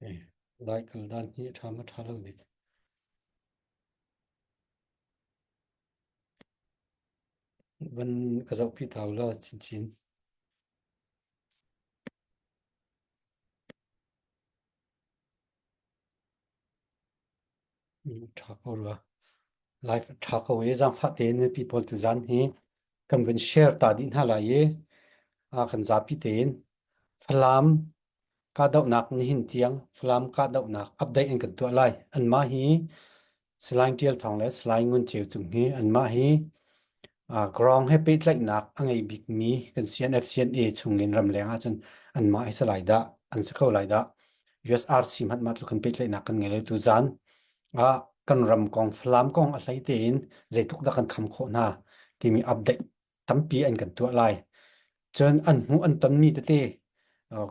Lai kal dan hi a ṭha ma ṭha lo dik. Van ka zohpi ta u law chinchin. Ṭha ko rua. Live ṭha ko i zaangfah tein mipi pawl tuzaan hi kan vun share ta dih hna lai i a kan zapi tein Falam kahdohnak nihin tiang Falam kahdohnak update in kan tuah lai. Anmah hi Salai Ṭial Thawng le Salai Ngun Ceu Cung hi anmah hi ground he pehtlaihnak a ngei bikmi kan CNF CNA chungin ramleng ahcun anmah hi salai dah an si kho lai dah. USRC hmanh mah tluk in pehtlaihnak kan ngei lo tuzaan ah kan ram kong Falam kong a hlei tein zeitluk dah kan kham khawh hna timi update tampi an kan tuah lai. Cun an hmuh an tonmi tete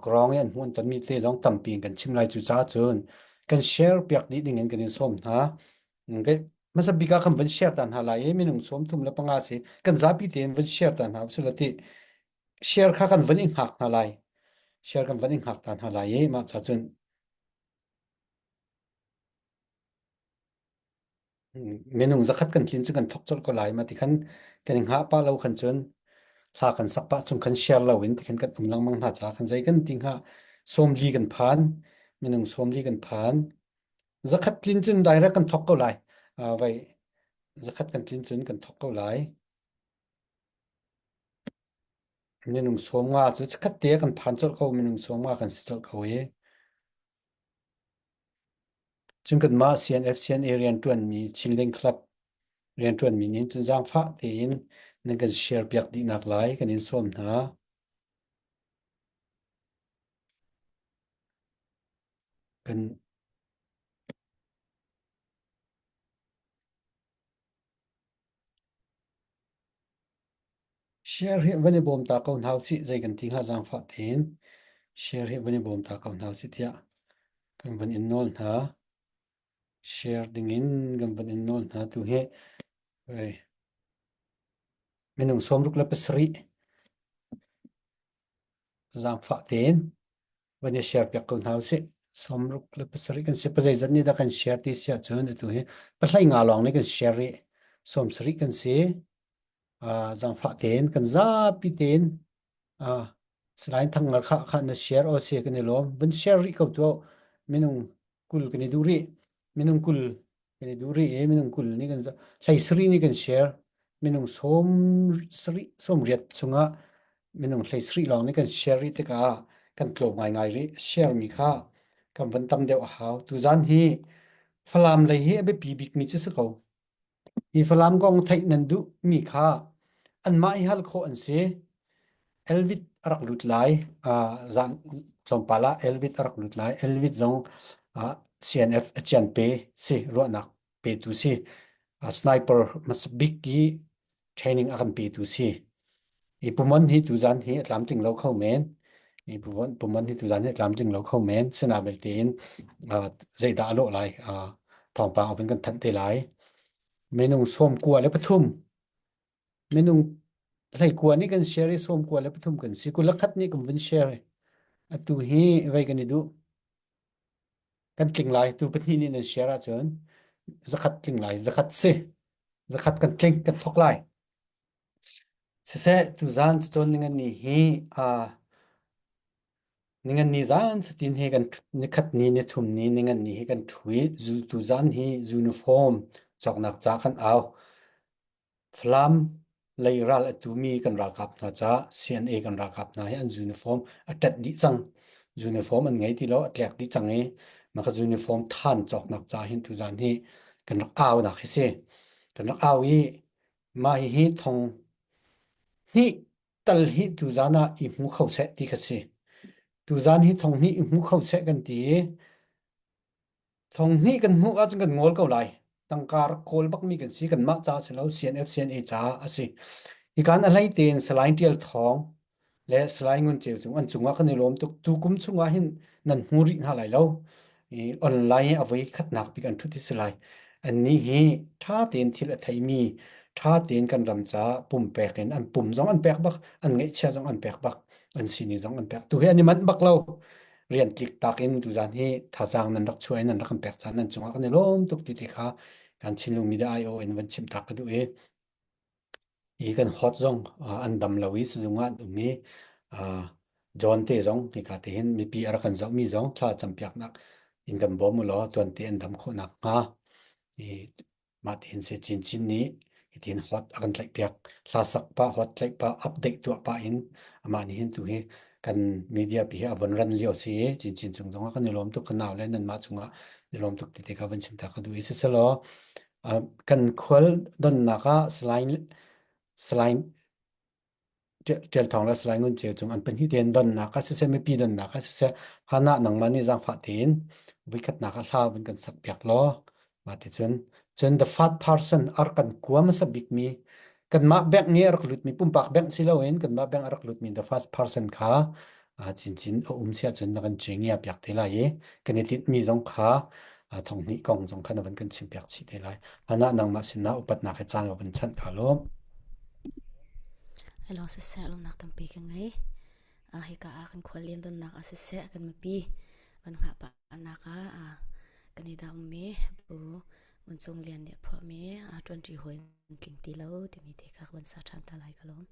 ground i an hmuh an tonmi tete zong tampi in kan chim lai cucaah cun kan share piak dih ding in kan in sawm hna. Hmasa bik ah kan van share ta hna lai i minung 35 si kan zapi tein van share ta hna usila ti share kha kan van i hngak hna lai. Share kan van i hngak ta hna lai i mah cha cun Minung zakhat kan tlin cu kan thok colh ko lai ma ti khan kan i hngah pah lo khan cun hla kan sak pah chung khan share lo in ti khan kan um lengmang hna ca khan zei kan ti hnga sawmli kan phan minung sawmli kan phan zakhat tlin cun direct kan thok ko lai uh, vai zakhat kan tlin cun kan thok ko lai minung sawmnga cu chikkhat te kan phan colh ko minung sawmnga kan si colh ko i Cun kanmah CNF CNA rianṭuanmi Chinlink Club rianṭuanmi nih cun zaangfah tein nan kan share piak dihnak lai kan in sawm hna. Kan Share hi van i bawm ta ko hna usih zei kan ti hnga zaangfah tein share hi van i bawm ta ko hna usih tiah kan van in nawl hna. Share dingin kan van in nawl hna tu hi ei minung 67 zaangfah tein van i share piak ko hna usih. 67 kan si pazeizat nih dah kan share ti si ahcun atu hi pahlei nga lawng nih kan share rih. 70 kan si. Uh, zaangfah tein kan zapi tein uh, Salai Thang Ngar kha kha na share o si kan i lawm vun share rih ko tu minung kul kan i duh rih minung kul kan i duh rih i minung kul nih kan hlei sari nih kan share minung sawm sari sawm riat chungah minung hlei sari lawng nih kan share rih tikah kan tlawm ngaingai rih share mi kha kan van tam deuh a hau tuzan hi Falam lei hi a biapi bikmi cu si ko Hi Falam kong theih nan duhmi kha anmah i hal khawh an si. Elvit a rak lut lai. Uh, zan tlawmpal ah Elvit a rak lut lai. Elvit zong uh, CNF a cian pe si, ruahnak petu si. Uh, sniper hmasa bik i training a kan petu si. I pumon hi tuzan hi a tlamtling lo kho men. I pumon, pumon hi tuzan hi a tlamtling lo kho men. Sina belte in uh, zeidah a lawh lai uh, thawngpang a vun kan thanh te lai. Minung sawm kua le pathum. Minung hlei kua nih kan share i sawm kua le pathum kan si. Kul le khat nih kan vun share i. Atu hi vei kan i duh. Kan tling lai. Tu pahnih nih nan share ahcun zakhat tling lai. Zakhat si. Zakhat kan tling kan thok lai. Siseh, tuzaan cacawn ningani hi aa ningani zaan fatin hi kan nikhat ni nithum ni ningani hi kan ṭhu i zu tuzaan hi uniform cawknak ca kan au. Falam lei ral a tumi kan ralkap hna ca CNA kan ralkap hna hi an uniform a ṭet dih cang. Uniform an ngei ti lo, a tlek dih cang i maka uniform than cawknak ca hin tuzaan hi kan rak au nak hi si. Kan rak au i Mah hihi thong hnih tal hi tuzaan ah i hmu kho seh ti kha si. Tuzaan hi thong hnih i hmu kho seh kan ti i thong hnih kan hmuh ahcun kan ngol ko lai. Tangka rak kawl bakmi kan si. Kanmah ca si lo, CNF CNA caah a si. Hikan a hlei tein Salai Ṭial Thawng le Salai Ngun Ceu Cung an cungah kan i lawm tuk. Tukum chungah hin nan hmu rih hna lai lo. I online i a voi khatnak bik an ṭhut hi si lai. Annih hi ṭha tein thil a theimi, ṭha tein kan ram caah pumpek in an pum zong an pek bak, an ngeihchia zong an pek bak, an sining zong an pek. Tu hi an i manh bak lo. rian tlik tak in tuzan hi thazaang nan rak chuah in nan rak kan pek caan nan cungah kan i lawm tuk ti te kha kan Chinlung Media IO in van chim tak ka duh i i kan hot zong an dam lo i sizung ah an um i John te zong hika te hin mipi a rak kan zohmi zong thla campiaknak in kan bawm u law tuan te an dam khawhnak hnga i mah tihin si chinchin nih hitin hot a kan tlaihpiak hla sak pah hot tlaih pah update tuah pah in amah nih hin tu hi kan media pi hi a von ran lio si i chinchin cung zongah kan i lawm tuk kan nau le nanmah cungah i lawm tuk ti te kha van chim ta ka duh i siselaw kan khual donnak ah Salai Salai Ṭial Thawng le Salai Ngun Ceu cung an pahnih tein donnak ah siseh mipi donnak ah siseh Hannah nangmah nih zaangfah tein voikhatnak ah hla vun kan sak piak law mah ti cun cun the fat person ar kan kua hmasa bikmi kanmah bank nih a rak lutmi pumpak bank si loin kanmah bank a rak lutmi the first person kha chinchin a um si ahcun na kan cengia piak te lai i kan i tinhmi zong kha thong hnih kong zong kha na van kan chim piak chih te lai. Hannah nangmah sinah upatnak he caan va van chanh kha law. Hello siseh lawmnak tampi ka ngei. Hika ah kan khuallian donnak ah siseh kan mipi van hngah pah nak ah kan i dangmi bu Nguncung Lian nih a phuahmi ṭuanṭi hawi tling ti lo timi te kha ka van sa ṭhan ta lai ka lawm.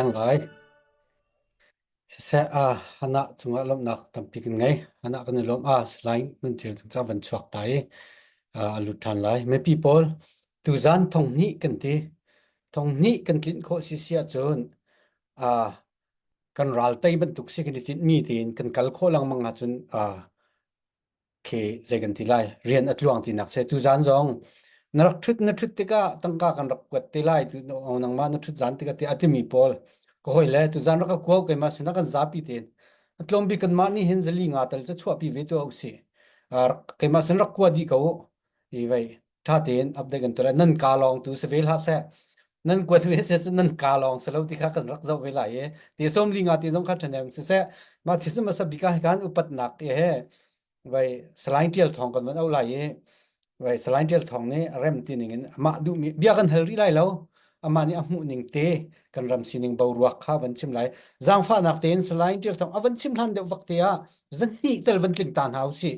leng lai. Siseh, ah Hannah cungah lawmhnak tampi kan ngei. Hannah kan i lawm. Ah Salai Ngun Ceu cu ca van chuak ta i a lut ṭhan lai. Mipi pawl tuzan thonghnih kan ti. Thonghnih kan tlinh khawh si si ahcun ah kan ral tei bantuk si kan i tinhmi tiin kan kal khawh lengmang ahcun ah khi zei kan ti lai rian a tluang tinak se tuzan zong na rak thut na thut tikah tangka kan rak kuat te lai tu nangmah na thut zan tikah ti atimi pawl ka hoi le tuzan rak ka kuau keimah sinah kan zapi tein a tlawm bik kanmah nih hin zali nga tal cu chuahpi ve tu usih keimah sin rak kua dih ko i vei tha tein update kan tuah nan ka lawng tu si ve hlah seh nan kuat ve se cu nan ka lawng si lo ti kha kan rak zoh ve lai i ti som li nga ti zong kha ṭhanem si seh mah thi sum asa bika kan upatnak he vai Salai Tial Thawng kan van auh lai i vai Salai Tial Thawng nih a rem ti ning in amah duhmi bia kan hal rih lai lo amah nih a hmuh ning te kan ram sining boruak kha van chim lai zaangfahnak tein Salai Tial Thawng a van chim hlan deuh vak te ah zan hnih tel van tling ta hna usih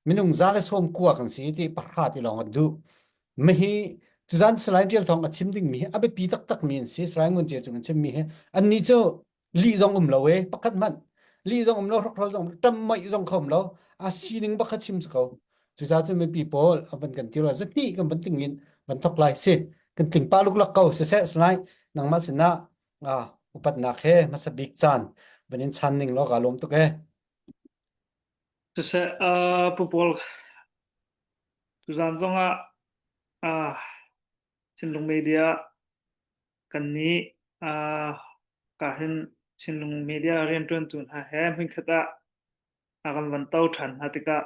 minung za le sawm kua kan si ti pahra ti lawng an duh mihi tuzan Salai Tial Thawng a chim ding mi hi a biapi taktak mi an si Salai Ngun Ce cung an chim mi hi annih cu lih zong um lo e pakhat hmanh lih zong um lo hrokhrol zong tam moih zong kho um lo a sining bak kha chim si ko cucaah cun mipi pawl a van kan ti rua zahnih kan van tling in van thok lai si kan tling pa luklak ko siseh salai nangmah sinah ah upatnak he hmasa bik caan van in chan ning law ka lawm tuk e Siseh, uh, Pu Paul, tuzaan zongah uh, Chinlung Media Kannih uh, ka hin Chinlung Media rianṭuantu hna he hmunkhat ah a kan van to ṭhan hna tikah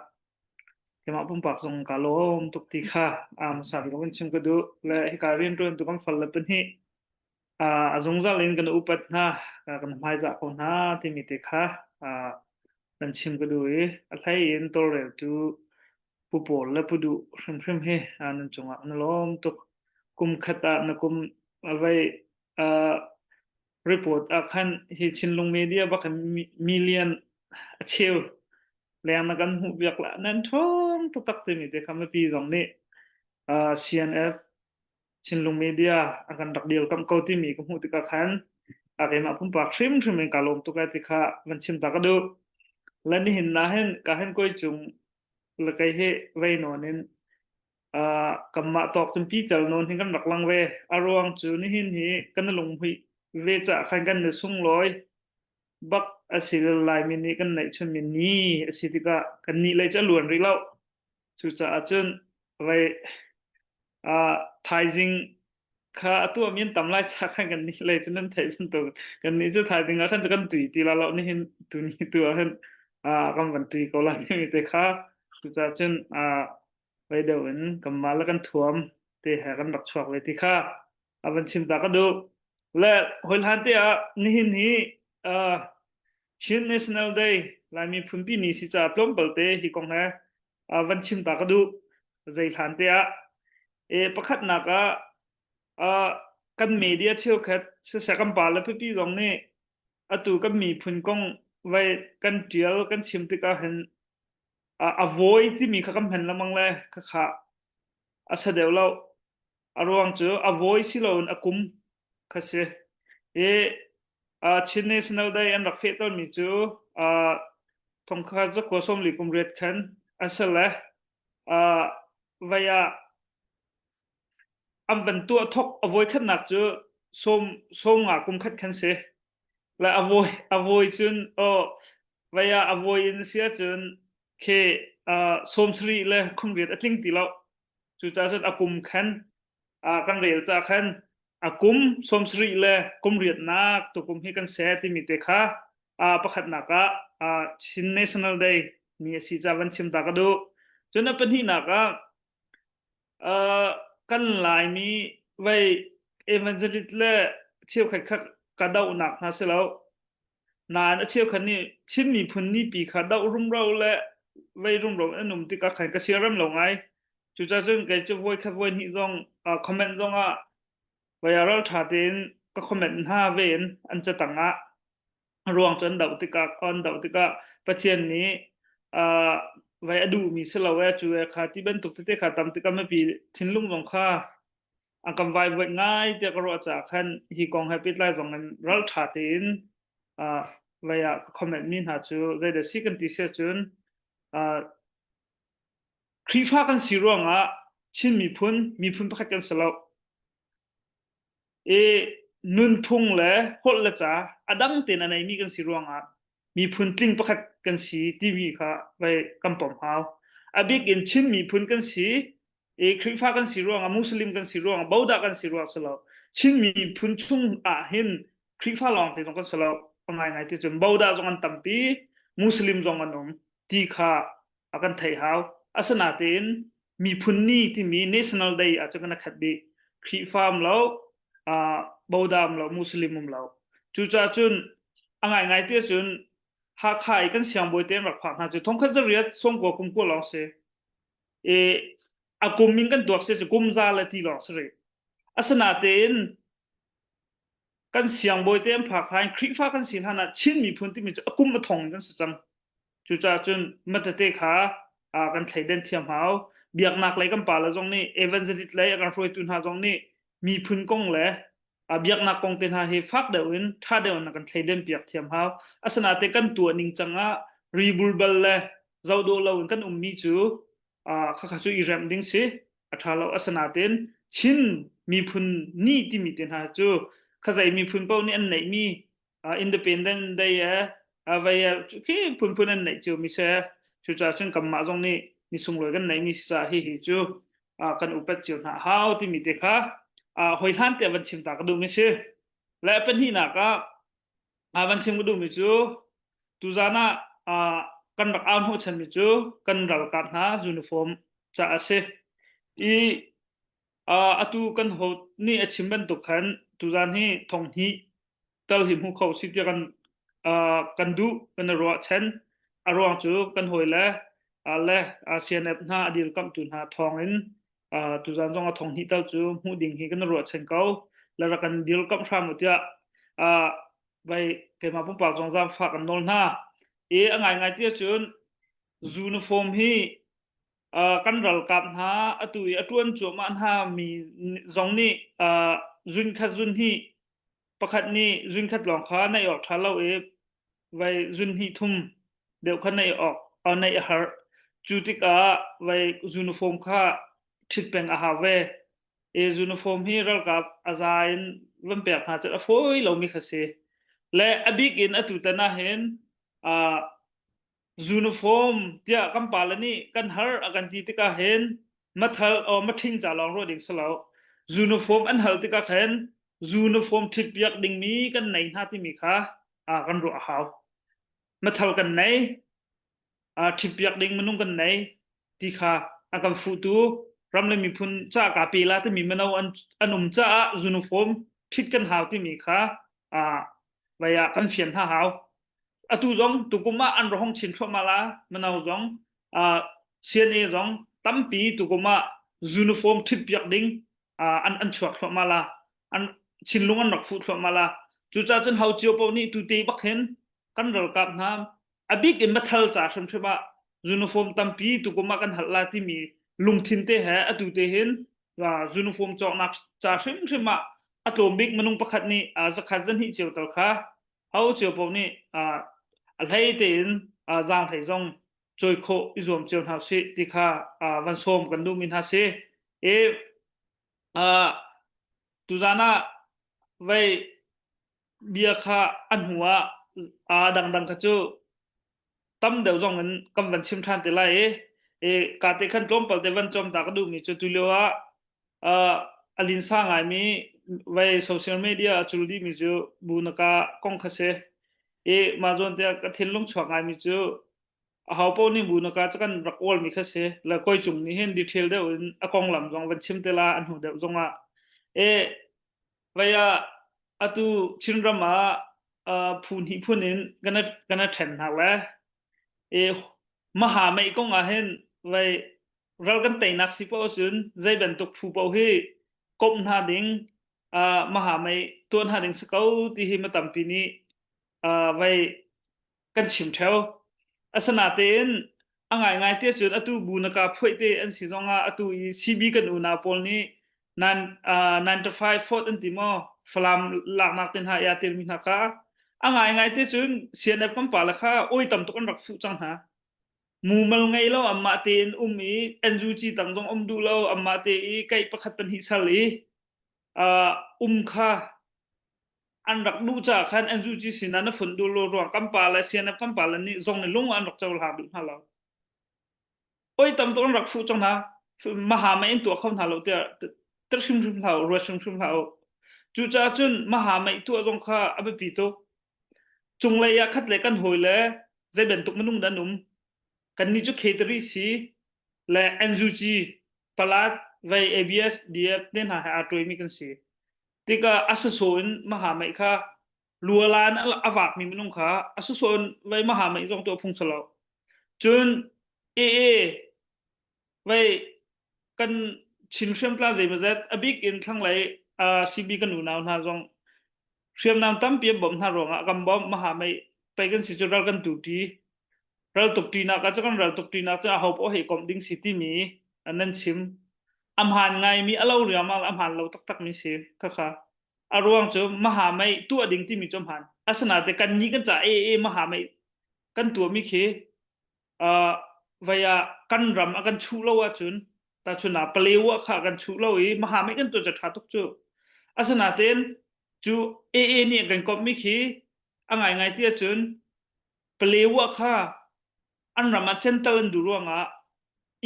keimah pumpak zong kaa lawm tuk ti kha aa hmasa bik in chim ka duh. Le hika rianṭuantu kan fal le pahnih uh, a zungzal in kan upat hna, kan hmaizah ko hna timi te kha uh, kan chim ka duh i a hlei in tawlreltu Pu Pawl le Pu Duh hrimhrim hi nan cungah na lawm tuk. Kum khat ah na kum a vei uh, report ah khan hi Chinlung Media bak million a cheu leng na kan hmuh biak la nan ṭhawng taktak timi te kha mipi zong nih uh, CNF Chinlung Media a kan rak deal kam ko timi ka hmuh tikah khan a keimah pumpak hrimhrim in ka lawm tuk ai ti kha van chim ta ka duh. Le nihin na hin ka hin koi cung le kei hi vei nawn in uh, kanmah tawk cun pical nawn hin kan rak lang ve. A ruang cu nihin hi kan lunghmuih ve cah khan kan i sunglawi bak a si Laimi nih kan neihchunmi ni a si tikah kan nih lei cu a luan rih lo. Cucaah cun vei uh, thaizing kha a tuahmi an tam lai cha khan kan nih lei cu nan theih bantuk kan nih cu thaizing ah khan cu kan tui ti la lo nihin tuni tu ah hin uh, kan van tui ko la timi te kha cucaah cun uh, vei deuh in kanmah le kan thuam te he kan rak chuak ve ti kha a van chim ta ka duh le hoi hlan te ah nihin hi uh, Chin National Day Laimi phunpi ni si ca tlawmpal te hi kong he uh, van chim ta ka duh zei hlan te ah e pakhatnak ah uh, kan media cheukhat siseh kan pa le pipi zong nih atu kan miphun kong vai kan tial kan chim tikah hin a voi timi kha kan hman lengmang le kha kha a sa deuh lo A ruang cu a voi si loin a kum kha si. I uh, Chin National Day an rak fehtermi cu uh, thongkhat zakua sawmli kum riat khan a si le uh, vai ah an van tuah thok a voi khatnak cu sawm sawm nga kum khat khan si. Le a voi a voi cun oh vai ah a voi in si ahcun khi uh, sawm sarih le kum riat a tling ti lo. Cucaah cun a kum khan kan rel ca khan a kum 70 le kum riatnak tukum hi kan se timi te kha pakhatnak ah Chin National Day ni a si ca van chim ta ka duh. Cun a pahnihnak ah kan Laimi vei evangelist le cheukhat kha ka dohnak hna si lo. Nain a cheukhat nih Chin miphun nipi kha doh rumro le vei rumro an um tikah khan ka siarem lo ngai. Cucaah cun kei cu voikhat voihnih zong uh, comment zong ah vai ah ralṭha tein ka comment hna ve in an catang ah ruang cu an doh tikah an doh tikah Pathian nih uh, vai a duhmi si lo e cu e kha ti bantuk tete kha tam tikah mipi thinlung zong kha An kan vaivuanh ngai tiah ka ruah caah khan hi kong he pehtlai zong in ralṭha tein uh, vei ah ka comment mi hna cu zeidah si kan ti si ahcun uh, Khrihfa kan si ruangah Chin miphun miphun pakhat kan si lo. I nunphung le holh le ca a dang tein a neimi kan si ruangah miphun tling pakhat kan si timi kha vai kan pom hau. A bik in Chin miphun kan si i Khrihfa kan si ruangah Muslim kan si ruangah Bodah kan si ruang si lo. Chin miphun chung ah hin Khrihfa lawng te zong kan si lo. A ngaingai ti cun Bodah zong an tampi, Muslim zong an um ti kha a kan theih hau. Asinain miphun ni timi National Day ah cun kan khat dih. Khrihfa um lo, uh, Boda um lo, Muslim um lo. Cucaah cun a ngaingai ti cun Hakha i kan siangbawi te an rak phak hna cu thongkhat zariat sawmkua kum kua lawng si. I a kum in kan tuak si cu kum za le ti lawng si rih. Asinain kan siangbawi te an phak hlan Khrihfa kan si hlan ah Chin miphun timi cu a kum a thong in kan si cang. Cucaah cun matete kha kan thleiden thiam hau. Biaknak lei kan pale zong nih evangelist lei a kan hruaitu hna zong nih miphun kong le biaknak kong te hna hi fak deuh in ṭha deuh in kan thleiden piak thiam hau. Asinain kan tuah ning cang ah ribulbal le zoh dawh lo in kan ummi cu khakha cu i remh ding si a ṭha lo. Asinain Chin miphun ni timi te hna cu khazei miphun paoh nih an neihmi independent day e vei khi phunphun an neih cio mi se cucaah cun kanmah zong nih ni sunglawi kan neihmi si caah hi hi cu kan upat cio hna hau timi te kha hoi hlan te van chim ta ka duh mi si le pahnihnak ah van chim ka duh mi cu tuzan ah kan rak au hnawh chan mi cu kan ralkap hna uniform ca a si i atu kan ho nih a chim bantuk khan tuzan hi thong hnih tal hi hmu kho si tiah kan kan duh kan i ruahchan a ruang cu kan hawi le le CNF hna a dirkamhtu hna thawng in tuzan zong a thong hnih tal cu hmuh ding hi kan i ruahchan ko le rak kan dirkamh hram u tiah vai keimah pumpak zong zaangfah kan nawl hna i a ngaingai ti ahcun uniform hi kan ralkap hna atu i a ṭuan cuahmah hna mi zong nih zun khat zun hnih pakhat nih zun khat lawng kha naih awk ṭha lo i vai zun hnih thum deuh kha naih awk naih a har cu tikah vai uniform kha ṭhit peng a hau ve i uniform hi ralkap a za in van pek hna cu a fawi lomi kha si le a bik in atu tan ah hin Uniform tiah kan pale nih kan har a kan ti tikah hin mathal or maṭhing ca lawng ruah ding si lo. Uniform an hal tikah khin uniform ṭhitpiak dingmi kan nei hna timi kha kan ruah a hau. Mathal kan nei, ṭhitpiak ding minung kan nei ti kha a kan fuhtu ram le miphun ca ka pe la timi mino an, an um caah uniform ṭhit kan hau timi kha vai ah kan fian hna hau. Atu zong tukum ah an ra hong chin thluahmah la mino zong uh, CNA zong tampi tukum ah uniform ṭhitpiak ding uh, an an chuak thluahmah la an thinlung an rak fuh thluahmah la cucaah cun ho cio paoh nih tute bak hin kan ralkap hna a bik in mathal ca hrimhrim ah uniform tampi tukum ah kan halh la timi lungthin te he atu te hin uniform cawknak ca hrimhrim ah a tlawm bik minung pakhat nih zakhat zahnih cio tal kha ho cio paoh nih a hlei tein zaanghlei zong cawi khawh i zuam cio hna usih ti kha van sawm kan duhmi hna si. I tuzaan ah vei bia kha a hnu ah a dangdang kha cu tam deuh zong in kan van chim ṭhan te lai i i ka te khan tlawmpal te van cawm ta ka duhmi cu tulio ah uh, a linsa ngaimi vai social media a cul dihmi cu bu na ka kong kha si i mah zawn te ka thinlung chuak ngaimi cu a ho paoh nih bu na ka cu kan rak awlmi kha si le koi cung nih hin detail deuh in a konglam zong van chim te la an hnu deuh zong ah e Vai ah atu Chinram ah uh, phu hnih phun in kan kan ṭhen hna le e maha mei kong ah hin vai ral kan teinak si paoh cun zei bantuk phu paoh hi komh hna ding uh, maha mei tuan hna ding si ko ti hi ma tampi nih uh, vai kan chim theo. Asinain a ngaingai te cun atu bu na ka phuaih te an si zongah atu i CB kan unau pawl nih. Nan uh, 9 to 5 fourth an ti maw Falam laknak te hna ya telmi hna kha a ngai ngai te cun CNF kan pa le kha oi tam tuk an rak fuh cang hna. Mumal ngei lo anmah tein um i NUG tang zong um duh lo anmah te i keih pakhat pahnih sal i uh, um kha an rak duh caah khan NUG sinah na fun duh lo ruang kan pa le CNF kan pa le nih zong nih lung an rak cohlang duh hna lo. Oi tam tuk an rak fuh cang hna. Maha mei in tuah kho hna lo tiah tir hrimhrim hlah u, ruat hrimhrim hlah u. Cucaah cun maha mei tuah zong kha a biapi tuk. Cunglei ah khat le kan hawi le zei bantuk minung dah an um. Kannih cu Khetri si le NUG, Palat, vei ABS, DF te hna he aa ṭuaimi kan si. Tikah a sasaw in maha mei kha lualan a vakmi minung kha a sasaw in vei maha mei zong tuah phung si lo. Cun AA vei kan Chin hriamtla zeimawzat a bik in thlanglei uh, CB kan unau hna zong hriamnam tampi an bawmh hna ruangah kan bawmh maha mei pei kan si cu ral kan tu ṭi ral tuk ṭinak ah cu kan ral tuk ṭinak cu aho paoh hei komh ding si timi an nan chim a hmaan ngaimi a lo riangmang le a hmaan lo taktakmi si khakha a ruang cu maha mei tuah ding timi cu a hmaan asinain kan nih kan ca AA maha mei kan tuahmi khi uh, vai ah kan ram a kan chuh lo ahcun tahchun ah Palewa kha kan chuh lo i maha mei kan tuah cu ṭha tuk cu asinain cu AA nih a kan komhmi khi a ngaingai ti ahcun Palewa kha an ram ah cental an duh ruangah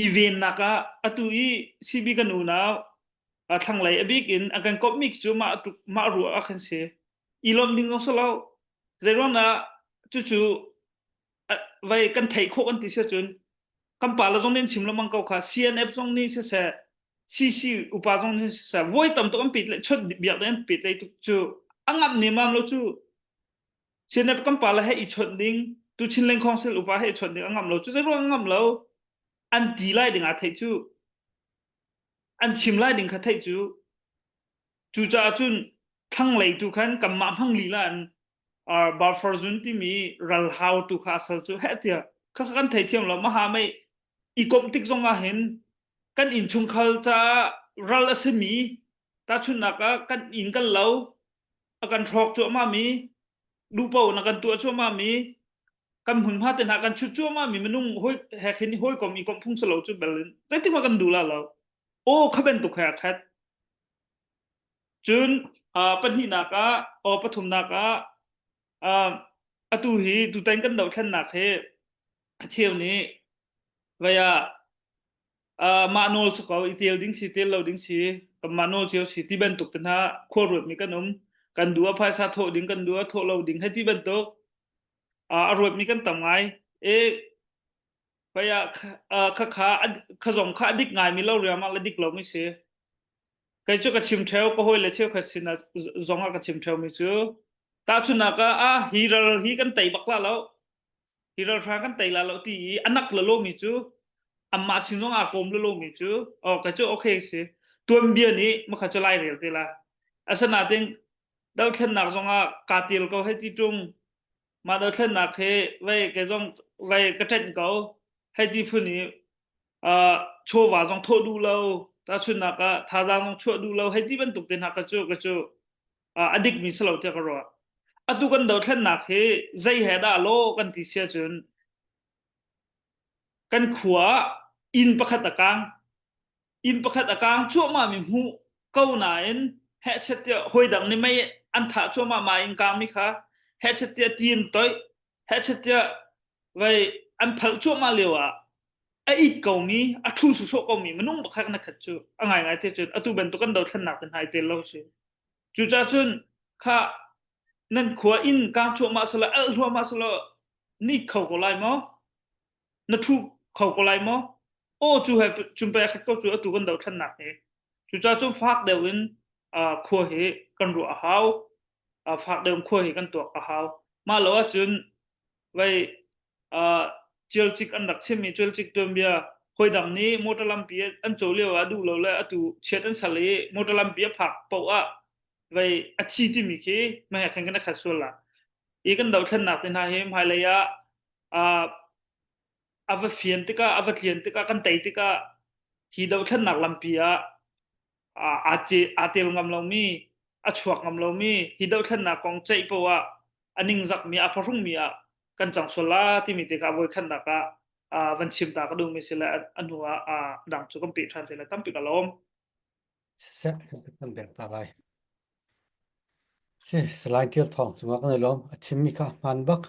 i vennak ah atu i CB kan unau thlanglei a bik in a kan komhmi cu mah mah ruah ah khan si i lawmh ding zong si lo zei ruang dah cucu vai kan theih khawh kan ti si ahcun kan pa le zong nih an chim lengmang ko kha CNF zong nih siseh CC upa zong nih siseh voi tam tuk an pet le chawt biak an pet lei tuk cu a ngamh nemam lo cu CNF kan pa le he i chawnh ding tu Chin Leng Council upa he i chawnh ding a ngamh lo cu zei ruang a ngamh lo an ti lai ding aa theih cu an chim lai ding kha theih cu cucaah cun thlanglei tu khan kanmah hmang lila in uh, Balforzun timi ralhau tu kha asal cu heh tiah kha kan theithiam lo maha mei i komh tik zong ah hin kan innchungkhar caah ral a simi tahchunhnak ah kan inn kan lo a kan hrawk cuahmah mi duhpo na kan tuah cuahmah mi kan hmunhma te hna kan chut cuahmah mi minung hoi he khin hawikom i komh phung si lo cu bel in zeitik ma kan duh la lo aw kha bantuk he a khat Cun uh, pahnihnak ah aw pathumnak ah uh, atu hi tutan kan dohthlennak hi a cheu nih vei ah uh, mah nawl cu ko i tel ding si tel lo ding si kanmah nawl cio si ti bantuk te hna khua ruatmi kan um kan duh ah phaisa thawh ding kan duh ah thawh lo ding hei ti bantuk uh, a ruatmi kan tam ngai e vei ah kha kha kha zong kha a dik ngaimi lo riangmang le dik lomi si Kei cu ka chim ṭheo, ka hawile cheukhat sinah zongah ka chim ṭheomi cu tahchunhnak ah ah hi ral hi kan tei bak la lo, hi ralhrang kan tei la lo ti i a nak lalomi cu anmah sin zong aa kawm lalomi cu oh kei cu okay si. Tuanbia nih makha cu lai rel te la. Asinain dothlennak zongah kaa tel ko hei ti ṭung. Mah dothlennak hi vei kei zong vei ka ṭenh ko hei ti phun i uh, chawva zong thawh duh lo tahchunhnak ah thazaang zong chuah duh lo hei ti bantuk te hna ka cu ka cu uh, a dikmi si lo tiah ka ruah atu kan dothlennak hi zei he dah law kan ti sia cun kan khua ah inn pakhat a kang inn pakhat a kang cuahmah mi hmuh ko nain hehchet tiah hawi dang nih mei an thah cuahmah ma inn kang mi kha hehchet tiah ti in toih hehchet tiah vei an phalh cuahmah lio ah a it komi a ṭhu sawsawh komi minung pakhat na khat cu a ngaingai te cun atu bantuk kan dothlennak te hna ai tel lo si cucaah cun kha nan khua inn kang cuahmah sala alh hluahmah sala ni kho ko lai maw na ṭhu kho ko lai maw aw cu he cun pe khat ko cu atu kan dothlennak hi cucaah cun fak deuh in khua hi kan ruah a hau fak deuh in khua hi kan tuak a hau mah lo ahcun vei Cialcik an rak chimmi Cialcik tuanbia hawidang nih motor lampi an caw lio ah duh lo le atu chiat an sal i motor lampi a phak paoh ah vei a thi timi khi mah he khan kan khat sual la. I kan dothlennak te hna hi hmailei ah a va fian tikah a va tlian tikah kan tei tikah hi dothlennak lampi ah. Aa tel ngam lomi, a chuak ngam lomi, hi dohthlennak kong ceih poah ah a ningzakmi, a phahrungmi ah kan cang sual la timi te kha voikhatnak ah van chim ta ka duhmi si le a hnu ah dang cu kan peh ṭhan te lai tampi ka lawm. Siseh kan bek ta lai. Si, Salai Ṭial Thawng cungah kan i lawm. A chimmi kha hmaan bak.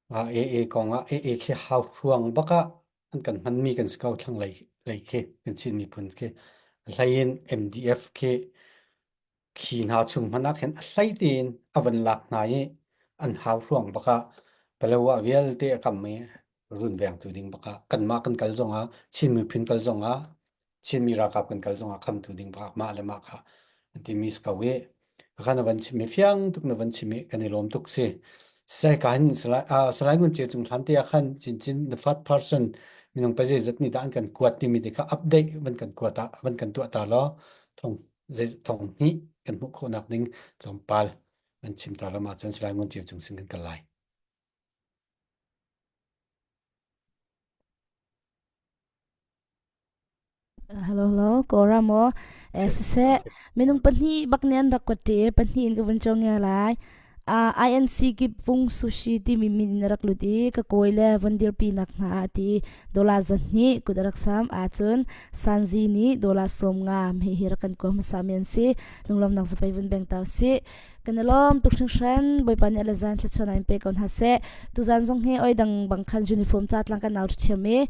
AA kong ah AA khi hauhruang bak ah an kan hmanmi kan si ko thlanglei lei khi kan Chin miphun khi. A hlei in MDF khi khi hna chung hmanh ah khin a hlei tein a van lak hna i an hauhruang bak ah Palawa vialte a kam i runvengtu ding bak ah kanmah kan kal zong ah Chin miphun kal zong ah Chinmi ralkap kan kal zongah khamtu ding bak mah le mah kha an timi si ko i kha na van chim i fiang tuk na van chim i kan i lawm tuk si. Sai ka hin Salai uh, Salai Ngun Ce cung hlan te ah khan chinchin the first person minung pa zeizat nih dah an kan kuat timi te kha update van kan kuat ah van kan tuah ta law thong zei thong hnih kan hmuh khawhnak ding tlawmpal an chim ta lo ma cun Salai Ngun Ce cung sin kan kal lai. Hello, hello, Kawlram maw? Eh, siseh, minung pahnih bak nih an rak kuat ṭi, pahnih in ka vun cawng ngia lai. Uh, INC kip vung sushi timi min in a rak lut i ka kawi le von dirpi nak hna ah ti dollar zahnih kut a rak sam ahcun Sanzi nih dollar 50 hi hi rak kan kuah hmasa mi an si. Lunglawmnak zapei vun beng ta usih. Kan i lawm tuk hringhran. Bawipa nih a le zan thluachuah in pe ko hna seh. Tuzan zong hi oi dang bang khan uniform ca tlang kan nau ṭhiam i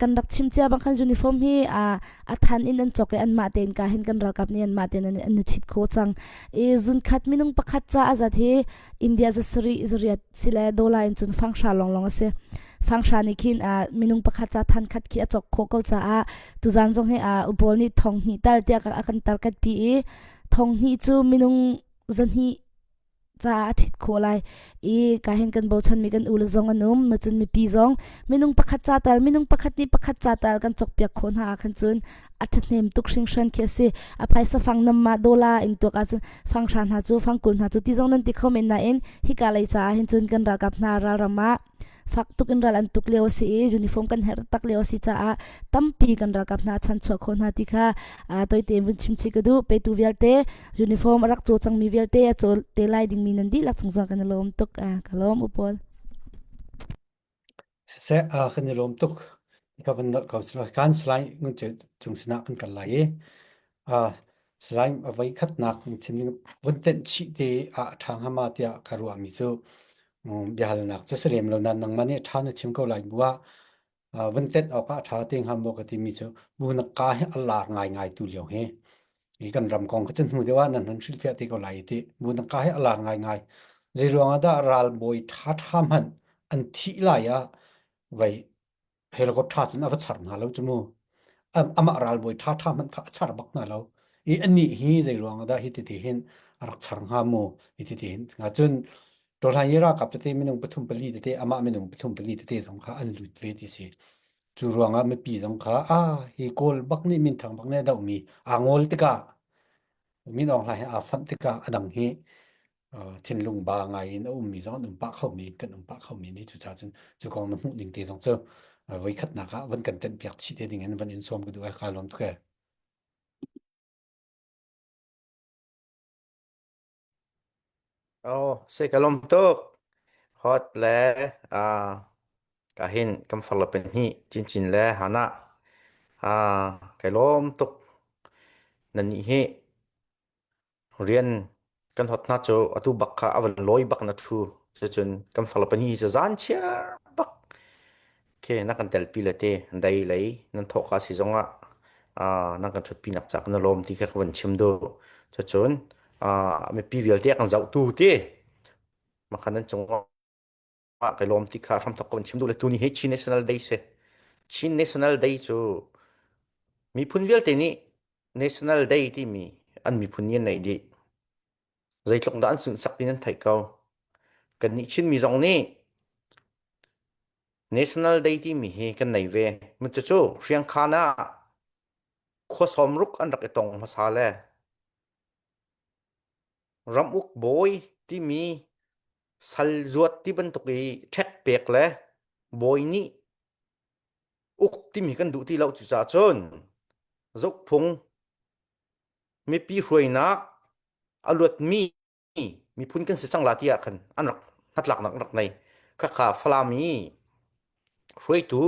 kan rak chim cia bang khan uniform hi a than in an cawk i anmah tein ka hin kan ralkap nih anmah tein an an ṭhit khawh cang. I zunkhat minung pakhat ca a zat hi India za sarih zariat sile dollar in cun fanghra lawnglawng a si. Fanghra nih khin minung pakhat ca than khat khi a cawk khawh ko caah tuzan zong hi upawl nih thong hnih tal tiah a kan target pi i thong hnih cu minung zahnih caah a ṭhit khawh lai i ka hin kan bochanmi kan u le zong an um macun mipi zong minung pakhat ca tal minung pakhat nih pakhat ca tal kan cawkpiak khawh hna ah khan cun a ṭhahnem tuk hringhran khi a si a phaisa fang namma dollar in tuak ahcun fang hra hna cu fang kul hna cu ti zong nan ti kho men nain hika lei caah hin cun kan ralkap hna ralram ah fak tuk in ral an tuk lio a si i uniform kan herh tak lio a si caah tampi kan ralkap hna chanchuah khawh hna ti kha toite in vun chim chih ka duh petu vialte uniform a rak caw cangmi vialte a caw te lai dingmi nan dihlak cung zong kan i lawm tuk ka lawm upawl Siseh, kan i lawm tuk. Ka van nolh ko sila kan salai ngun cu cung sinah kan kal lai i salai a voi khatnak chim ding vun tenh chih te ah a ṭha hnga ma tiah ka ruahmi cu biahalnak cu si lem lo nain nangmah nih ṭha na chim ko lai bu ah vun tenh awk ah a ṭha te hnga maw ka timi cu bu na ka hi a lar ngaingai tu lio hi hi kan ram kong kha cu hnu deuh ah nan hun hrilhfiah te ko lai ti bu na ka hi a lar ngaingai zei ruang ah dah ralbawi ṭha ṭha hmanh an thih lai ah vai helicopter cun a va char hna lo cu mu amah ralbawi ṭha ṭha hmanh kha a char bak hna lo i anih hi zei ruang ah dah hi titi hin a rak char hnga mu hi titi hin nga cun Tawhlan i ralkap tete minung pathum pali tete amah minung pathum pali tete zong kha an lut ve ti si cu ruangah mipi zong kha a hi kawl bak nih minthang bak nih a dohmi aa ngol tikah Min Aung Hlaing he aa fonh tikah a dang hi thinlung ba ngai in a ummi zong an um pah khomi kan um pah khomi nih cucaah cun cu kong na hmuh ning te zong cu voikhatnak ah van kan tenh piak chih te ding in van in sawm ka duh ai ka lawm tuk ee. Oh, se ka lawm tuk. Hot le ah ka hin kam farla pen hi chinchin le hana ah kai lawm tuk. Nan nih hi Rian kan hot hna cu atu bak kha a van lawi bak na ṭhu. Cucun kan farle pahnih cu zan chiar bak khi na kan telpi le te dai lei nan thawh ka si zongah ah nan kan ṭhutpi nak ca kan i lawm ti kha ka van chim duh. Cucun ah mipi vialte a kan zohtu ti makhan nan cungah kai lawm ti kha hramthok ka van chim duh le tuni hi Chin National Day si. Chin National Day cu miphun vialte nih National Day timi an miphun nih an neih dih. Zeitluk dah an sunhsak ti nan theih ko. Kannih Chinmi zong nih National Day timi hi kan nei ve. Cucu Hriangkhan ah khua sawmruk an rak i tong hmasa le ramuk bawi timi sal zuat ti bantuk i ṭhek pek le bawi nih uk timi kan duh ti lo cucaah cun zaukphung. Mipi hruainak a luatmi miphun kan si cang la ti ah khan an rak hnatlaknak an rak nei. Khakha Falam i hruaitu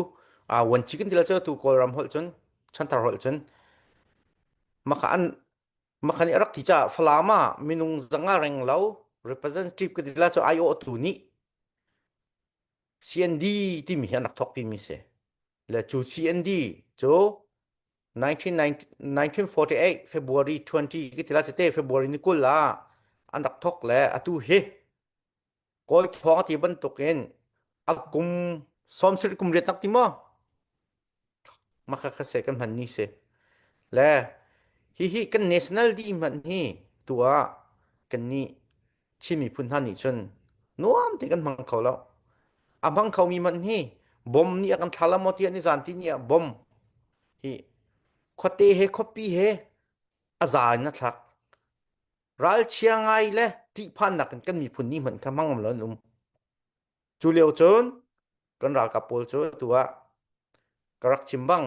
vuanci kan ti la cu tu Kawlram holh cun chanthar holh cun maka an maka nih a rak ti caah Falam ah minung zanga reng lo representative ka ti la cu aiawhtu nih CND timi hi an rak thawkpi mi si. Le cu CND cu 1948 February 20 ki tila cite February ni 20 ah an rak thawk le atu hi Kawl thawng ti bantuk in a kum 90 kum riat nak ti maw maka kha se kan hman ni si le hihi kan national di hman hi tu ah kan nih Chin miphun hna nih cun nuam te kan hmang kho lo. A hmang khomi hmanh hi bom nih a kan thla la maw tiah nizan ti ni ah bom hi khuate he khuapi he a za in a thlak. Ralchia ngai le ṭihphannak in kan miphun nih hmanh kha hmang ngam lo an um. Cu lio cun kan ralkap pawl cu tu ah ka rak chim bang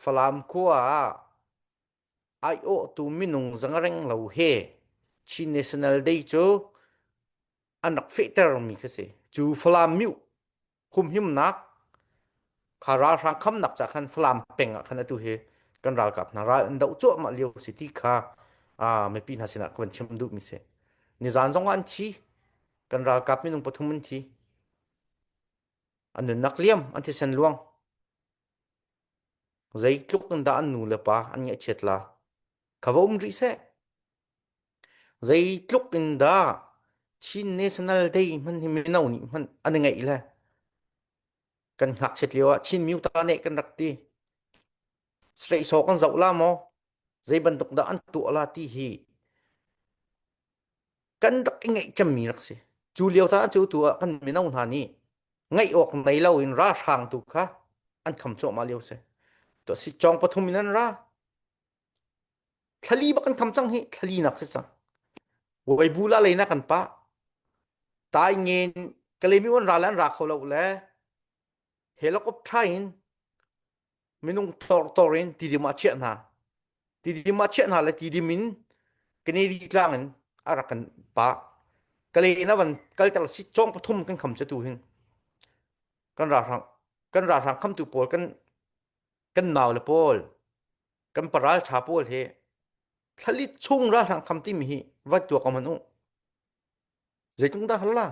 Falam khua ah aiawhtu minung zangareng lo he Chin National Day cu an rak fehtermi kha si. Cu Falam myu humhimnak kha ralhrang khamnak ca khan Falam peng ah khan atu hi kan ralkap hna ral an doh cuahmah lio si ti kha mipi hna sinah ka van chim duhmi si. Nizan zong ah an thi. Kan ralkap minung pathum an thi. An nunnak liam, an thisen luang. Zeitluk in dah an nu le pa an ngaihchiat la? Kha va um rih seh. Zeitluk in dah Chin National Day hmanh hi mino nih hmanh an i ngaih le kan ngakchiat lio ah Chin Myuta nih kan rak ti. Sreihsaw kan zoh la maw? Zei bantuk dah an tuah la ti hi kan rak i ngaih cemmi rak si. Cu lio caan cu tu ah kan mino hna nih ngaih awk nei lo in ralhrang tu kha an kham cuahmah lio si. To si cawng pathum in an ra. Thlali bak kan kham cang hi thlali nak si cang. Weibu la lei na kan pa. Tai ngen kalemi on ra le an ra kho lo le helicopter in minung tor in tidim ah chiah hna tidim ah chiah hna le tidim in Kennedy tlang in a rak kan pa kale in a van kalter si cawng pathum kan kham tu hin kan ralhrang kan ralhrang khamtu pawl kan kan nau le pawl kan paral tha pawl he thlalit chung ralhrang kham timi hi va tuak man u Zeitluk dah hal la?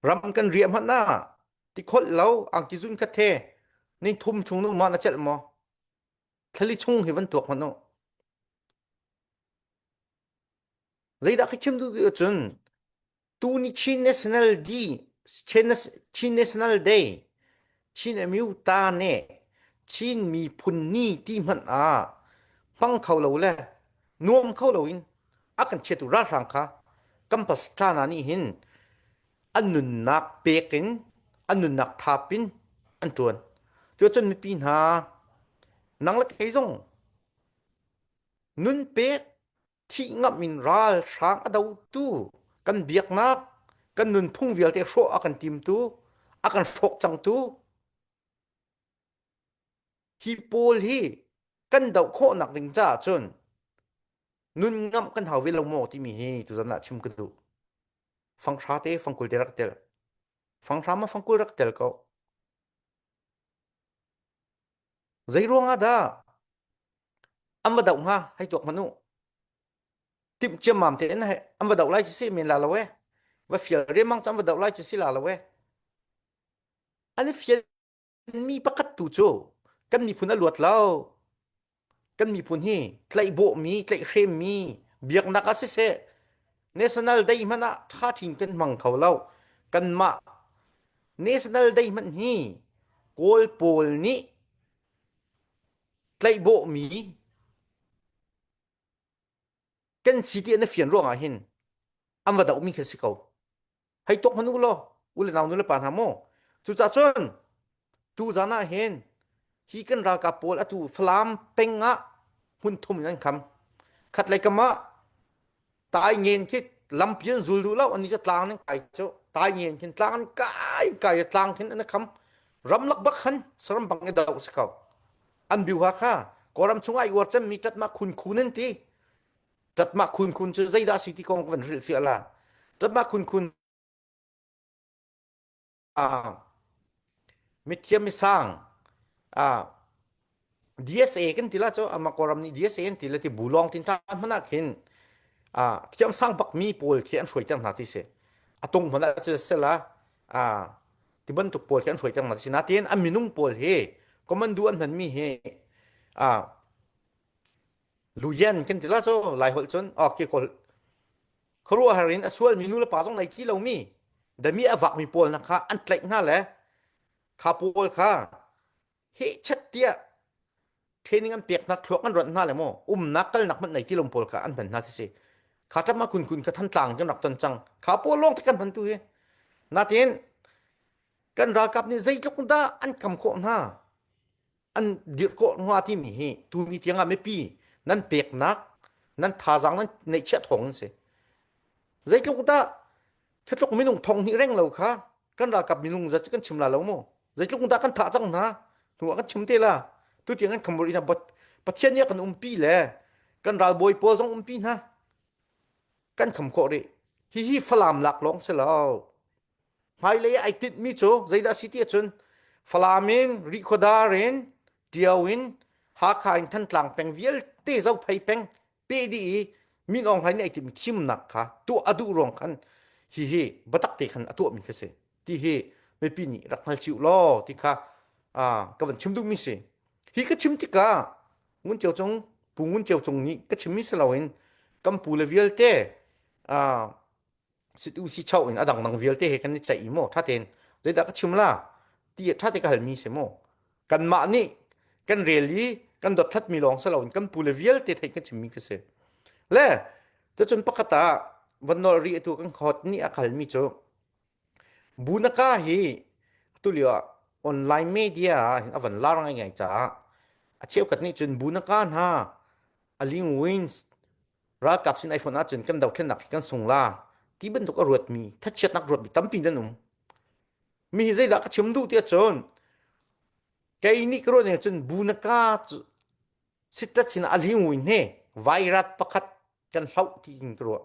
Ram kan riah hmanh ah ti kholh lo angki zun khat he ni thum chung nu ma na celh maw? Thlali chung hi van tuak hmanh u. Zeidah khi chim duh cun tu ni Chin National D Chin National Day Chin Amyu ta ne Chin miphun ni ti hmanh ah hmang kho lo le nuam kho lo in a kan chiatu ralhrang kha kan pastor hna nih hin an nunnak pek in an nunnak thap in an ṭuan. Cucun mipi hna nang le kei zong nun pek thih ngamh in ralhrang a dotu kan biaknak kan nunphung vialte hrawh a kan timtu a kan hrawk cangtu hi pawl hi kan doh khawhnak ding caah cun nun ngamh kan hau ve lo maw timi hi tuzan ah chim ka duh. Fanghra te fangkul te rak tel. Fanghra ma fangkul rak tel ko. Zei ruang ah dah an va doh hnga hei tuak hmanh u. Timh ciammam tein an va doh lai ci si men la lo e. Va fial riangmang cu an va doh lai ci si la lo e. An i fial mi pakhat tu cu kan miphun a luat lo. Kan miphun hi tlaihbawhmi, tlaihhremmi, biaknak ah siseh, National Day hmanh ah ṭha ṭhin kan hmang kho lo. Kanmah National Day hmanh hi Kawl pawl nih tlaihbawhmi kan si ti an i fian ruangah hin an va dohmi khi a si ko. Hei tuak hmanh u law u le nau nu le pa hna mu. Cucaah cun tu zan ah hin hi kan ralkap pawl atu Falam peng ah hmun thum in an kham. Khatlei kam ah tai ngen khi lampi an zul duh lo ani cu tlang nan kai cu tai ngen khin tlang an kai kai tlang khin an kham ramlak bak khan saram bang i do si ko an biu ha kha kawlram chung ai uar cem mi tat ma khun khun an ti. Ṭatmah khun khun cu zeidah si ti kong ka van hrilhfiah la. Ṭatmah khun khun mithiam misang DSA kan ti la cu ama Kawlram nih DSA an ti la ti bulong tin ṭan hmanh ah khin thiam sang bak mi pawl khi an hruaiter hna ti si. A tung hmanh ah cu sela ti bantuk pawl khi an hruaiter hna ti si. Natin an minung pawl hi commando an hman mi hi Luyen kan ti la cu Lai holh cun okay kawl khuaruahhar in a sualmi nu le pa zong nei ti lomi dami a vakmi pawl hna kha an tlaih hna le kha pawl kha heh chet tiah training an pek hna thluak an rawnh hna le maw umnak kalnak hmanh nei ti lo pawl kha an hman hna ti si kha ṭam kun kun kha thantlang kan rak ton cang kha pawl lawng te kan hman tu hi natin kan ralkap nih zeitluk dah an kam khawh hna an dirh khawh hnga timi hi tuni tiangah mipi nan peknak nan thazaang nan neihchiah thawng an si zeitluk dah thatluk minung thong hnih reng lo kha kan ralkap minung zat cu kan chim la lo mu zeitluk dah kan thah cang hna hnu ah kan chim te la tu tiang kan khamur ina pathian nih kan umpi le kan ralbawi pawl zong umpi hna kan kham khawh rih hihi falam lak lawng si lo Hmailei ai tinhmi cu zeidah a si ti ahcun Falam in Rihkhawdar in Ṭio in Hakha in Thantlang peng vialte Zophei peng peh dih i Min Aung Hlaing nih ai timhmi thimnak kha tuah a duh ruang khan hihi biatak te khan a tuahmi kha si ti hi mipi nih rak hngal cio law ti kha ka van chim duhmi si. Hi ka chim tikah Ngun Ceu Cung Pu Ngun Ceu Cung nih ka chimmi si loin kan pu le vialte situ si chau in a dangdang vialte he kan i ceih i maw ṭha tein zeidah ka chim la ti ṭha te ka halmi si maw kanmah nih kan rel i kan dothlatmi lawng si loin kan pule vialte theih kan chimmi ka si le cucun pakhat ah van nawl ri atu kan khot nih a kalmi cu bunaka hi tulio ah online media ah hin a van lar ngai caah a cheukhat nih cun bunaka hna aling wins ralkap sin ai fonh ahcun kan dothlennak hi kan sung la ti bantuk a ruatmi thachiatnak ruatmi tampi nan um mi hi zeidah ka chim duh tiah cun kei nih ka ruah ning cun bunaka cu sitrat sin a hling hne vairat pakhat kan hloh ti in ka ruah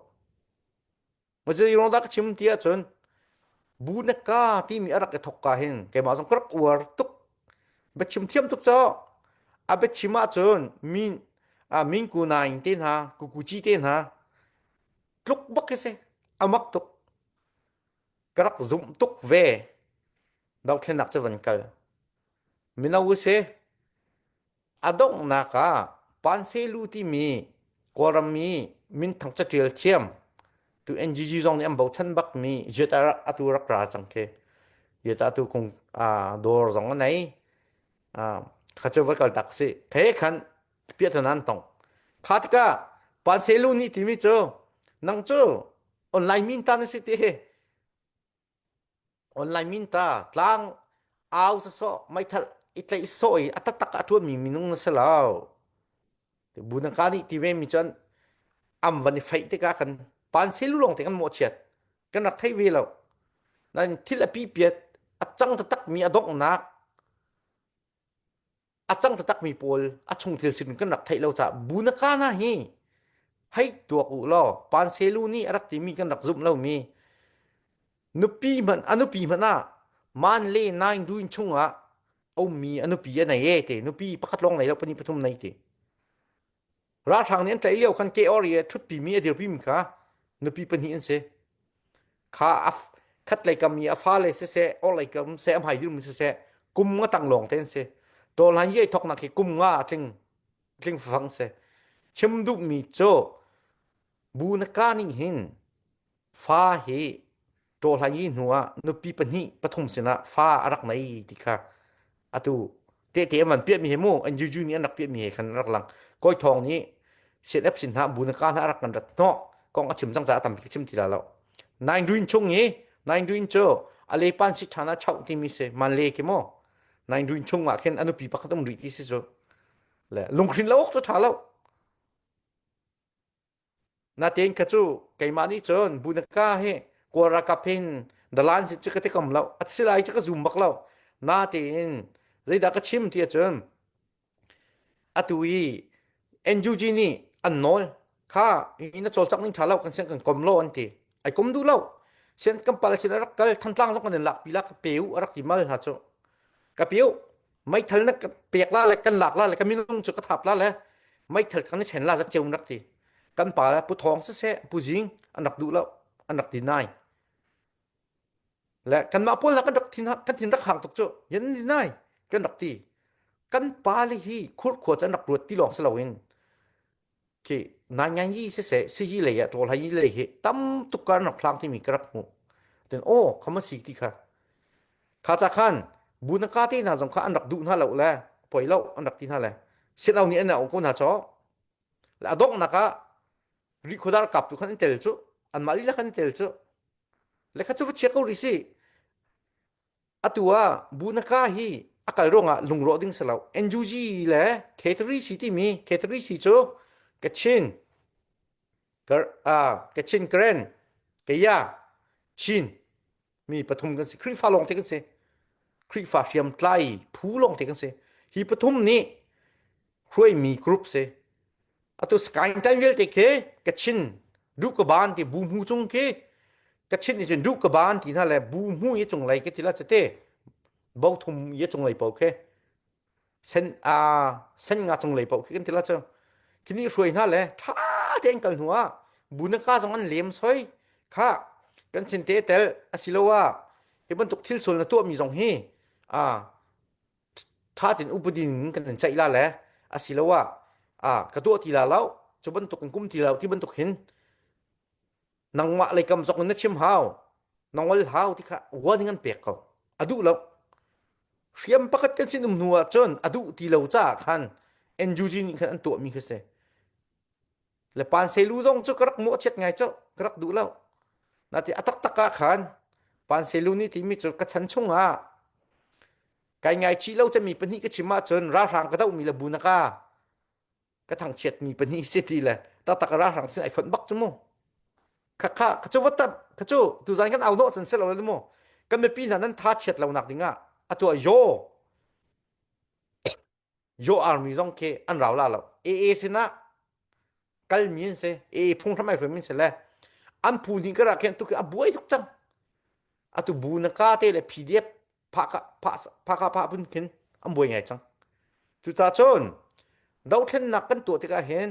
Zei ruang dah ka chim ti ahcun bu na ka timi a rak i thok ka hin keimah zong ka rak uar tuk. Biachim thiam tuk caw. A biachim ahcun min a min ku naing te hna kukuci te hna tluk bak khi si. A mak tuk. Ka rak zumh tuk ve. Dothlennak cu van kal. Mino si. A donghnak ah Panselu timi Kawlram mi minthang caṭial thiam tu NGG zong nih an bochan bakmi Ziat atu rak ra cang khi. Ziat atu kung dawr zong a nei. Kha cu va kal tak si. The khan piahtana an tong. Kha tikah Panselu nih timi cu nang cu online min ta na si ti hi. Online minta tlang au sawsawh meithal i tlaih sawh i a taktak a ṭuanmi minung na si lo. Bu na ka nih ti ve mi cun am van i feih tikah kan pan selu lawng te kan mawhchiat kan rak thei ve lo. Nain thil a pipiat a cang taktak mi a donghnak a cang taktakmi pawl a chung thil sin kan rak theih lo caah bunakana hi hei tuak u law panselu nih a rak timi kan rak zumh lomi nupi hmanh a nupi hmanh ah man le nine duin chungah a ummi a nupi a nei e te nupi pakhat lawng nei lo pahnih pathum nei te Ralhrang nih an tlaih lio khan ke or i a ṭhutpimi a dirpimi kha nupi pahnih an si. Kha a khatlei kam i a fale siseh, orhlei kam seh, a hmai dirmi siseh, kum nga tang lawng te an si. Ṭawl han hi ai thoknak hi kum nga a tling tling fafang si. Chim duhmi cu bu na ka ning hin Fa hi ṭawhhlai i hnu ah nupi pahnih pathum sinah fa a rak nei ti kha atu tehte an van piahmi he mu an juju nih an rak piahmi he khan rak lang. Kawi Thawng nih CNF sin hna bu na ka hna a rak kan rat hnawh kong a chim cang caah tampi ka chim ti la lo. Nine Ruin chung i Nine Ruin cu a lepan si ṭhan ah chauh timi si man le khi mu Nine Ruin chung ah khin a nupi pakhat um rih ti si cu le lunghrin lo awk cu ṭha lo. Natein kha cu keimah nih cun bunaka hi Kawl ralkap hin dalan si cu ka ti kam lo. A si lai cu ka zum bak lo. Natein zeidah ka chim ti ahcun atu i NUG nih an nawl. Kha na cawlcangh ning ṭha lo kan siang kan kom lo an ti. Ai kom duh lo. Sian kan pal sin a rak kal Thantlang zong kan in lak pi la ka pe u a rak ti mal hna cu. Ka pe u meithal na ka pek la le kan lak la le ka minung cu ka thap la le meithal kan i chen la zat ceu rak ti. Kan pa le Pu Thawng siseh Pu Zing an rak duh lo an rak deny. Le kanmah pawl hna kan rak thin kan thin rak hang tuk cu yan deny kan rak ti. Kan pa le hi khurkhua cu an rak ruat ti lawng si loin khi nai yi siseh siyi lei ah ṭawl hai lei hi tam tuk kan rak thlang timi ka rak hmuh ten aw khama si ti kha kha cha khan bu na ka te hna zong kha an rak duh hna lo le poi lo an rak ti hna le sin au nih an au ko hna cho le a donghnak ah ri khodar kap tu khan an tel cu anmah lila khan an tel cu le kha cu va chia ko ri si Atu ah Bunaka hi a kal ruangah lungrawh ding si lo. NUG le K3C timi K3C cu Kachin, Kachin Karen, Kaya, Chin mi pathum kan si. Khrihfa lawng te kan si. Khrihfa hriamtlai phu lawng te kan si. Hi pathum nih hruaimi group si. Atu Sky time vialte khi Kachin Dukaban ti bu hmu cung khi Kachin nih cun Dukaban ti hna le bu hmu i cunglei khi ti la cate bo thum i cunglei paoh khi sen a sen nga cunglei paoh khi kan ti la cu khi nih hruai hna le ṭha tein kal hnu ah bu na ka zong an lem soi kha kan chin te tel asiloah hi bantuk thil sual na tuahmi zong hi a ṭha tein upadi ning kan in ceih la le asiloah ah ka tuah ti la lo cu bantuk in kum ti lo ti bantuk hin nangmah leikam zong in na chim hau na ngol hau ti kha warning an pek ko a duh lo hriam pakhat kan sin um hnu ah cun a duh ti lo caah khan NUG nih khan an tuahmi kha si Le panselu zong cu ka rak mawhchiat ngai cu ka rak duh lo. Nati a taktak ah khan panselu nih timi cu ka chan chung ah kai ngaichih lo cami pahnih ka chim ahcun ralhrang ka dohmi le bunaka ka thangchiat mi pahnih si ti le taktak ralhrang sin ai fonh bak cu mu kha kha ka cu vat ka cu tuzan kan au nawh chan se lo le mu kan mipi hna nan tha chiat lo nak ding ah atu ah yo Yo army zong khi an rau la lo. AA sinah kalmi an si. AA phunghram ai hruaimi an si le an phu hnih kar ah khin tu khi a buai tuk cang. Atu bu na ka te le PDF pha ka pha pha ka pha bun khin an buai ngai cang. Cucaah cun dothlennak kan tuah tikah hin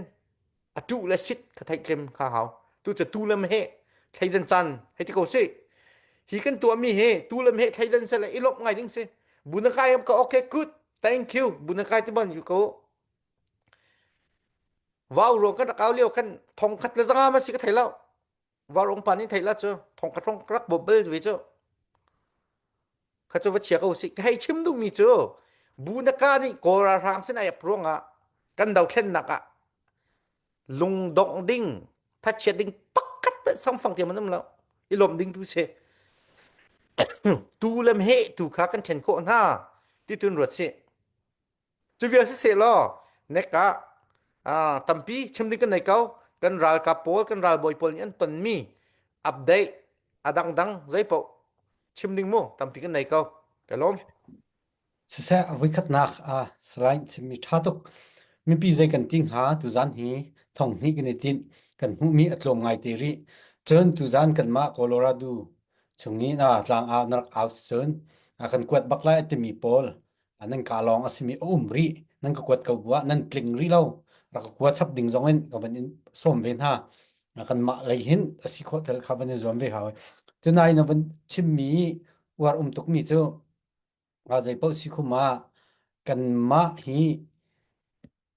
a tuh le sit kha theih tlem kha hau tu cu tu le meheh thleidan caan hei ti ko si hi kan tuahmi hi tu le meheh thleidan se le i lawmh ngai ding si bunakai am ka okay good thank you bunakai ti ban ko vau ruang kan rak au lio kan thong khat le zanga ma si ka thei lo vau rong pan in thei la cu thong khat rong rak bo bel ve cu kha cu va chia ko si ka hei chim duhmi cu bunaka nih kawl ralhrang sin ai ap ruangah kan dothlennak ah lungdongh ding thachiat ding pakhat pe sangfang tiam an um lo i lawm ding tu si tu lem he tu kha kan ṭhen khawh hna ti tun ruat si Cu vial siseh law nek ah tampi chim ding kan nei ko. Kan ralkap pawl, kan ralbawi pawl nih an tonmi update a dangdang zeipaoh chim ding mu tampi kan nei ko. Ka lawm. Siseh a voikhatnak ah Salai chimmi ṭha tuk. Mipi zei kan ti hnga tuzan hi thong hnih kan i tinh. Kan hmuhmi a tlawm ngai te rih. Cun tuzan kanmah Colorado chung i na tlang ah na rak au cun a kan kuat bak lai a timi pawl nan ka lawng a simi a um rih nan ka kuat ko bu ah nan tling rih lo rak ka kua chap ding zong in ka van in sawm ve hna kanmah lei hin a si khawh tel kha van in zuam ve hau tunai na van chimmi uar um tukmi cu zei paoh si khum ah kanmah hi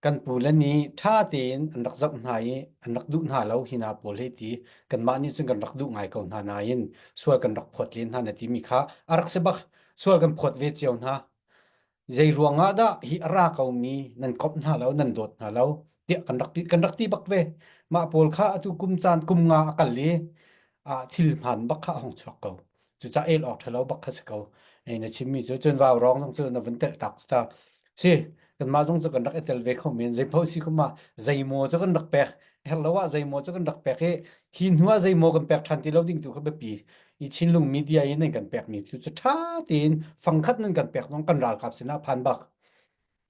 Kan pule nih ṭha tein an rak zoh hna i an rak duh hna lo hi hna pawl hi ti kanmah nih cun kan rak duh ngai ko hna nain sual kan rak phawt len hna na timi kha a rak si bak. Sual kan phawt ve cio hna. Zei ruangah dah hi a ra komi nan komh hna lo, nan dawt hna lo tiah kan rak kan rak ti bak ve. Mah pawl kha atu kum caan kum nga a kal i ah thil hmaan bak kha a hung chuak ko. Cucaah el awk ṭhalo bak kha si ko. Ei na chimmi cu cun vau rawng zong cu na vun telh tak ta. Si kanmah zong cu kan rak i tel ve kho men zeipaoh si kum ah zeimaw cu kan rak pek herh lo ah zeimaw cu kan rak pek i hi hnu ah zeimaw kan pek ṭhan ti lo ding tu kha biapi i Chinlung media in nan kan pekmi tu cu ṭha tein fangkhat nan kan pek zong kan ralkap sinah phan bak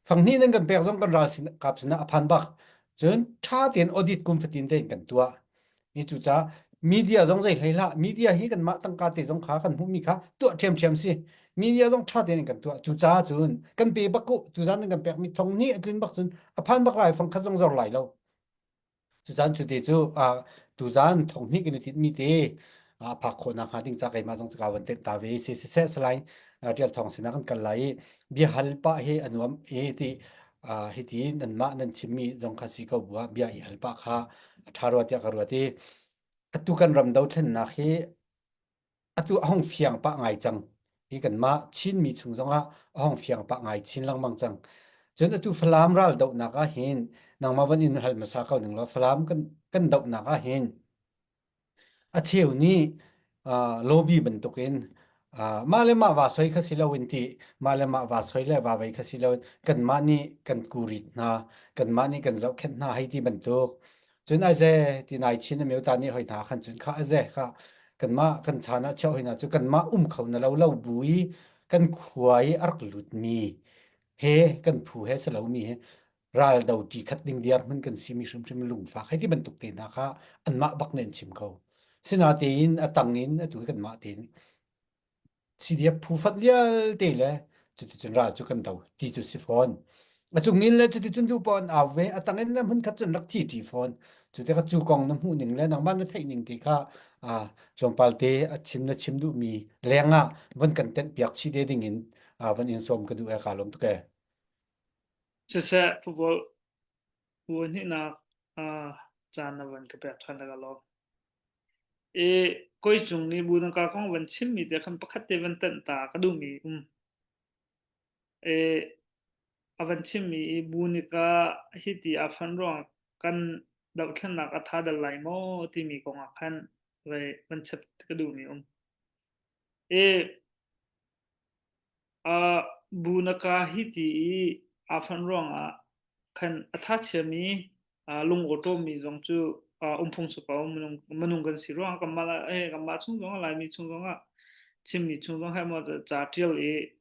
fanghnih nan kan pek zong kan ral sin kap sinah a phan bak. Cun ṭha tein audit kum fatin tein kan tuah. Ni cucaah media zong zei hlei hlah media hi kanmah tangka te zong kha kan hmuhmi kha tuah ṭhiamṭhiam si. Media zong ṭha tein kan tuah. Cucaah cun kan pe bak ku tuzan kan pekmi thong ni a tlun bak cun a phan bak lai fang khat zong zor lai lo. Cucaan cu te cu tuzaan thonghnih kan i tinhmi te a phak khawh nakhnga ding ca keimah zong ka van tenh ta ve. Si siseh Salai Ṭial Thawng sinah kan kal lai i biahal pah hi a nuam i ti hiti nanmah nan chimmi zong kha si ko bu ah bia i hal pah kha a ṭha rua tiah ka ruat i atu kan ram dothlennak hi atu a hung fiang pah ngai cang. Hi kanmah Chinmi chung zongah a hung fiang pah ngai chin lengmang cang. Cun atu Falam ral dohnak ah hin nangmah van in hal hmasa ko ning law Falam kan kan dohnak ah hin a cheu nih uh, lobby bantukin uh, mah le mah va soi kha si loin ti mah le mah va soi le va vei kha si loin kanmah nih kan kurit hna kanmah nih kan zohkhenh hna hei ti bantuk Cun aize ti nai chin a meu ta nih hoi hna khan cun kha aize kha kanmah kan chan ah chiah hoi hna cu kanmah um kho na lo lo bu i kan khua i a rak lutmi he kan phu he si lomi he ral do ṭi khat ding diar hmun kan simi hrimhrim lungfak hei ti bantuk te hna kha anmah bak nih an chim ko. Sinatein a tang in atu hi kanmah tein CDF phu fat vialte le cuticun ral cu kan do ti cu si fawn. A cung in le cuticun duh paoh an au ve, a tang in le hmunkhat cun rak thi ṭi fawn. Cu tikah cu kong na hmuh ning le nangmah na theih ning ti kha tlawmpal te a chim na chim duhmi lengah von kan tenh piak chih te ding in van in sawm ka duh e ka lawm tuk e. Siseh football bu hnihnak caan na van ka pek ṭhan le ka lawm. I koi cung nih bu na ka kong van chimmi te khan pakhat te van tanh ta ka duhmi um. I a van chimmi i bu nih ka hiti a fan ruang kan dohthlennak a tha dal lai maw timi kong ah khan vai van chap ka duhmi um. I Uh, bu na ka hi ti i aa fanh ruangah khan a thachiami uh, lungawṭawmmi zong cu uh, um phung si ko. Minung, minung kan si ruangah kanmah eh, kanmah chung zongah Laimi chung zongah Chinmi chung zong he maw ca ṭial i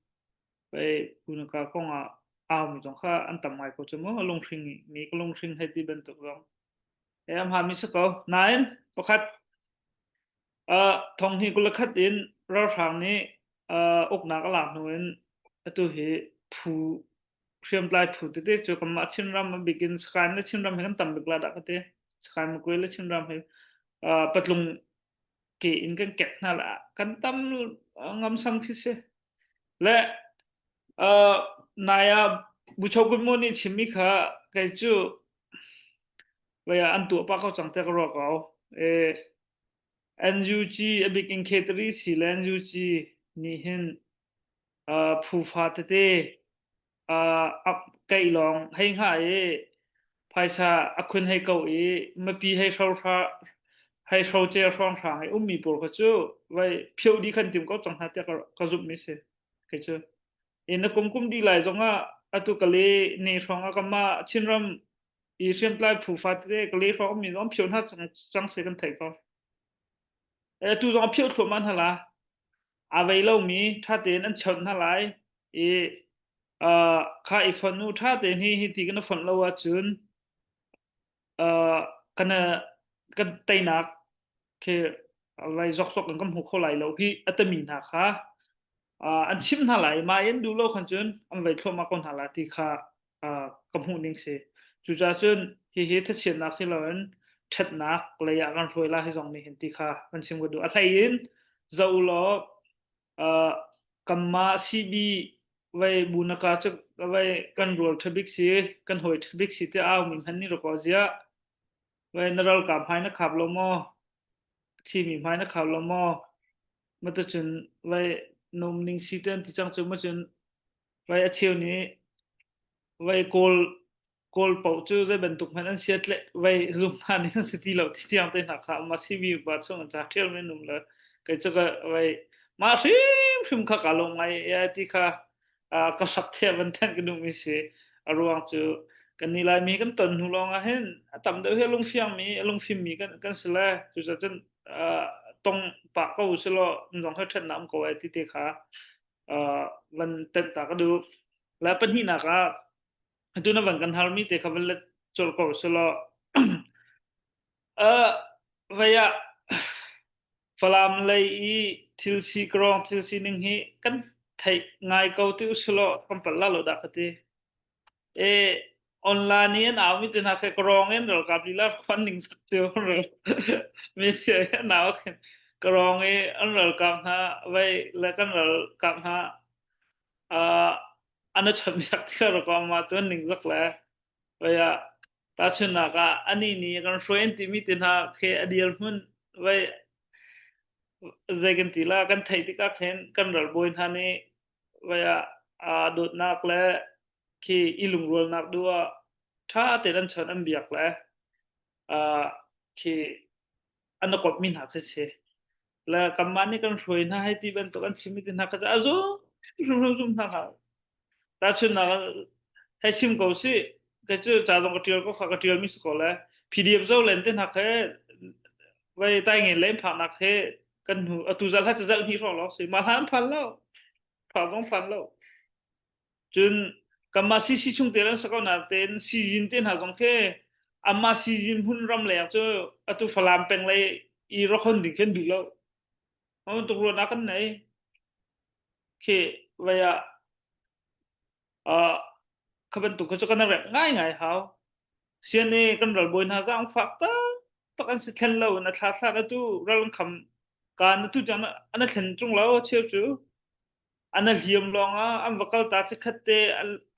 pei bu na ka kongah aumi zong kha an tam ngai ko cu mu. Lunghring mi ka lunghring hei ti bantuk zong. Eh, a hmaami si ko. Nain pakhat Thonghnih 21 in ralhrang nih uknak a lak hnu in atu hi phu hriamtlai phu tete cu kanmah Chinram a bik in Sakae le Chinram hi kan tam bik la dah ka ti. Sakae Makwe le Chinram hi patlung ke in kan kek hna la kan tam ngamsam khi si. Le nai ah Buchogun Mo nih chimmi kha kei cu an tuah pah ko cang tiah ka ruah ko. NUG a bik in K3 si le NUG nih hin uh, phufa tete uh, ap keih lawng hei hnga i phaisa a khun hei ko i mipi hei hro hra hei hro cel hrawng hrang i ummi pawl kha cu vai phio di khan tim ko cang hna tiah ka, ka zumh mi si kei cu in na kum kum di lai zongah atu kale ne hrawng ah kama Chinram i hriamtlai phu fa tete ka le hrawng mi zong phio hna cang se kan theih ko. E tu zong phio thluahmah hna la. A vei lo mi tha tein an chawnh hna lai i uh, kha i fon u tha tein hi hi ti kan fon lo ahcun uh, kan kan teinak khi vai zok zok in kan hmu kho lai lo hi atami hna kha uh, an chim hna lai ma in duh lo khan cun an vai thluahmah ko hna la ti kha uh, ka hmuh ning si. Cucaah cun hihi thachiatnak si loin ṭhatnak lei ah kan hruai la hi zong nih hin ti kha kan chim ka duh. A hlei in zoh u law uh, kanmah CB vai bunaka cu vai kan rual ṭhabik si kan hawi ṭhabik si te au mi hman ni rako ziah vai na ralkap hmai na khap lo maw thimi hmai na khap lo maw matacun vai nom ning si te an ti cang cu macun Vai a cheu nih vai kawl kawl paoh cu zei bantuk hmanh an sia tle vai zum hna ning an si ti lo ti tiang te hna kha ma CV pa chung an ca ṭhial men um le kei cu ka vai mah hrimhrim kha ka lawm ngai ya ti kha ka sak thia van then ka duhmi si a ruang cu kan ni laimi kan ton hnu lawng ah hin a tam deuh hi a lungfiang mi a lungfim mi kan kan si le cucaah cun tong pah ko selaw zong he ṭhatnak um ko ai ti te kha van tenh ta ka duh. Le pahnihnak ah atu na van kan harmi te kha van let colh ko selaw uh, vei ah Falam lei i thil si krawng thil sining hi kan theih ngai ko ti usulaw kan palh la lo dah ka ti. E online i an au mi te hna khe krawng in ralkap lila khuan ning sak cio mi an au khin krawng i an ralkap hna vei le kan ralkap hna uh, an a chawnh biak ti ka ma tu an ning zak le vei ah Tahchunhnak ah anih nih kan hruai an timi te hna khi a dirhmun vai zei kan ti la kan theih tikah khin kan ralbawi hna nih vai ah aa dawtnak le khi i lungrualnak duh ah ṭha tein an chawnh an biak le uh, khi an a kawpmi hna khi si. Le kanmah nih kan hruai hna hei ti bantuk an chimmi te hna kha cu a zum hrimhrim zum hna hlah. Tahchunhnak ah hei chim ko sih kei cu ca zong ka ṭial ko kha ka ṭialmi si ko le PDF zo len te hna he vai tai ngen le phaknak he kan hnu atu zal ha cazal hnih hrawng lawng si mah hlan phan lo pha zong phan lo cun kanmah CC chung te lan sako na tein sizin te hna zong khi amah sizin hmun ram leng cu atu Falam peng lei i rokhon ding khin duh lo tuk ruahnak kan nei Khi vei ah uh, kha bantuk kha cu kan rep ngaingai hau. Sian i kan ralbawi hna zaang fak taktak an si thlen lo in a thla thla na tu ral an kham kaan na tu tiang an a thlen tung lo cheu cu an a hliam lawng ah an va kal ta chikhat te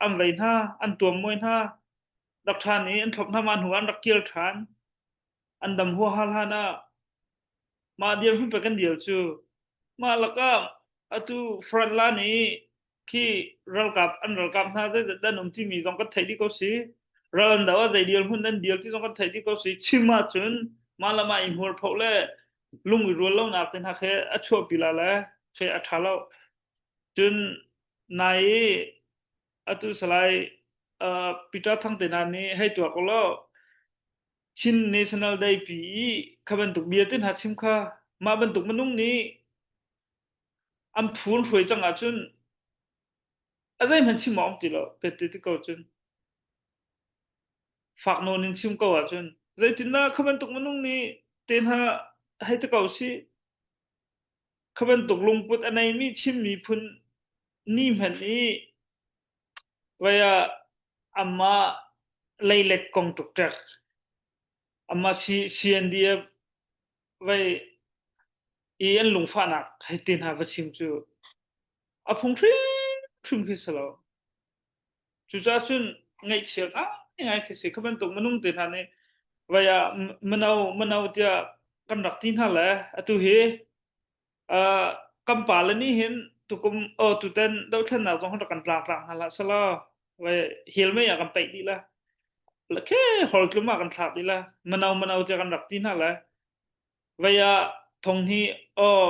an vei hna an tuam muai hna rak ṭhan i an thlop hna ma hnu an rak kir ṭhan an dam huaha hlan ah Mah dirhmun pe kan dir cu mah lakah atu front line i khi ralkap an ralkap hna zeidah an um timi zong kan theih dih ko si. Ral an do ah zei dirhmun an dir ti zong kan theih dih ko si. Chim ahcun mah le mah i hmuarphoh le lung i rual lonak te hna khi a chuahpi la le khi a ṭha lo. Cun nai i atu salai uh, Peter Thang te hna nih hei tuah ko law Chin National Day pi i kha bantuk bia te hna chim kha mah bantuk minung nih an phun hruai cang ahcun a zeihmanh chim awk ti lo pet ti ti ko cun fak nawn in chim ko ahcun zeitindah kha bantuk minung nih te hna hei ti ko si kha bantuk lungput a neimi Chin miphun ni hmanh i Vai ah amah leilet kong ṭukṭek, amah CNDF vai i an lungfahnak hei te hna va chim cu a phung hrimhrim khi si lo. Cucaah cun ngaihchia ngaingai khi si. Kha bantuk minung te hna nih vai ah mino mino tiah kan rak ti hna le atu hi Uh, kan pale nih hin tukum oh tutan dothlennak zong rak kan tlangtlak hna hlah selaw vai hil mei ah kan peih dih la la khe hol tlum ah kan thlak dih la mano mano tiah kan rak ti hna le vai ah thong hi oh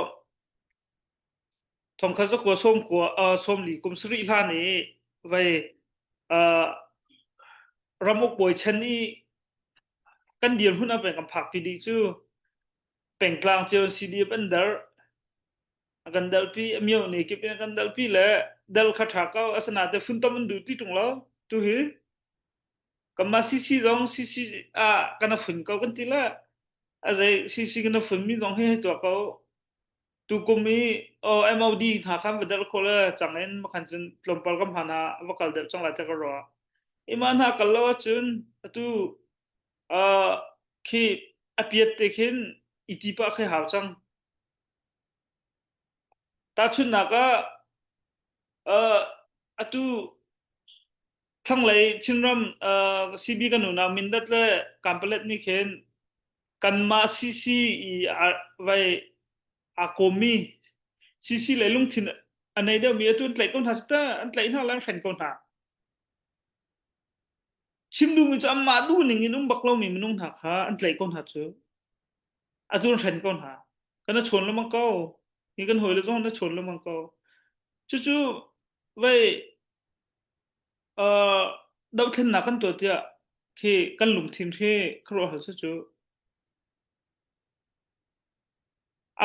thong kha zakua som kua uh, som li kum sari hlan i vai uh, ramuk bawi chen i kan dir hmun ah kan phak pi dih cu Pengtlang cio CDF an darh. A kan dalpi, a mio ne kip in a kan dalpi le dal kha ṭha ko asana te funtom an duh ti ṭung lo tu hi kanmah CC zong CC ah kan a fun ko kan ti le a zei CC kan a fun mi zong hi hei tuah ko tukum i o MOD hna khan va dal kho le cang in makhan cun tlawmpal kam hna va kal deuh cang lai te ka ruah ima hna kal lo ahcun atu Uh, khi a piat te khin i ti pah khi hau cang. Tahchunhnak ah, uh, atu thlanglei Chinram uh, CB kan unau Mindat le Kanpalet nih khin kanmah CC i a vai aa kawmmi CC le lungthin a nei deuhmi atu an tlaih ko hna cu ta an tlaih hna le an hren ko hna. Chim duhmi cu anmah duhning in um bak lomi minung hna kha an tlaih ko hna cu. Atu an hren ko hna. Kan a chawn lengmang ko. Hi kan hawile zong na chawn lengmang ko. Cucu vei uh, dohthlennak kan tuah tiah khi kan lungthin hi khuaruahhar si cu.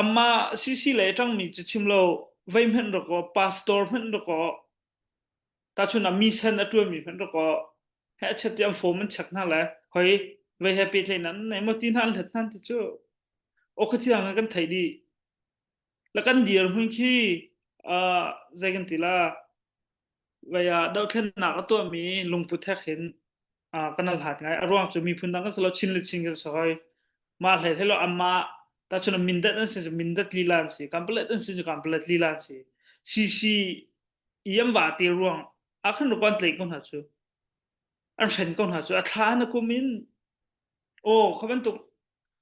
Amah CC lei a ṭangmi cu chim lo vei hmanh rak aw, pastor hmanh rak aw, tahchun ah mission a ṭuanmi hmanh rak aw. He a chet ti an form an check hna le hoi vei he pehtlaih nan nei maw ti hna an hlet hna ti cu aw kha thiang kan theih dih. La kan dir hmun khi uh, zei kan ti la vei ah dohthlennak a tuahmi lungput hek hin uh, kan al hat ngai. A ruang cu miphun dang kan si lo Chin le Chin kan si hoi. Mah hlei hlei lo amah tahchun mindat an si cu mindat lila an si kanpalet an si cu kanpalet lila an si. CC i an va te ruang ah khan rupan tlaih ko hna cu an hren ko hna cu a thla na kum in aw kha bantuk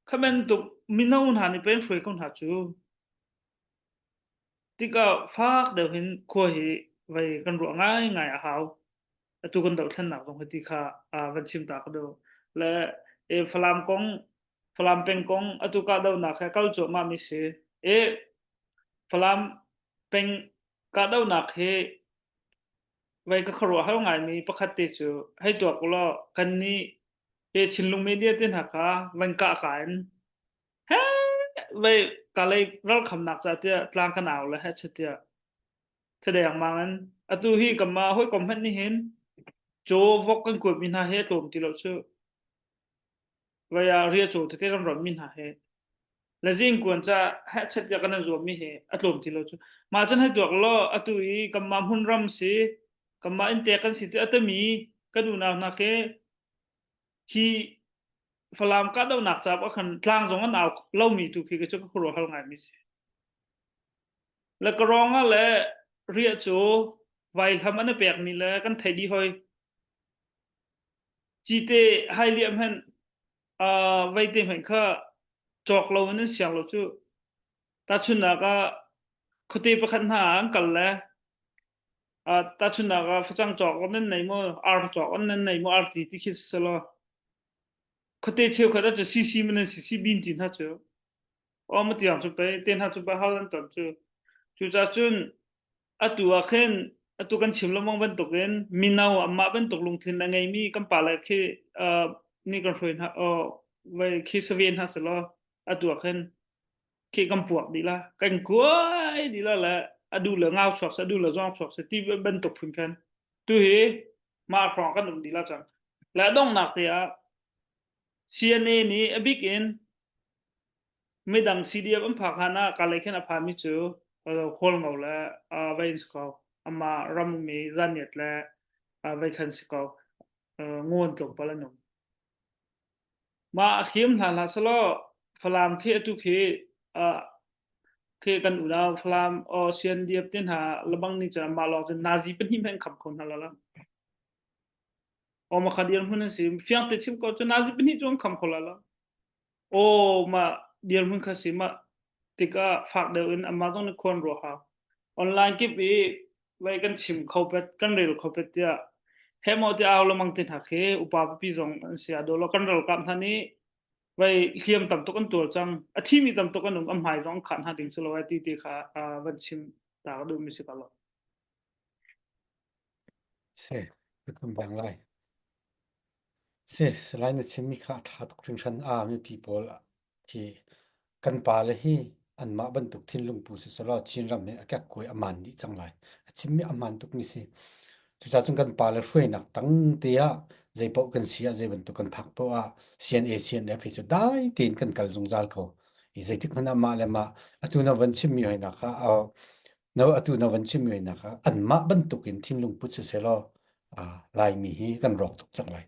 kha bantuk mino hna nih pen hruai ko hna cu tikah fak deuh hin khua hi vei kan ruah ngai ngai a hau atu kan dohthlennak zong hi ti kha van chim ta ka do le e Falam kong Falam peng kong atu ka donak he kal cuahmah mi si e Falam peng kahdohnak hi vei ka khuaruah har ngaimi pakhat te cu hei tuak ulaw kannih he Chinlung media te hna kha van kah ka in he vei kalay ralkhamnak ca tiah tlang kan au le he tiah thadeng mang in atu hi kanmah hawikom hmanh nih hin caw vok kan kuatmi hna hi a tlawm ti lo cu Vai ah riacaw tete kan ronmi hna hi le zingkuan ca hehchet tiah kan zuammi hi a tlawm ti lo cu. Mah cun hei tuak law atu i kanmah hmunram si kanmah inntek kan si ti a tami kan unau hna khi hi Falam kahdohnak ca ah khan tlang zong an au lomi tu khi cu ka khuaruah har ngaimi si. Le ka rong ah le riah cu vaihlam an i pekmi le kan theih dih hoi. Cite hai liam hmanh uh, veite hmanh kha cawk lo in an siang lo cu. Tahchunhnak ah khuate pakhat hna ah an kal le uh, tahchunhnak ah facang cawk nan nei maw, ar cawk nan nei maw, arti ti khi si selaw khuate cheukhat ah cu CC man an si, bin ti hna cu. Aw ma tiang cu pei te hna cu pa hal an ton cu. Cucaah cun atu ah khin atu kan chim lengmang bantukin mino amah bantuk lungthin a ngeimi kan pale khi uh, nih kan hruai hna uh, vai khi save hna selaw atu ah khin khi kan puak dih la kan kuai dih la le adu le ngau chuak se adu le zawng chuak se ti bantuk phun khan tu hi mah hrawng kan um dih la cang le donghnak te ah CNA nih a bik in Midang CDF an phak hlan ah kalay khin a phami cu Hualngo le vei an si ko. Amah ram ummi Zaniat le vei khan si ko. Ngun tlawmpal an um. Mah a him hna hlah selaw Falam khi atu khi khi kan unau Falam CNDF te hna lebang nih cun mah lawng cun nazi pahnih hmanh kham kho hna lo la. Aw ma kha dirhmun an si. Fiang te chim ko cu nazi pahnih cu an kham kho la lo. Aw mah dirhmun kha si mah tikah fak deuh in amah zong nih khuan ruah hau. Online kip i vei kan chim kho pet kan rel kho pet tiah he maw ti au lamang te hna khi upa pipi zong an si a dolo kan ralkap hna nih vei hliam tam tuk an tuar cang a thimi tam tuk an um a hmai zong khan hna ding si lo ai ti ti kha van chim ta ka duh mi si ka lo. Si, ka tum bang lai. Si, Salai na chimmi kha a ṭha tuk hringhran. Aa mipi pawl hi kan pale hi anmah bantuk thinlung pu si selaw Chinram hi a kekkuai a maan dih cang lai. A chimmi a hmaan tukmi si. Cucaah cun kan pale hruainak tang te ah zeipaoh kan si ah zei bantuk kan phak poah ah CNA CNF hi cu dai tein kan kal zungzal ko. I zeitik hmanh ah mah le mah atu na van chimmi hoi nak ah no atu na van chimmi hoi nak ah anmah bantuk in thinlung put si selaw Laimi hi kan rawk tuk cang lai.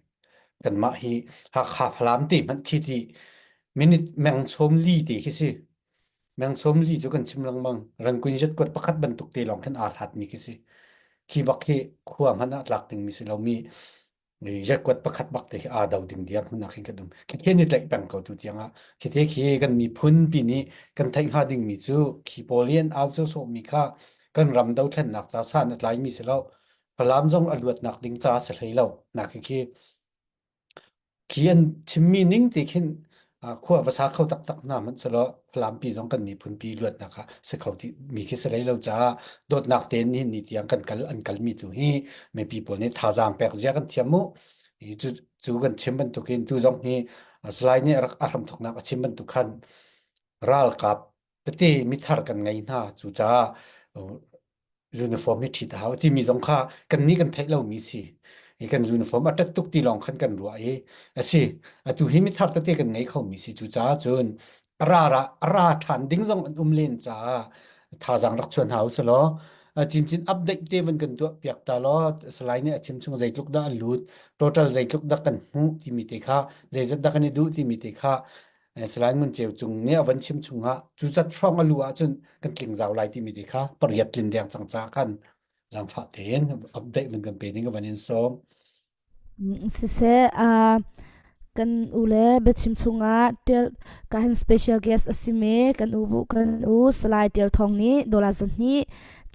Kanmah hi Hakha Falam te hmanh khi ti minute meng chom li te khi si. Meng chom li cu kan chim lengmang. Rangkun jet kuat pakhat bantuk te lawng khin aa hlat mi khi si. Khi bak khi khua hmanh ah tlak ding mi si lo mi jet kuat pakhat bak te khi aa do ding diar hmun ah khin kan um. Khi khi ni tlaih peng ko tu tiang ah. Khi te khi kan miphun pi nih kan theih hnga ding mi cu khi pawl i an au sawsawh mi kha kan ram dothlennak ca san a tlai mi si lo. Falam zong a luatnak ding ca si hlei lo. Nak khi khi an chimmi ning ti khin khua va sa kho taktak hna hmanh selaw Falam pi zong kan miphun pi luatnak ah si kho ti mi khi si hlei lo caah dawtnak tein nihin ni tiang kan kal an kalmi tu hi mipi pawl nih thazaang pek zia kan thiam mu. Hi cu cu kan chim bantukin tu zong hi Salai nih a rak a hramthoknak a chim bantuk khan ralkap tete mithar kan ngei hna cucaah uniform hi ṭhit a hau timi zong kha kannih kan theih lomi si. I kan uniform a ṭat tuk ti lawng khan kan ruah i a si. Atu hi mithar tete kan ngei khomi si. Cucaah cun a ra ra a ra ṭhan ding zong an um len caah thazaang rak chuah hna usih law cincin update te van kan tuah piak ta law Salai nih a chim chung zeitluk dah a lut total zeitluk dah kan hmuh timi te kha zeizat dah kan i duh timi te kha Salai Ngun Ceu Cung nih a van chim chungah cu zat hrawng a lu ahcun kan tling zau lai timi te kha pariat tlin deng cang ca khan zaangfah tein update van kan pe ding ka van in sawm. Siseh, uh, kan u le biachim chungah ṭial ka hin special guest a simi kan u bu kan u Salai Ṭial Thawng nih dollar zahnih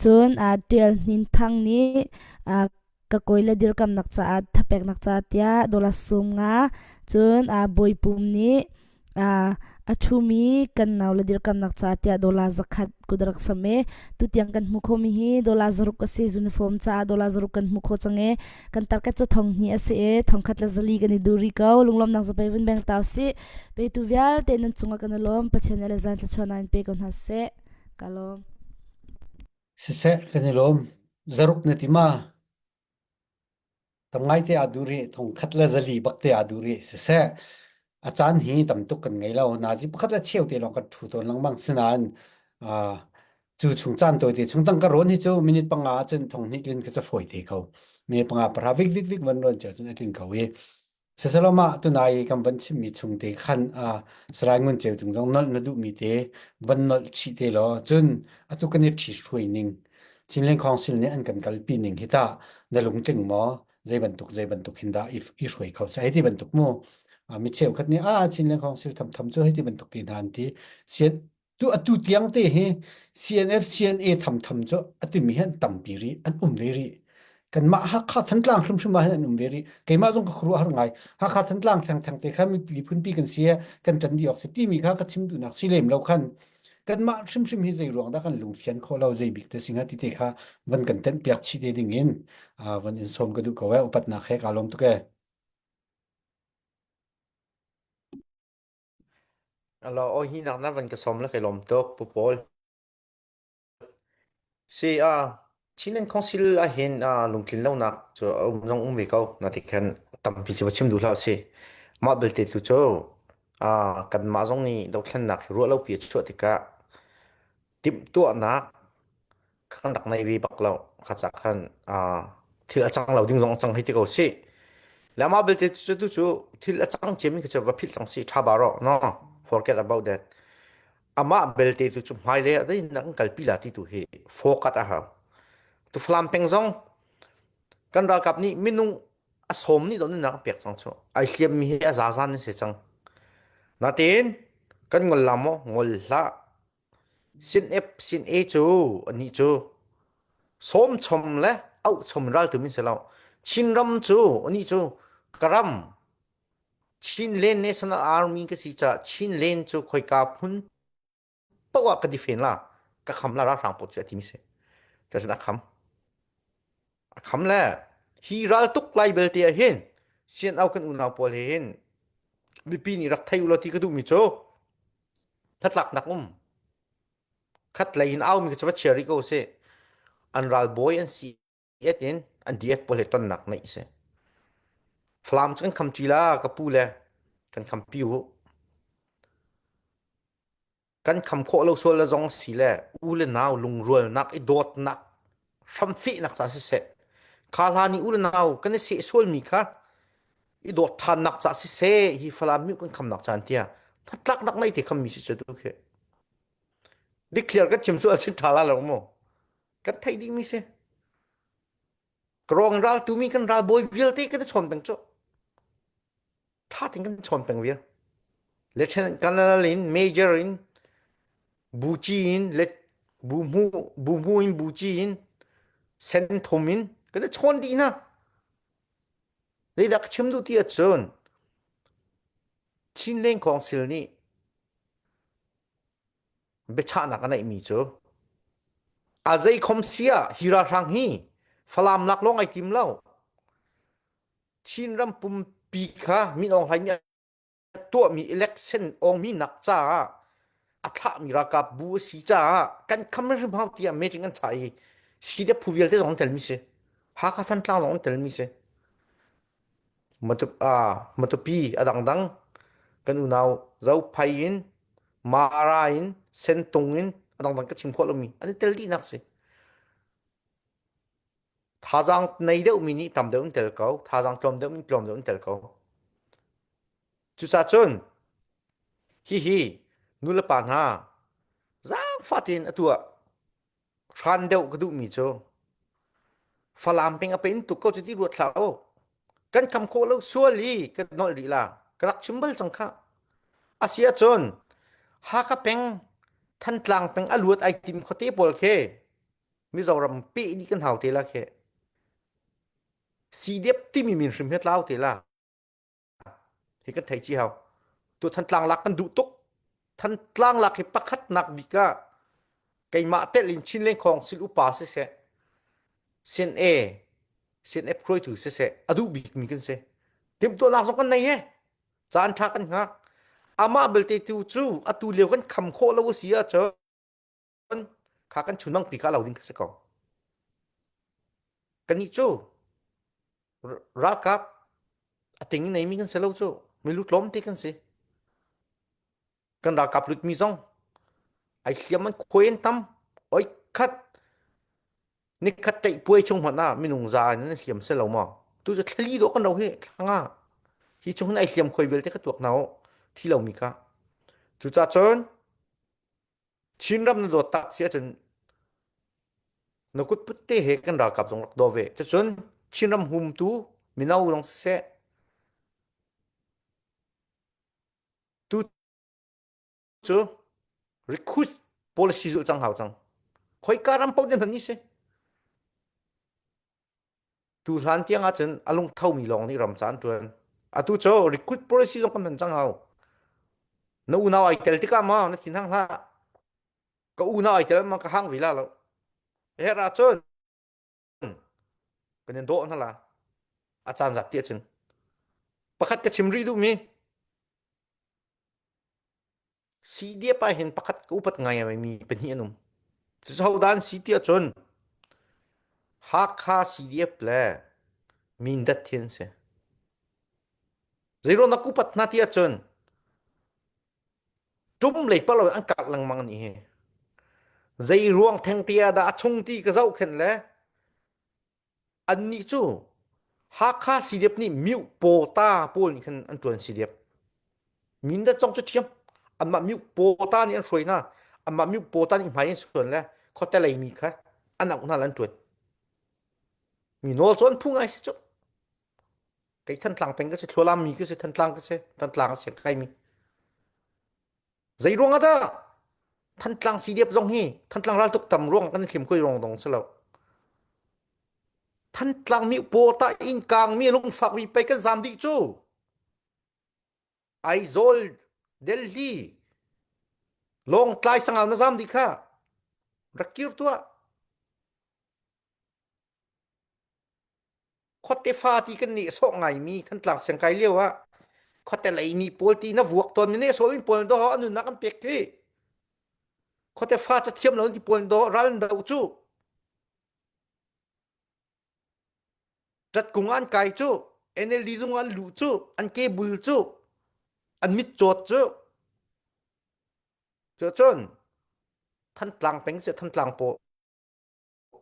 cun uh, Ṭial Hnin Thang nih uh, ka kawi le dirkamnak caah thapeknak caah tiah dollar sum nga cun uh, Bawi Pum nih a ṭhumi kan nau le dirkamnak caah tiah dollar 100 kut rak sam e. Tutiang kan hmu khomi hi dollar 6 a si. Uniform caah dollar 6 kan hmu kho cang e. Kan target cu thong hnih a si e. Thong khat le zali kan i duh rih ko. Lunglawmhnak zapei vun beng tau si. Petu vialte nan cungah kan i lawm. Pathian nih le zan thluachuahnak in pe ko hna seh. Ka lawm. Siseh kan i lawm. Zaruk na ti ma? Tam ngaite aa duh rih, thong khat le zali bak te aa duh rih. Siseh, a caan hi tam tuk kan ngei lo. Nazi pakhat le cheu te lawng kan ṭhu tawn lengmang. Sinain uh, cu chung caan tawite chung tangka rawn hi cu minute panga ahcun thong hnih tlin kha cu fawi te ko. Minute panga pahra vik vik vik van rawn cio cun a tling ko i Siselaw mah tunai i kan van chimmi chung te khan uh, Salai Ngun Ceu cung zong nolh na duhmi te van nolh chih te law cun atu kan i ṭhithruai ning Chinland Council nih an kan kalpi ning hi tah na lungtling maw zei bantuk zei bantuk hin dah i, i hruai kho seh hei ti bantuk mu mi cheukhat nih ah Chinland Council thamtham cu hei ti bantuk ti hna an ti Tu atu tiang te hi CNF CNA thamtham cu a timi hi an tampi rih, an um ve rih. Kanmah Hakha Thantlang hrimhrim ah hin an um ve rih. Keimah zong ka khuaruah har ngai. Hakha Thantlang thengtheng te kha miphun pi kan si kan ṭan dih awk si timi kha ka chim duhnak si lem lo khan kanmah hrimhrim hi zei ruang dah kan lungfian khawh lo zei bik te singa ti te kha van kan tenh piak chih te ding in van in sawm ka duh ko eh upatnak he kaa lawm tuk eh. Alo, oi hi nak na van ka som la kai lawm tuk pu Paul. Si a Chinland Council ah hin lungtlin lonak cu a um zong um ve ko. Na ti khan tampi cu va chim duh hlah si. Mah belte tu cu kanmah zong nih dothlennak hi ruah lo pi a chuah tikah timhtuahnak kan rak nei ve bak lo. Kha cak khan thil a cang lo ding zong a cang hei ti ko si. Le mah belte cu tu cu thil a cang ciami kha cu va philh cang si tha ba rawh no forget about that. Amah belte tu cu hmailei ah dei na kan kalpi la ti tu hi focus a hau. Tu Falam peng zong kan ralkap nih minung a sawm nih don nak pek cang chu. Ai hliam mi hi a zazan in si cang. Natin kan ngol la maw ngol hlah. Sin ep sin e cu ani cu sawm chom le auh chom ral tu min si lo. Chinram cu ani cu karam Chinland National Army ka si caah Chinland cu khoika phun paoh ah ka defend la ka kham la ralhrang pawl cu a timi si. Cuacun a kham. A kham le hi raltuk lai belte ah hin CNO kan unau pawl he hin mipi nih rak thei u law ti ka duhmi cu hnatlaknak um khat lei in aumi cu va chia rih ko sih an ralbawi an si et in an diet pawl he tonnak neih si. Falam cu kan kham ṭi la ka pu le kan kham pi u. Kan kham khawh lo sual le zong si le u le nau lungrualnak i dawtnak hramfehnak ca siseh kha hlan i u le nau kan i seh sualmi kha i dawt ṭhannak ca siseh hi Falam mi kan khamnak caan tiah hnatlaknak nei te khammi si cu tu khi dikthliar kan chim sual chin ṭha la lo mu kan theih dihmi si Krawng ral tumi kan ralbawi vialte kan i chawn peng cu tha tein kan chawn peng vial lieutenant colonel in major in buci in let bu mu bu mu in buci in sen thum in kan i chawn dih na zeidah ka chim duh ti ahcun Chinland Council nih biachahnak a neihmi cu a zeikhom si ah hi ralhrang hi Falam lak lawng ai tim lo. Chinram pumpi kha Min Aung Hlaing nih a tuahmi election awngmi nak caah a thlahmi ralkap bu a si caah kan kham hrim hau tiah meeting an chah i CDF phu vialte zong an telmi si. Hakha Thantlang zong an telmi si. Matupi a dangdang kan unau Zophei in Mara in Sentung in a dangdang ka chim khawh lomi an i tel dihnak si. Thazaang nei deuhmi nih tam deuh in tel ko, thazaang tlawm deuh nih tlawm deuh in tel ko. Cucaah cun hihi nulepa hna zaangfah tein atu ah hran deuh ka duhmi cu Falam peng a pen tuk ko cu ti ruat hlah u. Kan kham khawh lo sual i kan nolh rih la. Ka rak chim bal cang khah. A si ahcun Hakha peng Thantlang peng a luat ai tim khuate pawl khi Mizoram peh dih kan hau te la khi. CDF timi min hrim hi tlau te la. Hi kan thei ci hau. Tu Thantlang lak kan duh tuk. Thantlang lak hi pakhatnak bik ah keimah telh in Chin Lengkhawng sil upa siseh, CNA, CNF hruaitu siseh, a duh bikmi kan si. Timhtuahnak zong kan nei he. Caan ṭha kan hngak. Amah belte tu cu atu lio kan kham khawh lo a si ahcun kha kan chunmang pi kha lo ding kha si ko. Kannih cu ralkap a ting in neimi kan si lo cu milu tlawmte kan si kan ralkap lutmi zong ai hliam an khuai an tam oi khat nikhat ṭeih puai chung hmanh ah minung za in an hliam si lo maw tu cu thlali dawh kan ro hi thlanga hi chung hin ai hliam khoi vialte ka tuak hna u thi lomi ka cucaah cun Chinram na dawt tak si ahcun na kutput te he kan ralkap zong rak daw ve. Cucun Chinram humtu mino zong siseh tu cu recruit policy zulh cang hau cang. Khoika ram paoh nih ni si. Tu hlan tiang ahcun a lungthomi lawng nih ram ca an ṭuan. Atu cu recruit policy zong kan hman cang hau. Na unau ai tel tikah maw na thin hang hlah. Ka unau ai tel ma ka hang vi la lo. Her ahcun kan in dawh hna la. A caan zat ti ahcun. Pakhat ka chim rih duhmi CDF ah hin pakhat ka upat ngai mi pahnih an um. Cucu hodah an si ti ahcun Hakha CDF le Mindat hi an si. Zeiruang dah ka upat hna ti ahcun ṭum lei palo an karh lengmang nih hi. Zei ruang theng ti ah dah a chung ti ka zohkhenh le Annih cu Hakha CDF nih Myu Pawta pawl nih khan an ṭuan CDF. Mindat zong cu ṭhiam. Anmah Myu Pawta nih an hruai hna. Anmah Myu Pawta nih hmai an suan le khuate lei mi kha an auh hna le an ṭuan. Mi nawl cu an phu ngai si cu. Kei Thantlang peng ka si, Thlualam mi ka si, Thantlang ka si, Thantlang a si kai mi. Zei ruang ah dah Thantlang CDF zong hi Thantlang raltuk tam ruang kan i thlim koi ruang dong si lo. Thantlang mi paw ta inn kang mi lungfak mi pei kan zam dih cu. Aizawl, Delhi, Lawngtlai sangau na zam dih kha. Rak kir tuah. Khuate fa ti kan nih sawh ngaimi Thantlang siangkai lio ah khuate leimi pawl ti na vuak tawn mi nih sawh mi pawl do an nunnak an pek khi khuate fa cathiam lo ti pawl do ral an do cu ṭatkung an kai cu NLD zung an luh cu an ke bul cu an mit cawt cu cucun Thantlang peng si Thantlang paw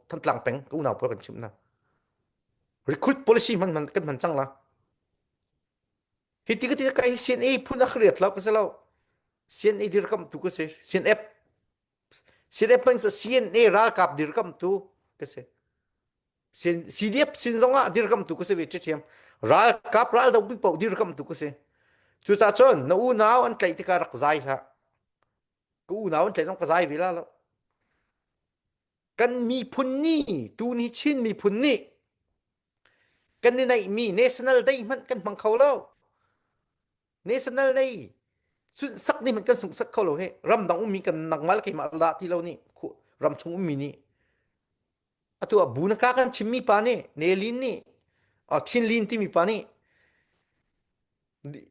Thantlang peng ka unau pawl kan chimh hna. Recruit policy hman hman kan hman cang la. Hi ti ka ti ka hi CNA phun a khriat lo ka si lo. CNA dirkamh tu ka si. CNF CNF man CNA ralkap dirkamh tu ka si. CDF sin zong ah dirkamh tu ka si ve ṭhiam. Ralkap ral do paoh dirkamh tu ka si. Cucaah cun na unau an tlaih tikah rak zai hlah. Ka unau an tlaih zong ka zai ve la lo. Kan miphun ni tuni Chin miphun nih kan i neihmi national day hmanh kan hmang kho lo. National day sunhsak ni hmanh kan sunhsak kho lo he ramdang ummi kan nangmah le keimah dah ti lo nih ram chung ummi nih atu ah bu na ka kan chimmi pa nih Nelin nih Thinlin timi pa nih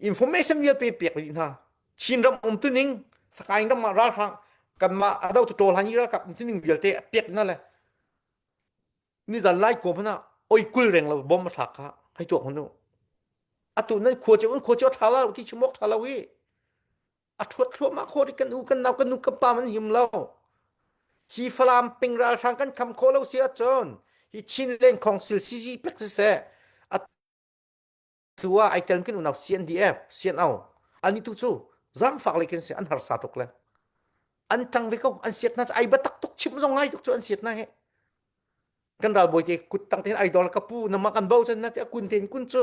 information vialte pek dih hna Chinram um tuning Sakaing ram ah ralhrang kanmah a do tu ṭawl han i ralkap um tuning vialte a pek hna le nizan lai ko hmanh ah oi kul reng lo bom a thlak kha hei tuak hmanh u. Atu nan khua cio nan khua cio ṭha la lo ti chim awk ṭha lo i a ṭhuat thluahmah khawh rih kan u kan nau kan nu kan pa man him lo. Hi Falam ping ralhrang kan kham khawh lo si ahcun hi Chinland Council CG pek siseh atu ah ai tel kan unau CNDF CNO ani tu cu zaangfak lei kan si an harsa tuk le an ṭang ve ko an siat hna ai batak tuk chim zong ngai tuk cu an siat hna he kan ralbawi te kut tang ten idol ka pu nama kan bo chan na te kun ten kun cu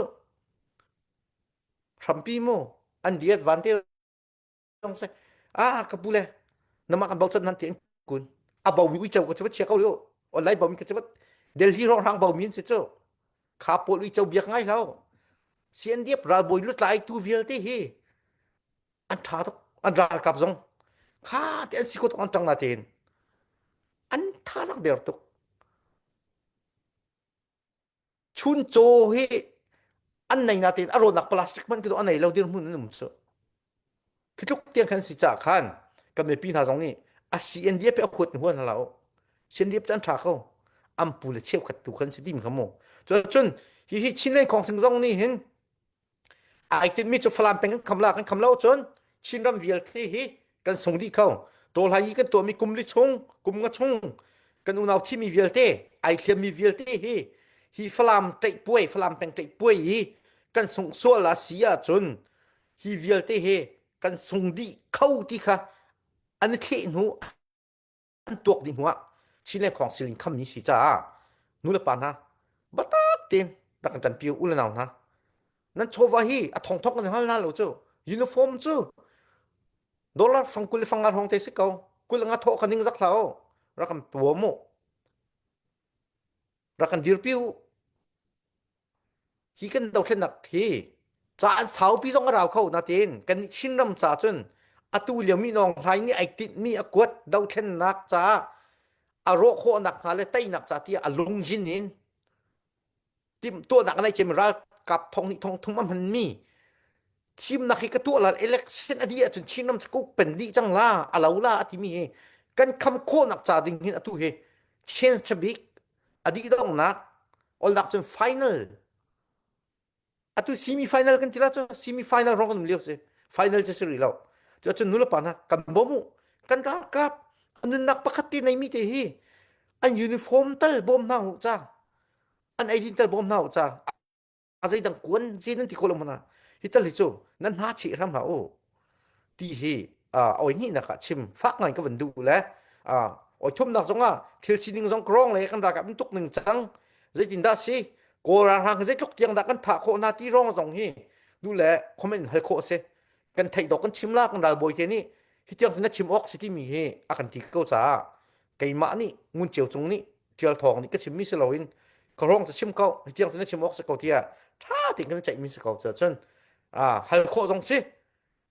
hrampi mu an diat van te dong se ah ka pu le nama kan bo chan nan ti kun a bo mi uico ka chu chia ko yo online bo mi ka chu Delhi rong rang bo min si chu kha pawl uico biak ngai lo CNDF ralbawi lutlai tu vialte hi an ṭha tuk an ralkap zong kha te an si ko tuk an ṭang na tein an thazaang der tuk chun caw hi an nei na tein a rawnak plastic man khi an nei lo dirhmun an um cu khi tluk tiang khan si ca khan kan mipi hna zong nih a CNDF a huat huan hna lo CNDF cu an ṭha ko an pu le cheukhat tu khan si dim kha mu cun hi hi Chinland Khawngsing zong nih hin Ai tinhmi cu Falam peng kan kham la kan kham lo cun Chinram vialte hi kan sung dih kho. Tawlhai hi kan tuahmi kum li chung, kum nga chung kan unau thimi vialte, ai thliammi vialte hi hi Falam ṭeih puai, Falam peng ṭeih puai hi kan sungh sual a si ahcun hi vialte hi kan sung dih kho ti kha an i thleh hnu an tuak dih hnuah Chinland Council in khammi si caah nu le pa hna batak tein rak kan ṭanpi u le nau hna nan chawva hi a thongthong kan hal hna lo cu uniform cu dollar fang 20 fang nga hrawng te si ko 20 nga thawh kan ning zak hlah u rak kan tuam u rak kan dirpi u Hi kan dothlennak hi caan saupi zong a rau kho nain kan Chinram ca cun atu lio mi Nawng Hlaing nih ai tinhmi a kuat dothlennak caah a rawh khawhnak hnga le teinak ca tiah a lungzin in timhtuahnak a neih ciami ralkap thong hnih thong thum a hmanmi thimnak hi ka tuah la election a dih ahcun Chinram cu pen dih cang la a lo la a timi hi kan kham khawhnak ca ding hin atu hi chance bik a dih donghnak olnak cun final atu semi final kan ti la cu semi final rong kan um lio si final cu si rih lo cu cun nulepa hna kan bawm u kan ralkap nunnak pakhat te nei mi te hi an uniform tal bawm hna u ca an eidin tal bawm hna u ca a zeidang kuan je nan ti ko lo mana hi tal hi cu nan hna chih hram hlah u ti hi oi hnihnak ah chim fak ngai ka van duh le oi thumnak zong ah thil sining zong krong le kan ralkap in tuk ning cang zeitin dah si kawl ralhrang zeitluk tiang dah kan thah khawh na ti rong zong hi du le comment hal khawh si kan theih dawk kan chim la kan ralbawi te nih hi tiang na chim awk si timi hi a kan ti ko caah keimah nih ngun ceu cung nih tial thawng nih ka chimmi si loin ka rong cu chim ko hi tiang cu na chim awk si ko tiah ṭha tein kan ceihmi si ko cun hal khawh zong si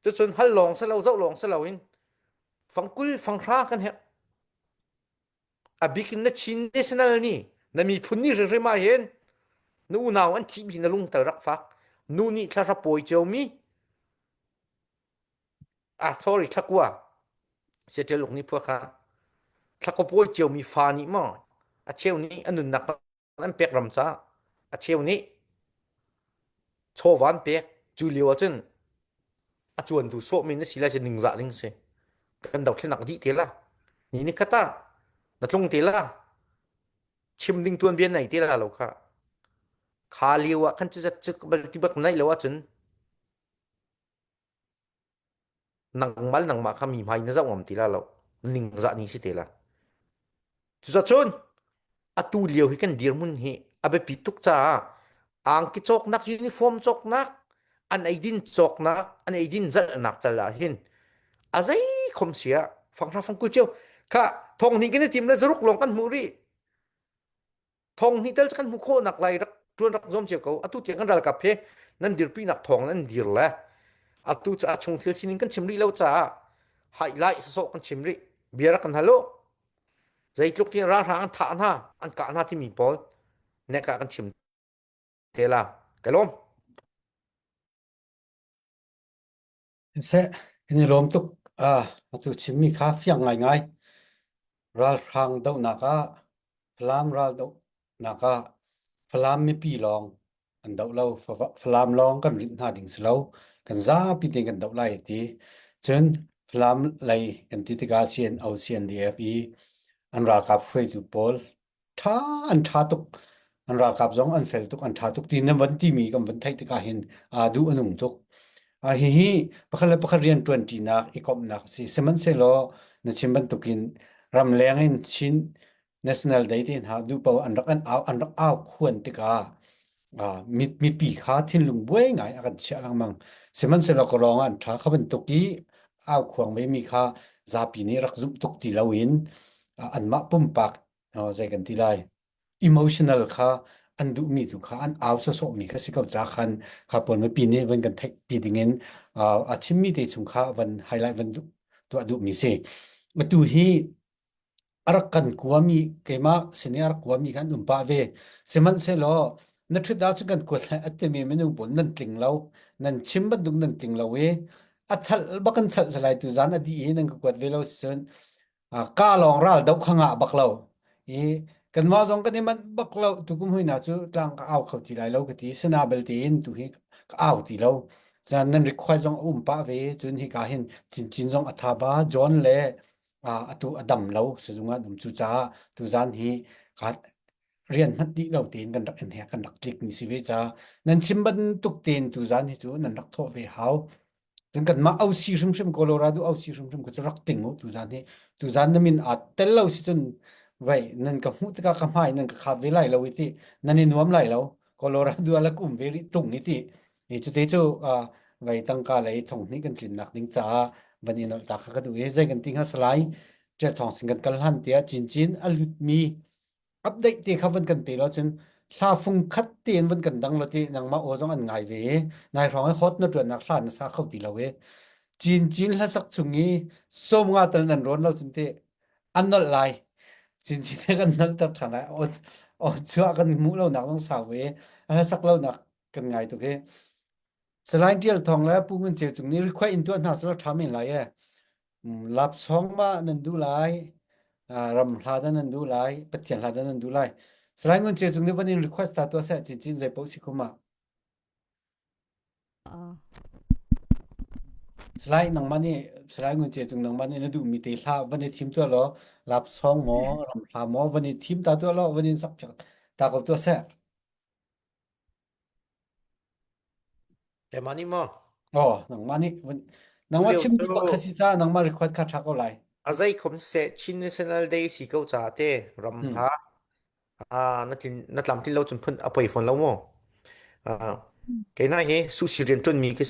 cucun hal lawng si lo zoh lawng si loin fangkul fanghra kan herh a bik in na Chin national ni na miphun ni hrimhrim ah hin na unau an thihmi na lung tal rak fak nu nih thla pawi ciomi ah sorry thlakua Seattle uk nih phua kha thlakua pawi ciomi fa nih maw a cheu nih a nunnak an pek ram ca a cheu nih chawva an pek cu lio ahcun a cuantu sawhmi na si lai cu ningzah ding si kan dothlenak dih te la ni ni khat ah na tlung te la chim ding tuanbia nei te la lo kha kha lio ah khan cu zat cu bal ti bak nei lo ahcun nangmal nangmah kha mi hmai na zoh ngam ti la lo ningzah ni si te la cuzacun atu lio hi kan dirhmun hi a biapi tuk caah angki cawknak uniform cawknak an eidin cawknak an eidin zalhnak cal ah hin a zei khom sia fanghra fangkul cio kha thong hnih kan i tim le zaruk lawng kan hmuh rih Thong hnih tel kan hmuh khawhnak lai rak ṭuan rak zuam cio ko. Atu tiang kan ralkap he nan dirpinak thawng nan dir le atu cu a chung thil sining kan chim rih lo caah hai lai sasawh kan chim rih. Bia rak kan hal u. Zeitluk tiang ralhrang an thah hna, an kah hna timi pawl nek ah kan chim te la. Ka lawm. Seh, kan i lawm tuk. Ah, atu chimmi kha fiang ngaingai. Ralhrang dohnak ah, Falam ral dohnak ah, Falam mipi lawng. An doh lo. Falam lawng kan rinh hna ding si lo. Kan zapi tein kan doh lai ti. Cun Falam lei kan ti tikah CNO, CNDF i an ralkap hruaitu pawl ṭha an ṭha tuk. An ralkap zong an fel tuk, an ṭha tuk ti nan van timi kan van theih tikah hin aa duh a nung tuk. Hihi pakhat le pakhat rian ṭuanṭinak i komhnak a si. Sihmanhsehlaw na chim bantukin ramleng in Chin National Day te hna duhpaoh an rak an au an rak au khuan tikah mipi kha thinlung buai ngai a kan chiah lengmang. Sihmanhsehlaw ka lawng ah an ṭha kha bantuk i au khuang ve mi kha zapi nih rak zumh tuk ti loin anmah pumpak zei kan ti lai emotional kha an duhmi tu kha an au sawsawhmi kha si ko ca khan kha pawl mipi nih van kan theih pi dingin a chimmi te chung kha van highlight van tuah duhmi si. Atu hi a rak kan kuami keimah sin i a rak kuami kha an um pah ve. Sihmanhsehlaw na ṭhut ahcun kan kuat lai a timi minung pawl nan tling lo, nan chim bantuk nan tling lo i a chalh bak kan chalh salai tu zan a dih i nan ka kuat ve lo sicun ka lawng ral doh kha ngah bak lo i kanmah zong kan i manh bak lo tukum huina cu tlang ka au kho ti lai lo ka ti sana belte in tu hi ka au ti lo cun nan request zong a um pah ve cun hika hin cincin zong a tha ba John le atu a dam lo sizung ah um cu caah tuzan hi rian hmanh dih lo tein kan rak in he kan rak tlik mi si ve ca nan chim bantuk tein tuzan hi cu nan rak thawh ve hau Cun kanmah OC hrimhrim Colorado OC hrimhrim kha cu rak ting u tuzan hi. Tuzan na min aa tel lo si cun vei nan ka hmuh tikah ka hmai nan ka khap ve lai lo i ti nan i nuam lai lo. Colorado ah la kum ve rih ṭung i ti. Hi cute cu vei tangka lei thong hnih kan tlinnak ding caah van i nolh ta kha ka duh i zei kan ti hnga salai Ṭial Thawng sin kan kal hlan tiah cincin a lutmi update te kha van kan pe lo cun hla fung khat tein van kan dang lo ti nangmah aw zong an ngai ve i nai hrawng i hot na tuannak hla na sa kho ti lo i cin cin hlasak chung i som nga tal nan rawn lo cun te an nolh lai cin cin he kan nolh ter than lai aw aw chuah kan hmuh lo nak zong sau ve hlasak lo nak kan ngai tuk hi Salai Tial Thawng le Pu Ngun Ceu Cung nih request in tuah hna selaw ṭha men lai e. Lapsawng ma nan duh lai, ram hla dah nan duh lai, Pathian hla dah nan duh lai. Salai Ngun Ceu Cung nih van in request ta tuah seh cincin zei paoh si khum ah. Salai nangmah nih Salai Ngun Ceu Cung nangmah nih na duhmi te hla van i thim tuah law lapsawng maw ram hla maw van i thim ta tuah law van in sak ta ko tuah seh. Keimah nih maw? Oh, nangmah nih nangmah Tulio chim cu duh bak kha si ca nangmah record kha ṭha ko lai. a zei khom seh Chin National Day si ko ca te ram hla ah na tlin na tlamtlin lo cun phun a poi fawn lo mu. Ah kei hi sushi rian ṭuan mi khi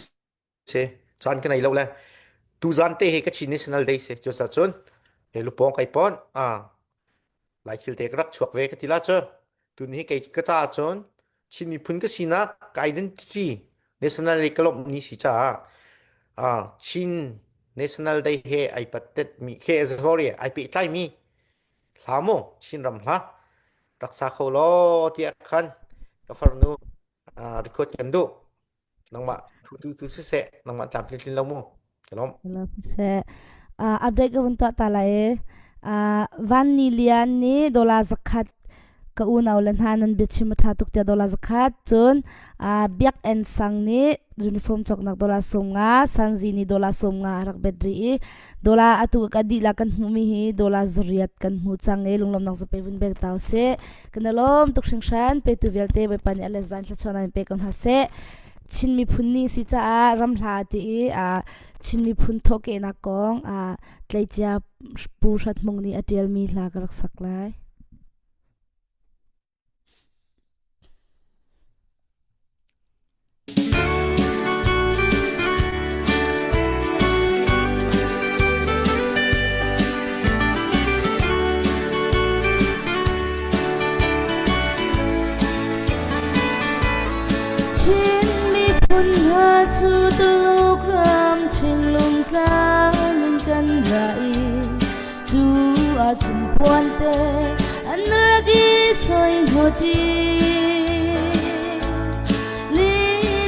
si caan ka nei lo le tuzan te hi ka Chin National Day si cu sa cun he lupawng kai pon ah lai thil te ka rak chuak ve ka ti la cu tun hi kei ka ca cun Chin miphun ka sinak ka identity national ka lawmh ni si caah ah Chin National Day he ai pattet mi he sorry ai pehtlai mi hla mu Chin ram hla rak sa kho law tiah khan ka farnu record kan duh nangmah thu tu tu siseh nangmah tlamtlin tlin lo mu ka lawm Hello siseh. Uh, update ka vun tuah ta lai e. Uh, Van Ni Lian nih dollar zakhat ka unau le hna nan biachim a ṭha tuk tiah dollar zakhat cun uh, Biak En Sang nih uniform cawknak dollar 50 Sanzi nih dollar 50 a rak bet rih i dollar atu ka dihlak kan hmuhmi hi dollar zariat kan hmu cang i lunglawmnak zape vun bek ta usih Kan i lawm tuk hringhran. Petu vialte Bawipa nih a le zan thluachuah in pe ko hna seh. Chin miphun ni si caah ram hla ti i Chin miphun thawhkehnak kong tleicia Pu Hrat Hmung nih a ṭialmi hla ka rak sak lai. Chin miphun hna cu Tuluk ram Chinlung tlang in kan ra i cu ahcun puante an rak i soi hnawt i li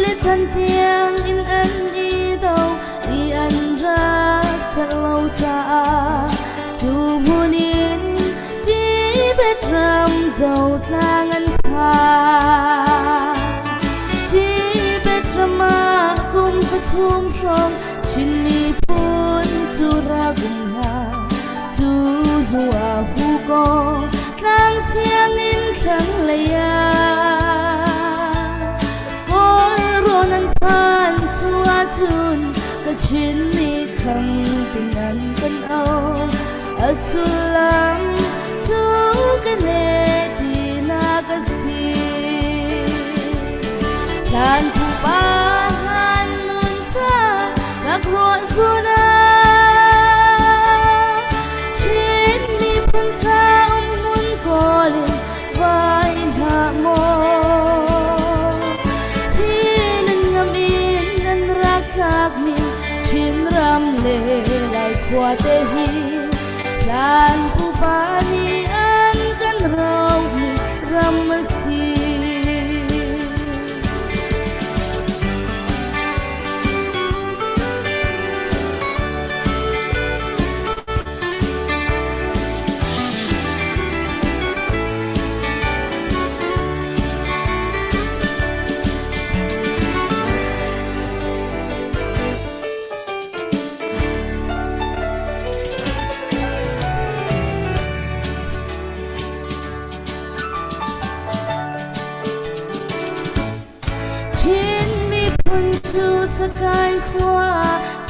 le chan tiang in an i do i an rak celh lo caah cu hmun in Tibet ram zotlang an phan. rak um hlah. Cu hnu ah hukawng tlang fiang in thlanglei ah Kawlrawn an phan cu ahcun Kachin nih khang tin an kan auh. A sullam cu ka ne tinak a si. Hlan pupa han nun ca rak ruah zun ah Chin miphun ca um hmun kawl in vai hna maw Chin ngam in an rak tlakmi Chinram le Lai khua te hi hlan pupa nih an kan rohmi ram a si. Chin miphun cu Sakai khua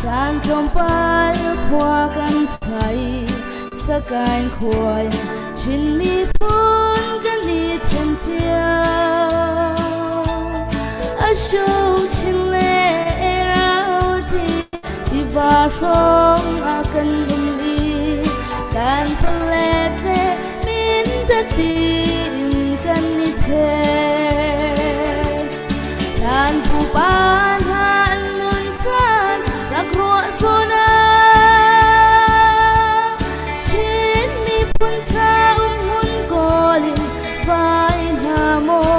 caan tlawmpal khua kan sai Sakai khua in Chin miphun kan i then cio A sho chin le rauti tiva hrawng ah kan um i kan palet le min tatin kan i then. Hlan pupa hna an nun caan rak ruah zawn ah Chin miphun ca um hun kawl in vai hna maw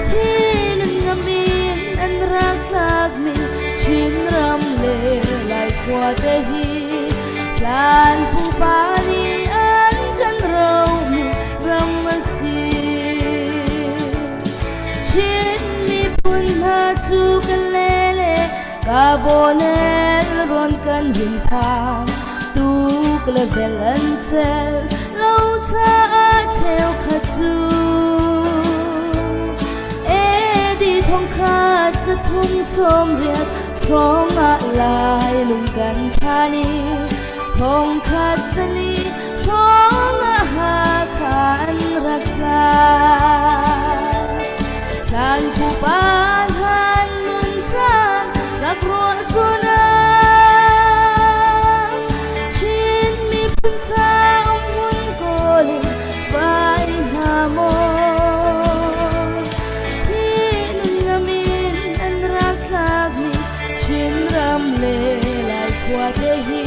Thinun ngam in an rak tlakmi Chinram le Lai khua te hi hlan pupa nih an kan romi ram a si. Chin miphun hna cu kan le le ka bonel rawn kan hin phang tuk le vel an cel lo caah cheukhat cu edi thong khat zathum 80 hrawng ah lai lung kan than i thong khat 4 hrawng ah Hakha an rak tla hlan pupa hlan nun caan rak ruah sun ah Chin miphun ca um hun kawl in vai hna maw Thinun ngam in an rak tlakmi Chinram le Lai khua te hi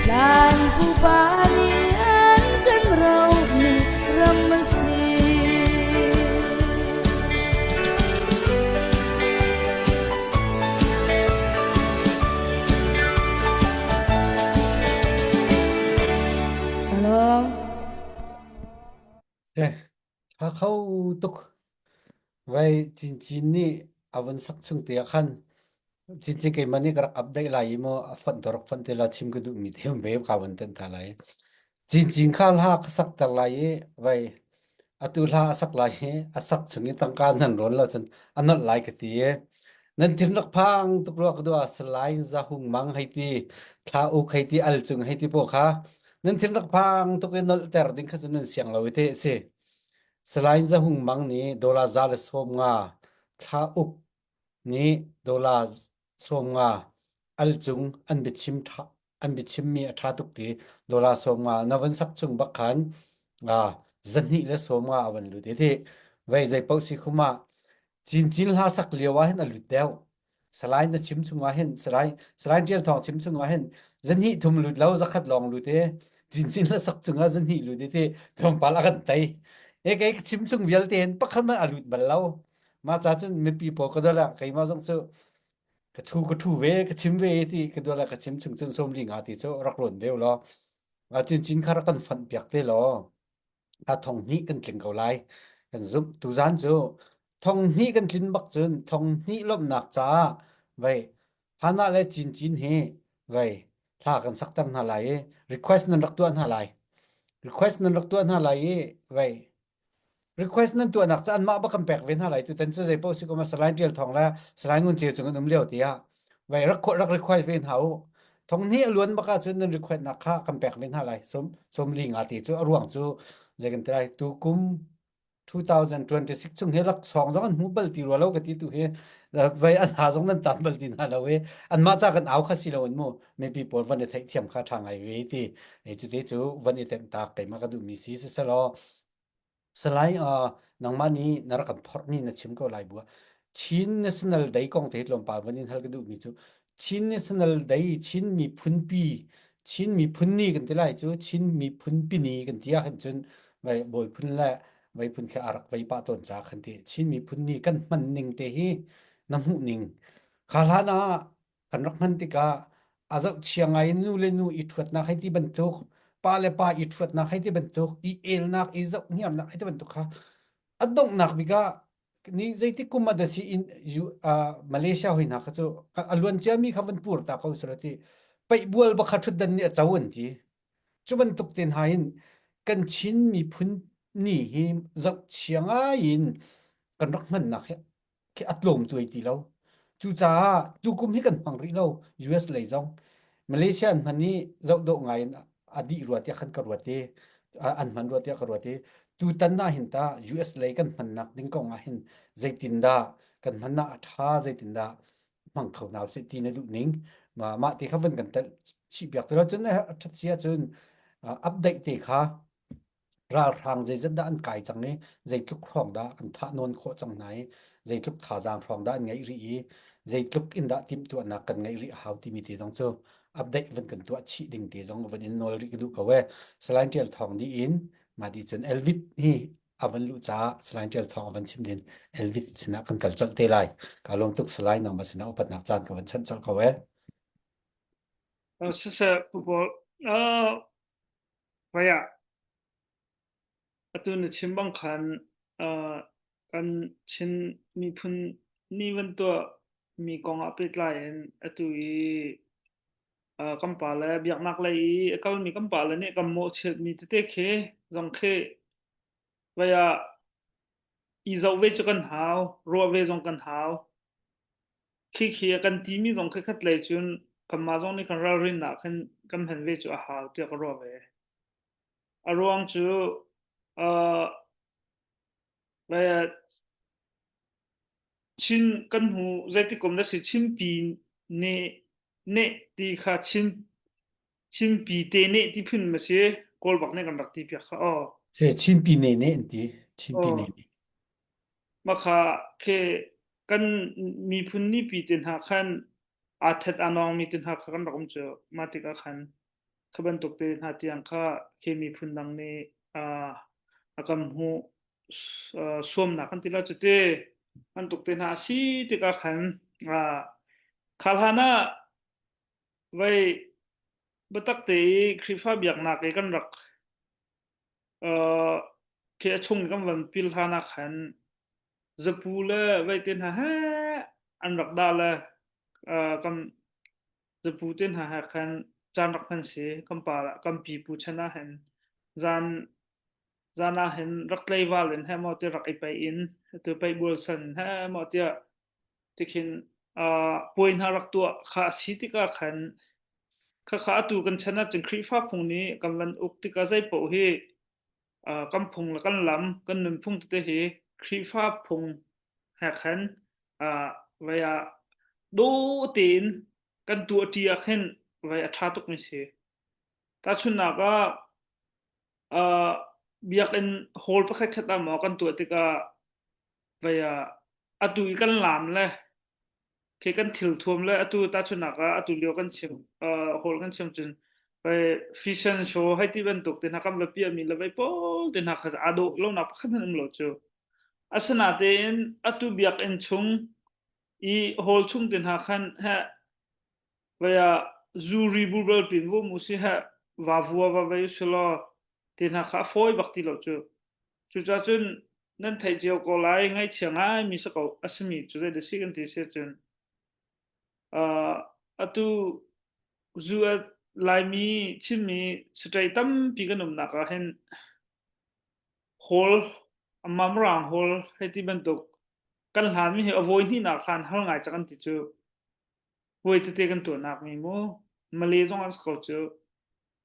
hlan pupa nih an kan rohmi ram a si. Hello. Tha kho tuk. Vai cincin nih a vun sak chung te ah khan cincin keimah nih ka rak update lai i maw a fonh to rak fonh te la chim ka duhmi te um ve ka vun tenh ta lai. Cincin kha hla ka sak ter lai i vai atu hla a sak lai i a sak chung i tangka nan rawn lo cun a nolh lai ka ti i nan thin rak phang tuk rua ka dua salai za hung mang hei ti thla uk hei ti al cung hei ti po kha nan thin rak phang tuk i nolh ter ding kha cu nan siang lo i te si. Salai Za Hung Mang nih dollar 150 thla uk nih dollar 50 al cung an biachim ṭha an biachimmi a ṭha tuk ti dollar 50 na van sak chung bak khan 250 a van lut i ti vei zei paoh si khum ah cincin hla sak lio ah hin a lut deuh Salai na chim chung ah hin Salai Salai Ṭial Thawng chim chung ah hin zahnih thum lut lo zakhat lawng lut i cincin la sak chung ah zahnih lut i ti tlawmpal a kan tei. E kei ka chim chung vialte hin pakhat hmanh a lut bal lo. Mah ca cun mipi pawl ka dol ah keimah zong cu ka chu ka ṭhu ve ka chim ve ti ka dol ah ka chim chung cun 45 ti cu rak rawn ve law cincin kha rak kan fanh piak te law a thong hnih kan tling ko lai kan zumh tuzan cu thong hnih kan tlin bak cun thong hnih lawmhnak caah vei Hana le Cincin hi Vei hla kan sakter hna lai i request nan rak tuah hna lai. Request nan rak tuah hna lai i vei request nan tuahnak cu anmah bak kan pek ve hna lai tutan cu zei paoh si ko ma Salai Tial Thawng le Salai Ngun Ceu cung an um lio tiah vei rak rak request ve hna u. Thong hnih a luan bak ahcun nan request nak kha kan pek ve hna lai. Som som li nga ti cu a ruang cu zei kan ti lai tu kum 2026 chung hi laksawng zong an hmu bal ti rua lo ka ti tu hi vei an ha zong nan tan bal ti hna lo i anmah ca kan au kha si lo in mu mipi pawl van i theihthiam kha ṭha ngai ve ti e cu te cu van i tenh tak keimah ka duhmi si siselaw Salai uh, nangmah nih na rak kan phorhmi na chim ko lai bua Chin National Day kong te tlawmpal van in hal ka duhmi cu Chin National Day Chin miphunpi Chin miphun ni kan ti lai cu Chin miphunpi ni kan ti ah khan cun vai bawi phun le vai phun khi a rak vai pah tawn ca khan ti Chin miphun ni kan hman ning te hi na hmuh ning kha hlan ah kan rak hman tikah a zohchia ngai in nu le nu i ṭhuatnak hei ti bantuk pa le pa i ṭhuatnak hei ti bantuk i elnak i zohniamnak hei ti bantuk kha a donghnak bik ah ni zeitik kum ah dah si in uh, Malaysia hoi hna kha cu a luan ciami kha van pur ta ko sila ti peihbual bakha ṭhutdan nih a co an ti cu bantuk te hna in kan Chin miphun ni hi zohchia ngai in kan rak hmannak hi khi a tlawm tuai ti lo. Cucaah tukum hi kan hmang rih lo US lei zong. Malaysia an hman i zoh dawh ngai in a dih rua tiah khan ka ruat i an hman rua tiah ka ruat i tutan ah hin ta US lei kan hmannak ding kong ah hin zeitindah kan hmannak a ṭha zeitindah hmang kho hna usih ti na duh ning mah ti kha van kan telh chih piak te lo cun a ṭhat si ahcun update te kha Ralhrang zeizat dah an kai cang i zeitluk hrawng dah an thah nawn khawh cang hna i zeitluk thazaang hrawng dah an ngeih rih i zeitluk in dah timhtuahnak kan ngeih rih a hau timi te zong cu update van kan tuah chih ding te zong van in nawl rih ka duh ko e. Salai Tial Thawng nih in mah ti cun Elvit hi a van luh caah Salai Tial Thawng a van chim din Elvit sinah kan kal colh te lai. Ka lawm tuk Salai nangmah sinah upatnak caan ka van chanh colh ko e. Siseh Pu Paul, Hmai ah atu na chim bang khan uh, kan Chin miphun ni van tuah mi kong ah pehtlai in atu i uh, kan pa le biaknak lei i a kalmi kan pa le nih kan mawhchiat mi tete khi zong khi vai ah i zoh ve cu kan hau, ruah ve zong kan hau. Khikhi a kan timi zong khi khat lei cun kanmah zong nih kan ralrin ah khan kan hman ve cu a hau tiah ka ruah ve. A ruang cu uh, Chin kan hmu zeitik kum dah si Chinpi ne ne ti kha Chin Chinpi te ne ti phun ma si Kawl bak nih kan rak ti piak kha aw. Se Chinpi ne ne an ti Chinpi ne ne. Mahka khi kan miphun nipi te hna khan aa that aa nawngmi te hna kha kan rak um cu. Mah tikah khan kha bantuk te hna tiang kha khi miphun dang nih a kan hmuh suamnak kan ti la cu ti bantuk te hna a si tikah khan kha hlan ah vei biatak te i Khrihfa biaknak i kan rak Khi a chung kan van pil hlan ah khan zapu le veite hna he an rak dah le kan zapu te hna he khan caan rak hman si kan pa kan pipu chan ah hin zan zan ah hin rak tleival in he maw ti rak i paih in tu paih bual san he maw tiah tikhin puai hna rak tuah kha a si tikah khan khakha atu kan chan ahcun Khrihfa phung nih kan van uk tikah zeipaoh hi kan phung le kan lam kan nunphung tete hi Khrihfa phung he khan vai ah dawh tein kan tuah ṭi ah khin vai a ṭha tukmi si. Tahchunhnak ah biakinn hall pakhat khat ah maw kan tuah tikah vai ah atu i kan laam le khi kan thil thuam le atu tahchunhnak ah atu lio kan chim uh, hall kan chim cun vai fashion show hei ti bantuk te hna kan va piahmi le vai pawl te hna kha aa dawh lonak pakhat hmanh um lo cu asinatein atu biakinn chung i hall chung te hna khan he vai ah zuri burbal pin vu mu si he va vua va vai silo te hna kha a fawi bak ti lo cu Cucaah cun nan theih cio ko lai, ngaihchia ngaimi si ko a simi cu zei dah si kan ti si ahcun uh, atu Zu a Laimi Chinmi state tampi kan umnak ah hin hall amah Mirang hall hei ti bantuk kan hlanmi hi a vawi hnihnak hlan har ngai cak an ti cu. Voi tete kan tuahnak mi mu. Malay zong an si ko cu.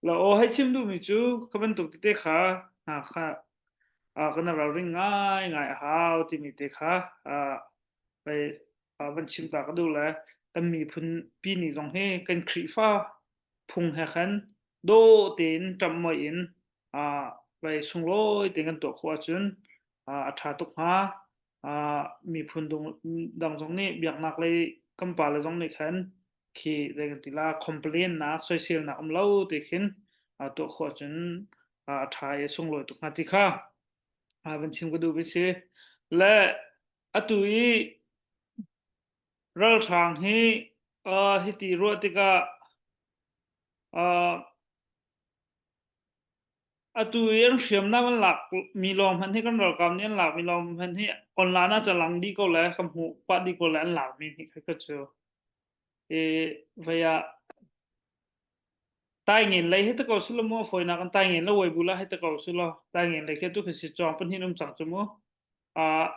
La aw hei chim duhmi cu ka bantuk tete kha hna kha uh, kan ralring ngai ngai a hau timi te kha uh, vai uh, van chim ta ka duh le kan miphun pi ni zong hi kan Khrihfa phung he khan dawh tein ṭamh moi in uh, vai sunglawi tein kan tuah khawh ahcun uh, a ṭha tuk hnga. Uh, miphun dang zong nih biaknak lei kan pale zong nih khan khi zei kan ti la complain nak soiselnak um lo ti khin uh, tuah khawh ahcun uh, a ṭha i a sunglawi tuk hnga ti kha uh, van chim ka duh bi si. Le atu i ralhrang hi uh, hiti ruah tikah uh, Atu i an hriamnam an lak mi lawng hmanh hi kan ralkap nih an lak mi lawng hmanh hi online ah ca lang dih ko le kan hmuh pah dih ko le an lak mi hi kha cu i vei ah taingen lei hi te ko silo mu fawinak an taingen le weibu la hi te ko silo taingen lei khi tu khi si cawng pahnih um cang cu mu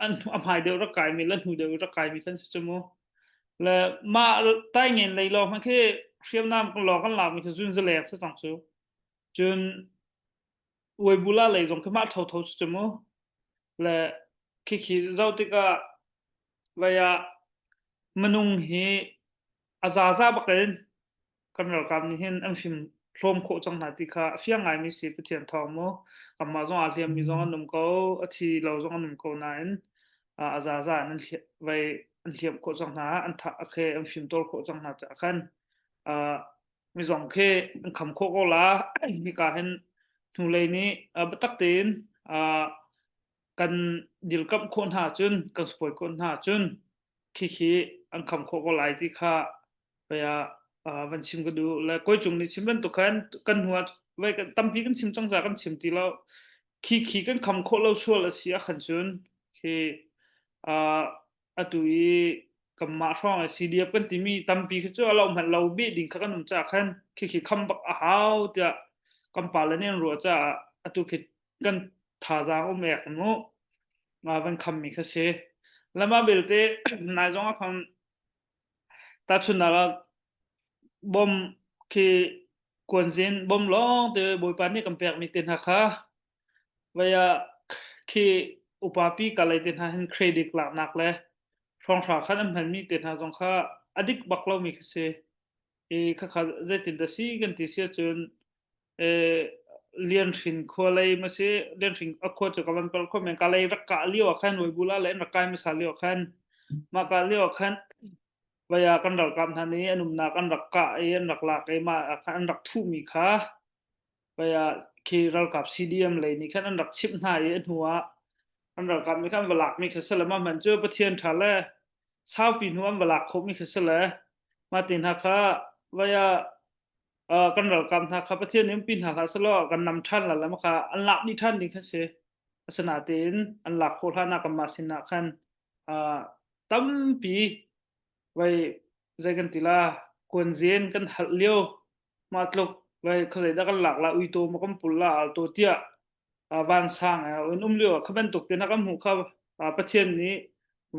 an a hmai deuh rak kai mi le hnu deuh rak kai mi khan si cu mu le mah taingen lei lawng hmanh khi hriamnam lawng kan lak mi khi zun zalek si cang cu Cun Uaibula lei zong khi mah thotho cu mu. Le khikhi zoh tikah vei ah minung hi a zaza bak in kan ralkap nih hin an fim hlawm khawh cang hna ti kha a fiang ngaimi si Pathian thawng mu. Kanmah zong aa hliammi zong an um ko, a thi lo zong an um ko nain a zaza in an vei an hliam khawh cang hna, an thah a khe an fimtawl khawh cang hna caah khan mizong khi an kham khawh ko la. Hika hin hnulei nih biatak tein kan dirkamh khawh hna cun kan support khawh hna cun khikhi an kham khawh ko lai ti kha paya van chim ka duh le koi cung nih chim bantuk khan kan hnu ah vai tampi kan chim cang ca kan chim ti lo khi khi kan kham khawh lo sual a si ah khan cun khi atu i kanmah hrawng i CDF kan timi tampi khi cu a lo hmanh lo beh ding kha kan um caah khan khikhi kham bak a hau tiah kan pale nih an ruah caah atu khi kan thazaang um ek mu nga van khammi kha si lama belte nai zong ah khan tahchunhnak ah bom khi kuanzin bom lawng te bawipa nih kan pekmi te hna kha Vai ah khi upapi kalay te hna hin credit laknak le hrawnghrang khan an hmanmi te hna zong kha a dik bak lomi kha si. I khakha zeitin dah si kan ti si ahcun eh, Lianhrin khua lei ma si Lianhrin a khua cu ka van pal kho men kalay rak kah lio ah khan Waibula le an rak kai hmasa lio ah khan mah kah lio ah khan vai ah kan ralkap hna nih an umnak an rak kah i an rak lak i mah ah khan an rak thuhmi kha khi ralkap CDM lei nih khan an rak chimh hna i a hnu ah an ralkap nih khan an va lakmi kha si le mah hmanh cu Pathian ṭha le saupi hnu an va lak khawhmi kha si le mah te hna kha vai ah kan ralkap hna kha Pathian nih umpi hna hlah selaw kan nam ṭhan la le mah kha an lak dih ṭhan ding kha si. Asinain an lak khawh hlan ah kanmah sinah khan tampi vai zei kan ti la kuanzen kan halh lio mah tluk vai khuazei dah kan lak la uito maw kan pul la al to tiah vansang in um lio kha bantuk te na kan hmuh kha Pathian nih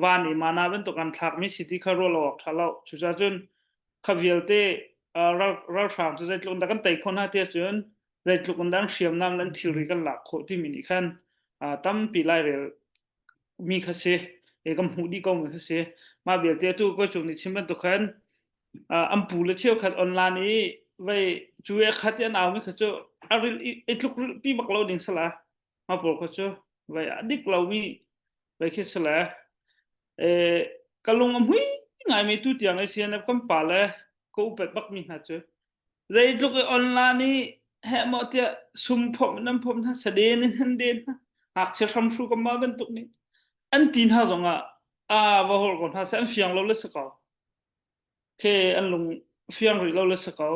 van i mana bantuk an thlakmi si ti kha ruah lo awk ṭha lo cucaah cun kha vialte ralhrang cu zeitluk in dah kan tei khawh hna tiah cun zeitluk in dah an hriamnam le an thilri kan lak khawh timi nih khan tampi lairel mi kha si e kan hmuh dih ko mi kha si mah vialte tu ko cung nih chim bantuk khan an pu le cheukhat online i vei cu e khat i an au mi kha cu a ril i tluk ril pi bak lo ding sala ma pawl kha cu vei a dik lo mi vei khi sala e ka lung a hmui ngai mi tu tiang i CNF kan pa le ka upat bak mi hna cu Zeitluk i online i heh maw tiah sum phomh in an phomh hna, saden in an den hna. Ngakchia hramhru kanmah bantuk nih an ti hna zongah aa va holh ko hna seh an fiang lo le si ko. Khe an lung fiang rih lo le si ko.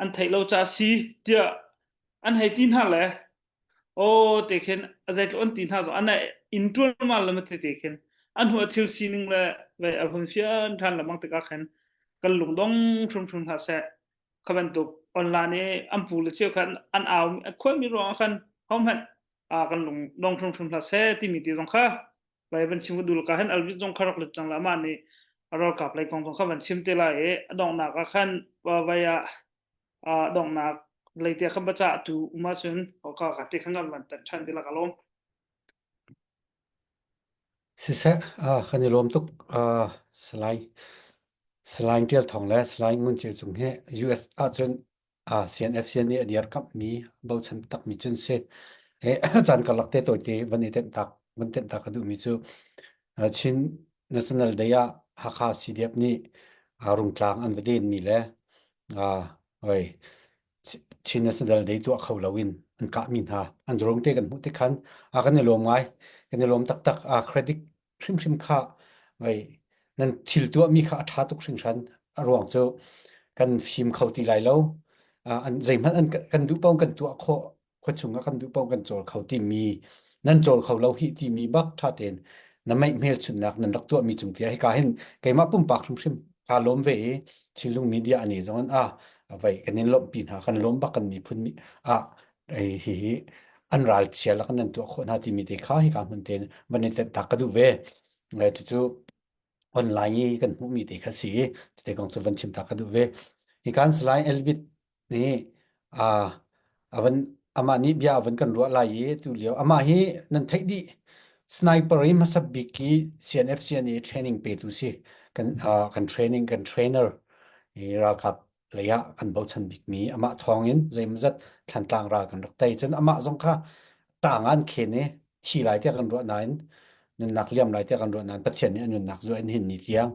An theih lo ca si tiah an hei ti hna le aw te khin a zeitluk an ti hna zong an in ṭualmal le ma te khin an hnu a thil sining le vei a hun fian ṭhan lengmang tikah khin kan lungdong hrimhrim hlah seh. Kha bantuk online i an pu le cheu khan an au khuami ruangah khan hohmanh kan lung dong hrimhrim hlah seh timi ti zong kha vai van chim ka dul ka hin Alvin zong kha rak lut cang la mah nih a ralkap lei kong zong kha van chim te lai i a donghnak ah khan vai ah donghnak lei te khan baca tu um ahcun ka ka te khan kan van tan ṭhan te la ka lawm. Siseh, kan i lawm tuk Salai Salai Ṭial Thawng le Salai Ngun Ceu Cung hi US ahcun CNF nih a dirkamhmi bochan takmi cu an si. Caan karlak te tawite van i tenhtak van tenhtak ka duhmi cu Chin National Day ah Hakha CDF nih Rungtlang an va denmi le oi Chin National Day tuah kho loin an kahmi hna an drone te kan hmuh tik khan kan i lawm ngai kan i lawm taktak credit hrimhrim kha vei nan thil tuahmi kha a ṭha tuk hringhran. A ruang cu kan fim kho ti lai lo. An zeihmanh an kan duh paoh kan tuah khawh khuachung ah kan duh paoh kan cawl kho timi nan cawl kho lo hi timi bak ṭha tein na meih hmelchunhnak nan rak tuahmi cung tiah hika hin keimah pumpak hrimhrim kaa lawm ve i Chinlung media ani zong an a vei kan in lawmhpi hna kan lawm bak kan miphun mi ah hihi an ralchia lak in an tuah khawh hna timi te kha hika hmun te van i tak ka duh ve. Cucu online i kan hmuhmi te kha si i te kong cu van chim ta ka duh ve. Hi kan Salai Elvit nih avan amah nih bia avan kan ruah lai i tu lio amah hi nan theih dih sniper i hmasa bik i CNF CNA training petu si kan kan training kan trainer i ralkap lei ah kan bochan bikmi amah thawngin zeimawzat Thlantlang ral kan rak tei. Cun amah zong kha tang an khen i thi lai tiah kan ruah nain nunnak liam lai tiah kan ruah nain Pathian nih a nunnak zu in hin ni tiang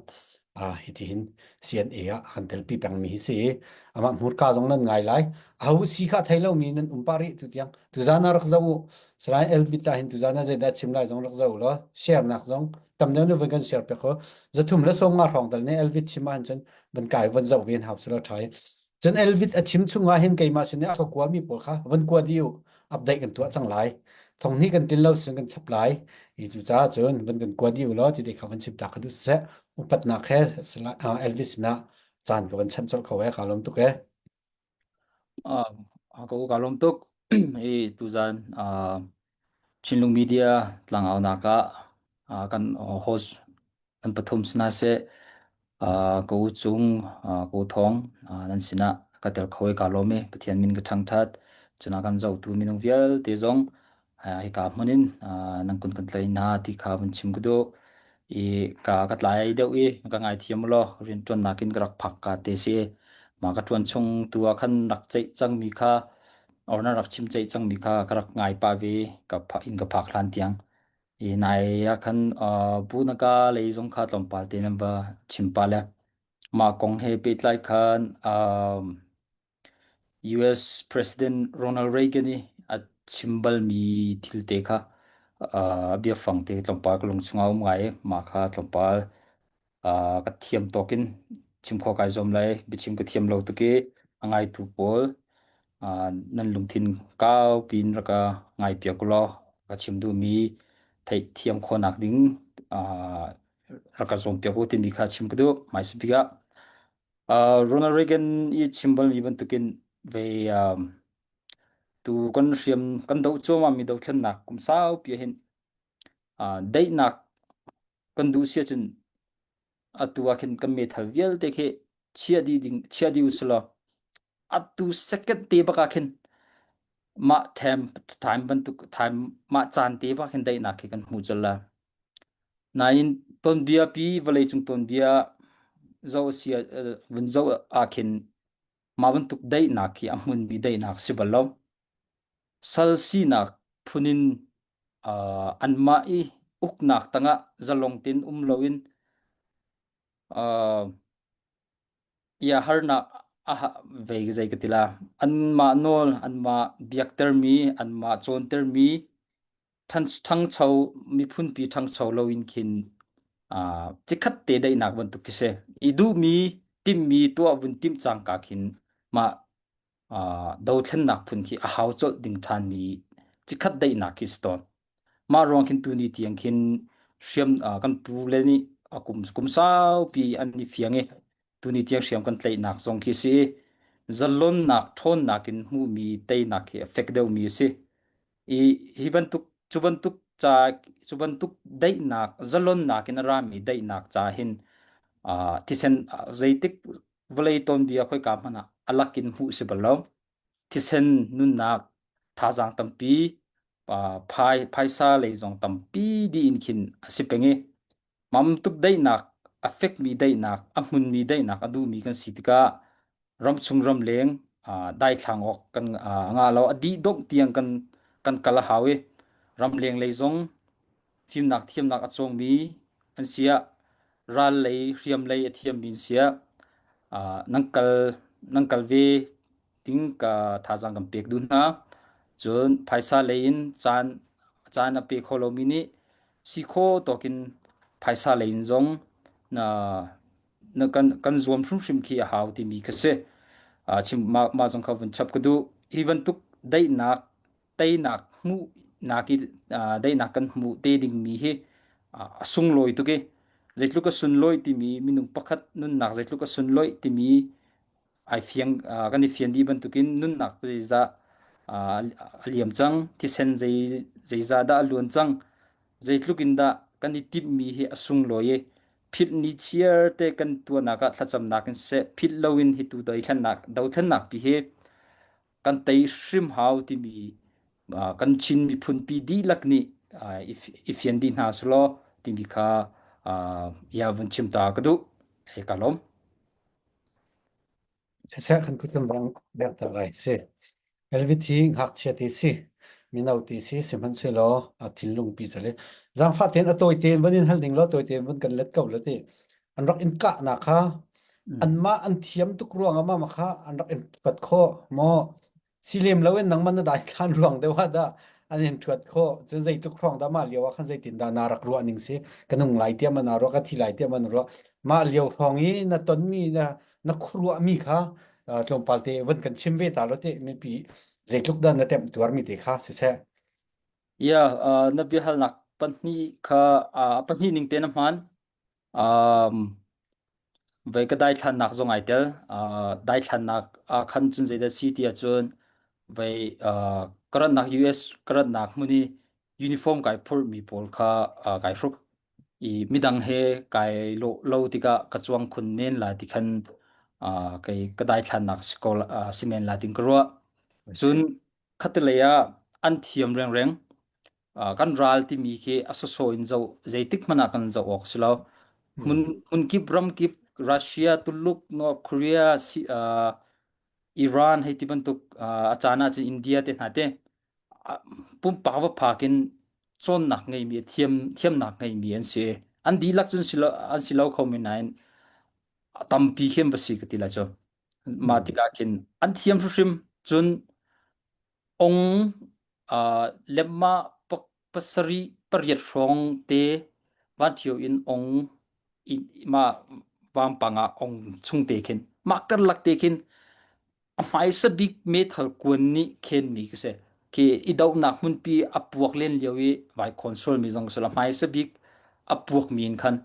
ah hiti hin CNA ah a kan telpi pengmi hi si i amah hmurka zong nan ngai lai. Aho si kha thei lomi nan um pah rih tu tiang tuzan ah rak zoh u. Salai Elvita hin tuzan ah zeidah chim lai zong rak zoh u law share nak zong tam deuh nih van kan share piak u. Zathum le 50 hrawng tal nih Elvit chim ahhin cun van kai van zoh ven hau silo ṭha i cun Elvit a chim chung ah hin keimah sin i a ka kuami pawl kha van kua dih u update kan tuah cang lai thong hnih kan tlin lo sin kan chap lai i cu caah cun van kan kua dih u law ti te kha van chim ta ka duh siseh upatnak he Elvis sinah caan ka van chanh colh ko e ka lawm tuk e Uh, ka ka lawm tuk i tuzan uh, Chinlung Media tlangaunak ah uh, kan host an pathum sina seh uh, ka u cung uh, ka u thong uh, nan sinah ka tel kho i ka lawm i Pathian min ka thangthat cuna kan zohtu minung vialte zong uh, hika hmun in uh, nan kun kan tlai hna ti kha vun chim ka duh i ka ka tlai deuh i ka ngaithiam law rianṭuannak in ka rak phak ka te si ma ka ṭuan chung tu ah khan rak ceih cangmi kha or na rak chim ceih cangmi kha ka rak ngai pah ve ka in ka phak hlan tiang I nai ah khan uh, Bunaka lei zong kha tlawmpal te nan va chim pah le mah kong he pehtlai khan um, US President Ronald Reagan i a chim balmi thil te kha uh, biafang te tlawmpal ka lung chungah um ngai i mah kha tlawmpal uh, ka thiam tawk in chim khawh kai zuam lai biachim ka thiam lo tuk i a ngaitu pawl uh, nan lungthin kau pin rak ka ngai piak u law ka chim duhmi theih thiam khawhnak ding uh, rak ka zuam piak u timi kha chim ka duh hmaisa bik ah uh, Ronald Reagan i chim balmi bantukin ve um, tu kan hriam kan doh cuahmah mi dothlennak kum saupi hin uh, daihnak kan duh si ahcun atu ah khin kan meithal vialte khi chia dih ding chia dih usulaw atu second te bak ah khin mah time time bantuk time mah caan te bak khin daihnak khi kan hmu colh la nain tonbia pi vawlei cung tonbia zo si vun zo ah khin mah bantuk daihnak khi a hmunmi daihnak si bal lo Sal sinak phun in uh, anmah i uknak tangah zalong tein um loin uh, ia harnak aha ve zei ka ti la anmah nawl anmah biaktermi anmah cawntermi ṭhangcho miphunpi ṭhangcho loin khin uh, cikhat te daihnak bantuk khi si i duhmi timmi tuah vun timh cangka khin mah uh, dothlennak phun khi a hau colh ding ṭhanmi cikhat daihnak khi si tawn. Mah ruang khin tuni tiang khin hriam uh, kan pu le nih a kum kum saupi an i fiang i tuni tiang hriam kan tlaihnak zong khi si. Zalonnak ṭhawnnak in hmuhmi teinak hi a fek deuhmi a si. I hi bantuk cu bantuk ca cu bantuk daihnak zalonnak in a rami daihnak ca hin uh, thisen zeitik vawlei tawnbia khoika hmanh ah a lak in hmuh si bal lo. Thisen nunnak thazaang tampi uh, phai phaisa lei zong tampi di in khin a si peng i Mamtuk daihnak, a fekmi daihnak, a hmunmi daihnak a duhmi kan si tikah ramchung ramleng daithlang awk kan ngah lo. A dih dongh tiang kan kan kal a hau i ramleng lei zong fimnak thiamnak a cawngmi an si ah ral lei hriam lei a thiammi an si ah nan kal nan kal ve ding ka thazaang kan pek duh hna. Cun phaisa lei in caan caan a pe kho lomi nih si kho tawk in phaisa lei in zong na na kan kan zuam hrimhrim khi a hau timi kha si. Uh, chim ma ma zong kha vun chap ka duh. Hi bantuk daihnak teinak hmuh nak i uh, daihnak kan hmuh te dingmi hi uh, a sunglawi tuk i zeitluk a sunlawi timi minung pakhat nunnak zeitluk a sunlawi timi ai fiang kan i fian dih bantukin nunnak zeizah a liam cang thisen zei zeizah dah a luan cang zeitluk in dah kan i timhmi hi a sunglawi i philh ni chiar te kan tuahnak ah thlacamnak in seh philh loin hi tu dothlennak dothlennak pi hi kan tei hrim hau timi kan Chin miphun pi dihlak nih i fian dih hna selaw timi kha ya vun chim ta ka duh he ka lawm. Siseh kan kut kan bang bengter lai si. Elvit hi ngakchia te si, mino te si, sihmanhsehlaw a thinlung pi cale. Zaangfah tein a tawi tein van in hal ding law tawi tein van kan let ko la ti. An rak in kah nak kha anmah an thiam tuk ruang ah mah kha an rak in kat khawh maw Si lem loin nangmah na daithlan ruang deuh ah dah an in ṭhuat khawh. Cun zeitluk hrawng dah mah lio ah khan zeitin dah naa rak ruah ning si? Ka nung lai tiah ma naa ruah, ka thi lai tiah ma na ruah. Mah lio hrawng i na tonmi na na khuaruahmi kha uh, tlawmpal te van kan chim ve ta lo te mipi zeitluk dah na temh tuarmi te kha siseh. Yeah, uh, na biahalnak pahnih kha uh, pahnih ning te na hman. Um, Vei ka daithlannak zong ai tel. Uh, daithlannak ah khan cun zeidah si ti ahcun vei uh, ka ratnak US ka ratnak hmun i uniform kai phurhmi pawl kha uh, kai hruk i midang he kai lawh lo tikah ka cuang khun men la ti khan uh, kei ka daithlannak si ko uh, si men la tin ka ruah. Cun khatilei ah an thiam rengreng. Kan ral timi khi a sawsawh in zoh zeitik hmanh ah kan zoh awk si lo. Hmun hmun kip ram kip Russia, Tuluk, North Korea, si, uh, Iran hei ti bantuk uh, a caan ah cun India te hna te pumpak va phak in cawnnak ngeimi thiam thiamnak ngeimi an si. An dihlak cun si lo an si lo kho men nain a tampi khin va si ka ti lai cu. Mah tikah khin an thiam hrimhrim cun ong uh, lemma pasarih pariat hrawng te vanṭhio in ong in ma vampang ah ong chung te khin mah karlak te khin a hmaisa bik meithal kuan nih khenmi ka si khi i dohnak hmunpi a puak len lio i vai console mi zong ka si la hmaisa bik a puak mi in khan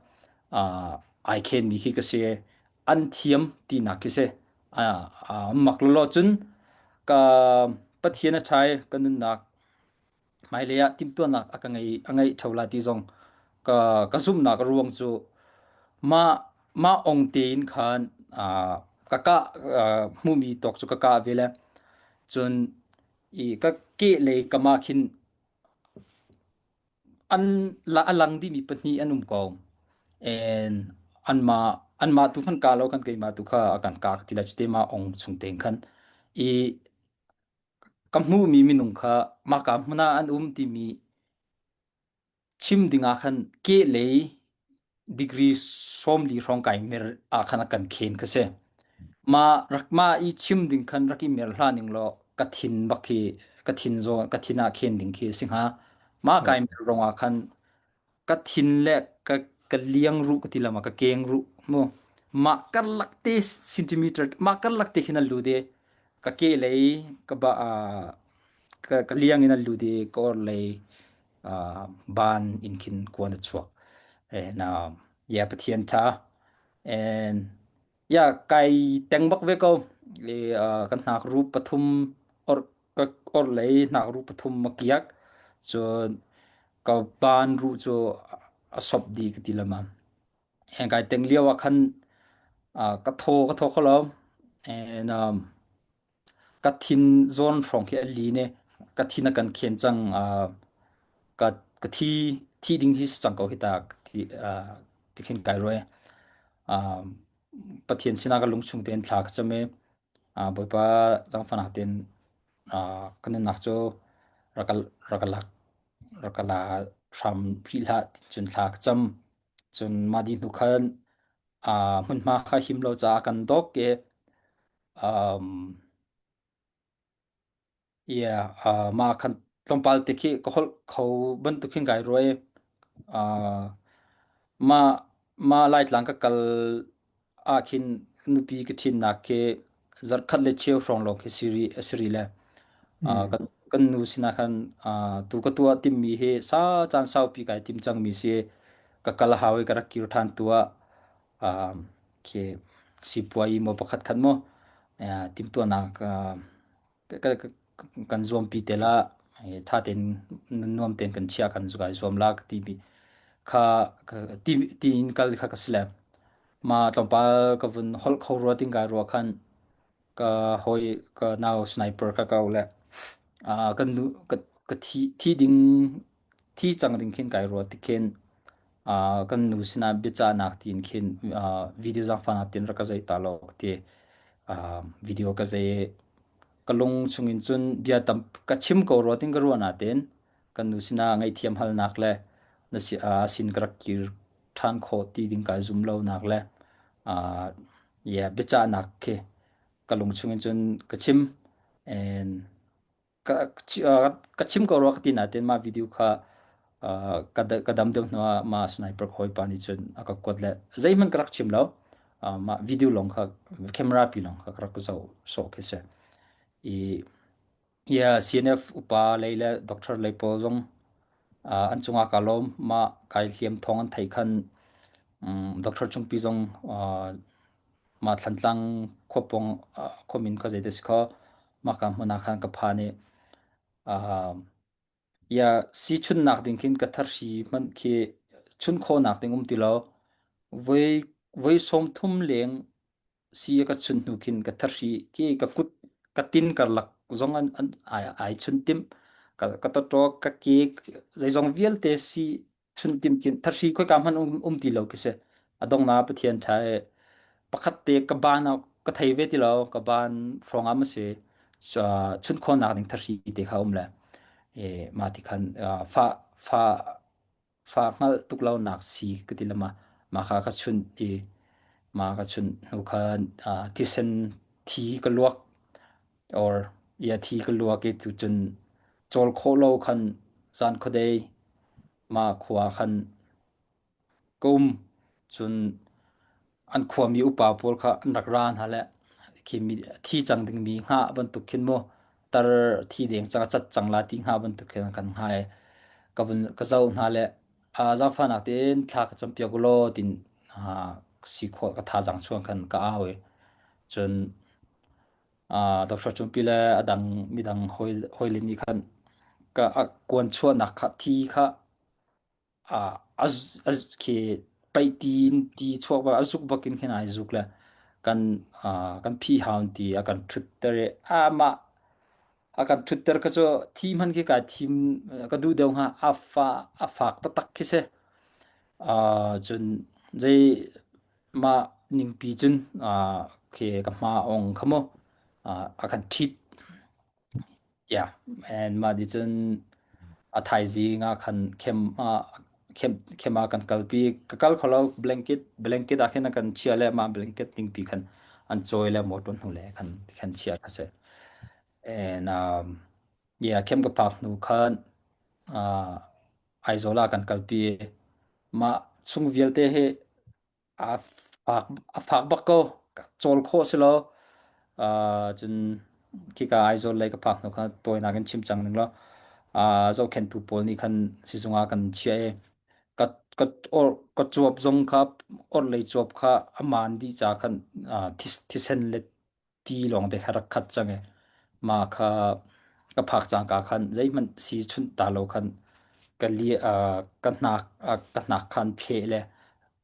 uh, ai khenmi khi ka si an thiam tinak khi si mak lawlaw cun ka Pathian a ṭha i ka nunnak hmailei ah timhtuahnak a ka ngei a ngeih ṭheo lai ti zong ka ka zumhnak a ruang cu mah mah ong tein khan ka kah hmuhmi tawk cu ka kah ve le cun i ka kehlei kam ah khin An a lang dihmi pahnih an um ko. And anmah anmah tu khan ka lo kan keimah tu kha a kan ka ti lai cu te mah ong chung tein khan i ka hmuhmi minung kha mahka hmun ah an um timi chim ding ah khan kehlei degree 40 hrawng kai mer ah khan a kan khen kha si. Ma rak ma i chim ding khan rak i mer hla ning law ka thin bak khi ka thin zo ka thin ah khen ding khi si hnga. Ma kai mer rong ah khan ka thin le ka ka liang ruh ka ti lama ka keng ruh mu ma karlak te centimeter ma karlak te khin a lu de ka ke lei ka ba ka, ka liang in a lu de ka or lei uh, ban in khin kuan a chuak and um, yeah Pathian tha and yeah kai teng bak ve ko. Le kan hnak ru pathum or ka orhlei hnak ru pathum ma kiak cun ka ban ru cu a sop di ka ti lamam. And kai teng lio ah khan ka thaw ka thaw kho lo. And um, ka thin zawn hrawng khi a lin i ka thin a kan khen cang. Ka ka thi thi ding hi si cang ko hi ta ti ti khin kai ruai. Pathian sinah ka lungchung tein thla ka cam i Bawipa zaangfahnak tein ka nunnak cu rak ka rak ka lak rak ka la hram rih hlah ti cun thla ka cam. Cun mah dih hnu khan hmunhma kha him lo caah kan dawk i um, yeah, uh, mah khan tlawmpal te khi ka holh kho bantuk khin kai ruai. Uh, mah mah Laitlang ka kal ah khin nupi ka ṭhinnak khi zarhkhat le cheu hrawng lawng khi siri a si rih le uh, Mm. kan kan nu sinah khan uh, tu ka tuah timmi hi sa caan saupi kai tim cangmi si ka kal hau i ka rak kir ṭhan tu ah um, khi sipuai maw pakhat khat maw uh, timhtuahnak uh, kan zuampi te la tha tein nuam tein kan chia kan zukai zuam la ka ti mi kha ti ti in kal kha ka si le ma tlawmpal ka vun holh kho rua ting kai rua khan ka hoi ka nau sniper ka kau le kan nu ka ka thi thi ding thi cang ding khin kai rua ti khin kan nu sinah biacahnak tiin khin video zaangfahnak tiin rak ka zei ta law ti video ka zei ka lung chungin cun bia tam ka chim ko rua tin ka ruah nain kan nu sinah ngaihthiam halnak le na si sin ka rak kir ṭhan khawh ti ding kai zum lo nak le yeah biacahnak khi ka lung chungin cun ka chim and ka ka chim ko rua ka ti nain mah video kha ka ka dam deuh hnu ah mah sniper hawipa nih cun a ka kuat le zeihmanh ka rak chim lo mah video lawng kha camera pi lawng kha ka rak zoh sawh khi si i yeah CNF upa lei le doctor lei pawl zong an cungah ka lawm mah kai hliam thawng an thei khan doctor chungpi zong mah Thlantlang khuapawng khuamin kha zei te si kho mah ka hmun ah khan ka phan i ya si chunnak ding khin ka tharhri hmanh khi chun khawhnak ding um ti lo. Voi voi 30 leng si a ka chun hnu khin ka tharhri khi ka kut ka tin karlak zong an, an ai, ai chun tim ka ka tawṭawk ka ke zeizong vialte si chun tim khin tharhri khoika hmanh um, um ti lo khi si a dongna Pathian ṭha e pakhat te ka ban ah ka thei ve ti lo ka ban hrawng ah ma si chun khawhnak ding thahri te kha um le e ma ti khan fa fa fa hngalh tuk lo nak si ka ti lama ma kha ka chun i ma ka chun hnu khan thisen thi ka luak or ya thi ka luak i cu cun chawl khawh lo khan zan khuadei ma khua khan Ka um. Cun an khuami upa pawl kha an rak ra hna le khi mi thi cang dingmi hngah bantuk khin mu tar thi deng cang a cat cang la ti hnga bantuk khin an kan hnga i ka vun ka zoh hna le zaangfahnak tein thla ka campiak u law tin si khawh ka thazaang chuang khan ka au i cun Dr. Cungpi le a dang midang hawi hawile nih khan ka a kuan chuahnak kha thi kha a khi paih ti in ti chuak bak a zuk bak in khin ai zuk le kan kan phi haun ti a kan ṭhutter i amah a kan ṭhutter kha cu thi hman khi kai thim ka duh deuh hnga a fa a fak taktak khi si cun zei mah ningpi cun khi ka hma ong kha mu a kan ṭhit Yeah, and mah ti cun a thaizing ah khan khem ah khem khem ah kan kalpi. Ka kal kho lo blanket blanket ah khin a kan chia le mah blanket ningpi khan an cawi le motor hnu le khan khan chia kha si. And um, yeah, khem ka phak hnu khan uh, Aizawl ah kan kalpi. Mah chung vialte hi A fak, a fak bak ko. Cawl khawh si lo. Uh, cun khika Aizawl lei ka phak hnu kha tawinak in chim cang ning law uh, zohkhenhtu pawl nih khan sizung ah kan chiah i ka ka or ka cuap zong kha orhlei cuap kha a maan dih ca khan uh, thisen le. Ti lawng te kha rak khat cang i mah kha ka phak cangka khan zeihmanh sii chunh ta lo khan ka li ka hnak ka hnak khan thleh le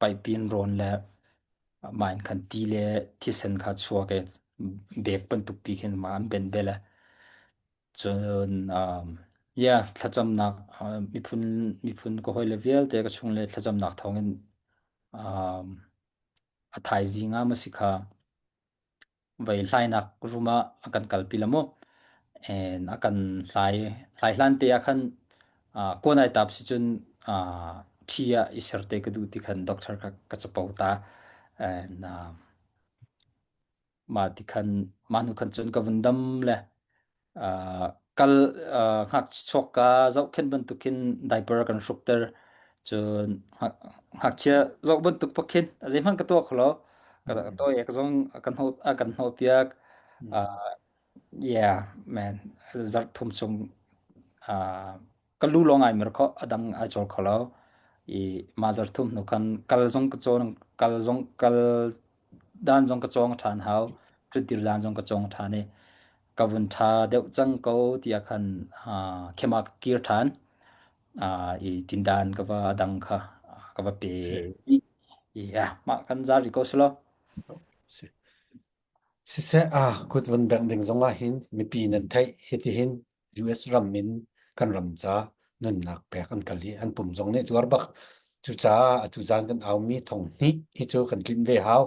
paihpin rawn le mah in khan ti le thisen kha chuak i bek bantuk pi khin mah an benh bel. Cun um, yeah, thlacamnak miphun miphun ka hawile vialte ka chung le thlacamnak thawngin um, a thaizing ah maw si kha Vei hlainak room ah a kan kalpi la mu. And a kan hlai hlai hlan te ah khan uh, kawn ai tap si cun uh, thi ah i ser te ka duh ti khan doctor kha ka capo ta. And uh, mah ti khan mah hnu khan cun ka vun dam le uh, kal uh, ngakchuak ka zohkhenh bantukin diaper kan hrukter cun ngakchia zoh bantuk pak khin zeihmanh ka tuah kho lo ka to ek zong kan ho kan hnawh piak uh, yeah man zarh thum chung uh, ka lu lawng ai mer kho adang ai chol kho lo i ma zarh thum hnu khan kal zong ka cawn kal zong kal dan zong ka cawng ṭhan hau ṭhutdir dan zong ka cawng ṭhan i ka vun ṭha deuh cang ko tiah khan khema ka kir ṭhan i tindan ka va dang kha ka va pe i mah kan zar ri ko silo. Siseh, ah kut van bengh ding zong ah hin mipi nan theih hitihin US ram in kan ram ca nunnak pek an kal i an pum zong nih tuar bak. Cucaah atu zan kan aumi thong hnih hi cu kan tlinh ve hau.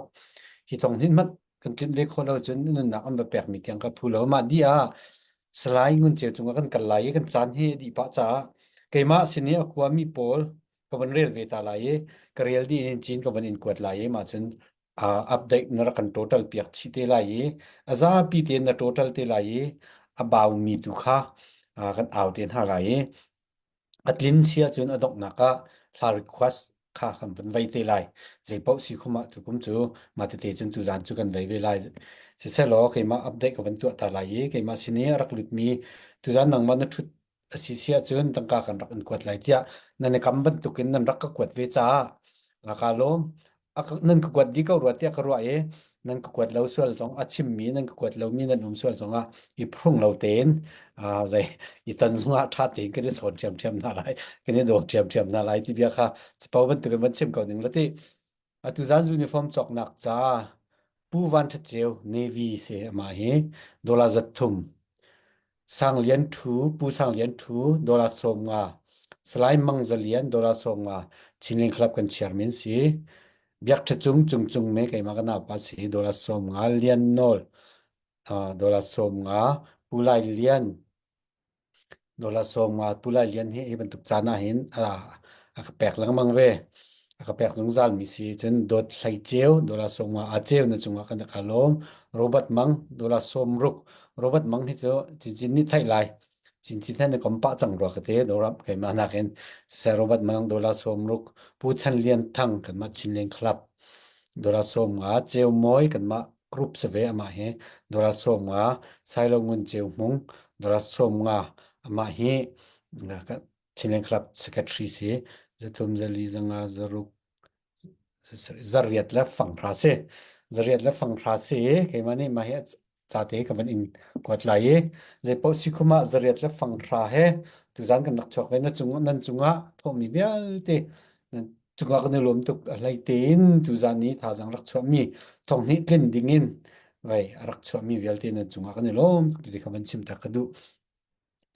Hi thong hnih hmanh kan tlinh ve khawh lo cun nunnak an va pekmi tiang ka phu lo. Mah dih ah Salai Ngun Ceu cungah kan kal lai i kan caan hi a dih pah caah keimah sin i a kuami pawl ka van rel ve ta lai i ka rel dih in cin ka van in kuat lai i mah cun uh, update na rak kan total piak chih te lai i a zapi tein na total te lai i a baumi tu kha uh, kan au te hna lai i a tlin si ahcun a donghnak ah hla request kha kan van vei te lai zei paoh si khum ah tukum cu mah tete cun tuzan cu kan vei ve lai siselaw keimah update ka van tuah ta lai i keimah sin i a rak lutmi tuzan nangmah na ṭhut a si si ahcun tangka kan rak in kuat lai tiah nan i kam bantukin nan rak ka kuat ve caah ka lawm. Nan ka kuat dih ko rua tiah ka ruah i nan ka kuat lo sual zong a chimmi nan ka kuat lomi nan um sual zongah i phrung lo tein zei i ton zongah ṭha tein kan i chawn ṭhiamṭhiam hna lai kan i daw ṭhiamṭhiam hna lai ti bia kha capo bantukin van chim ko ning la ti. Atu zan uniform cawknak ca Pu Van Ṭhat Ceu Navy si amah hi dollar 300 Sang Lian Ṭhu Pu Sang Lian Ṭhu dollar 50 Salai Mang Za Lian dollar 50 Chinlin Club kan chairman si Biak Ṭha Cung Cung Cung me keimah ka naupa si dollar 50 Lian Nawl dollar 50 Pu Lai Lian Dollar 50 Pu Lai Lian hi hi bantuk caan ah hin a, a ka pek lengmang ve. A ka pek zungzal mi si. Cun Dawt Hlei Ceu dollar 50 a ceu na cungah kan ka lawm. Robert Mang dollar 60. Robert Mang hi cu cincin nih theih lai. Cincin he na kom pah cang rua ka te doram keimah nakin. Siseh Robert Mang dollar 60. Pu Chan Lian Thang kanmah Chinland Club dollar 50. Ceu Mawi kanmah group si ve amah hi dollar 50 Sailo Ngun Ceu Hmung dollar 50 amah hi Chinland Club secretary si zathum zali zanga zaruk zariat le fanghra si zariat le fanghra si keimah nih mah hi ca te ka van in kuat lai i zeipaoh si khum ah zariat le fanghra he tuzan kan rak chuak ve na cung nan cungah thawhmi vialte nan Cuka kan i lawm tuk. A hlei tein tuzaan i thazaang rak chuahmi thonghnih tlin dingin vei a rak chuahmi vialte nan cungah kan i lawm tuk ti kha van chim ta ka duh.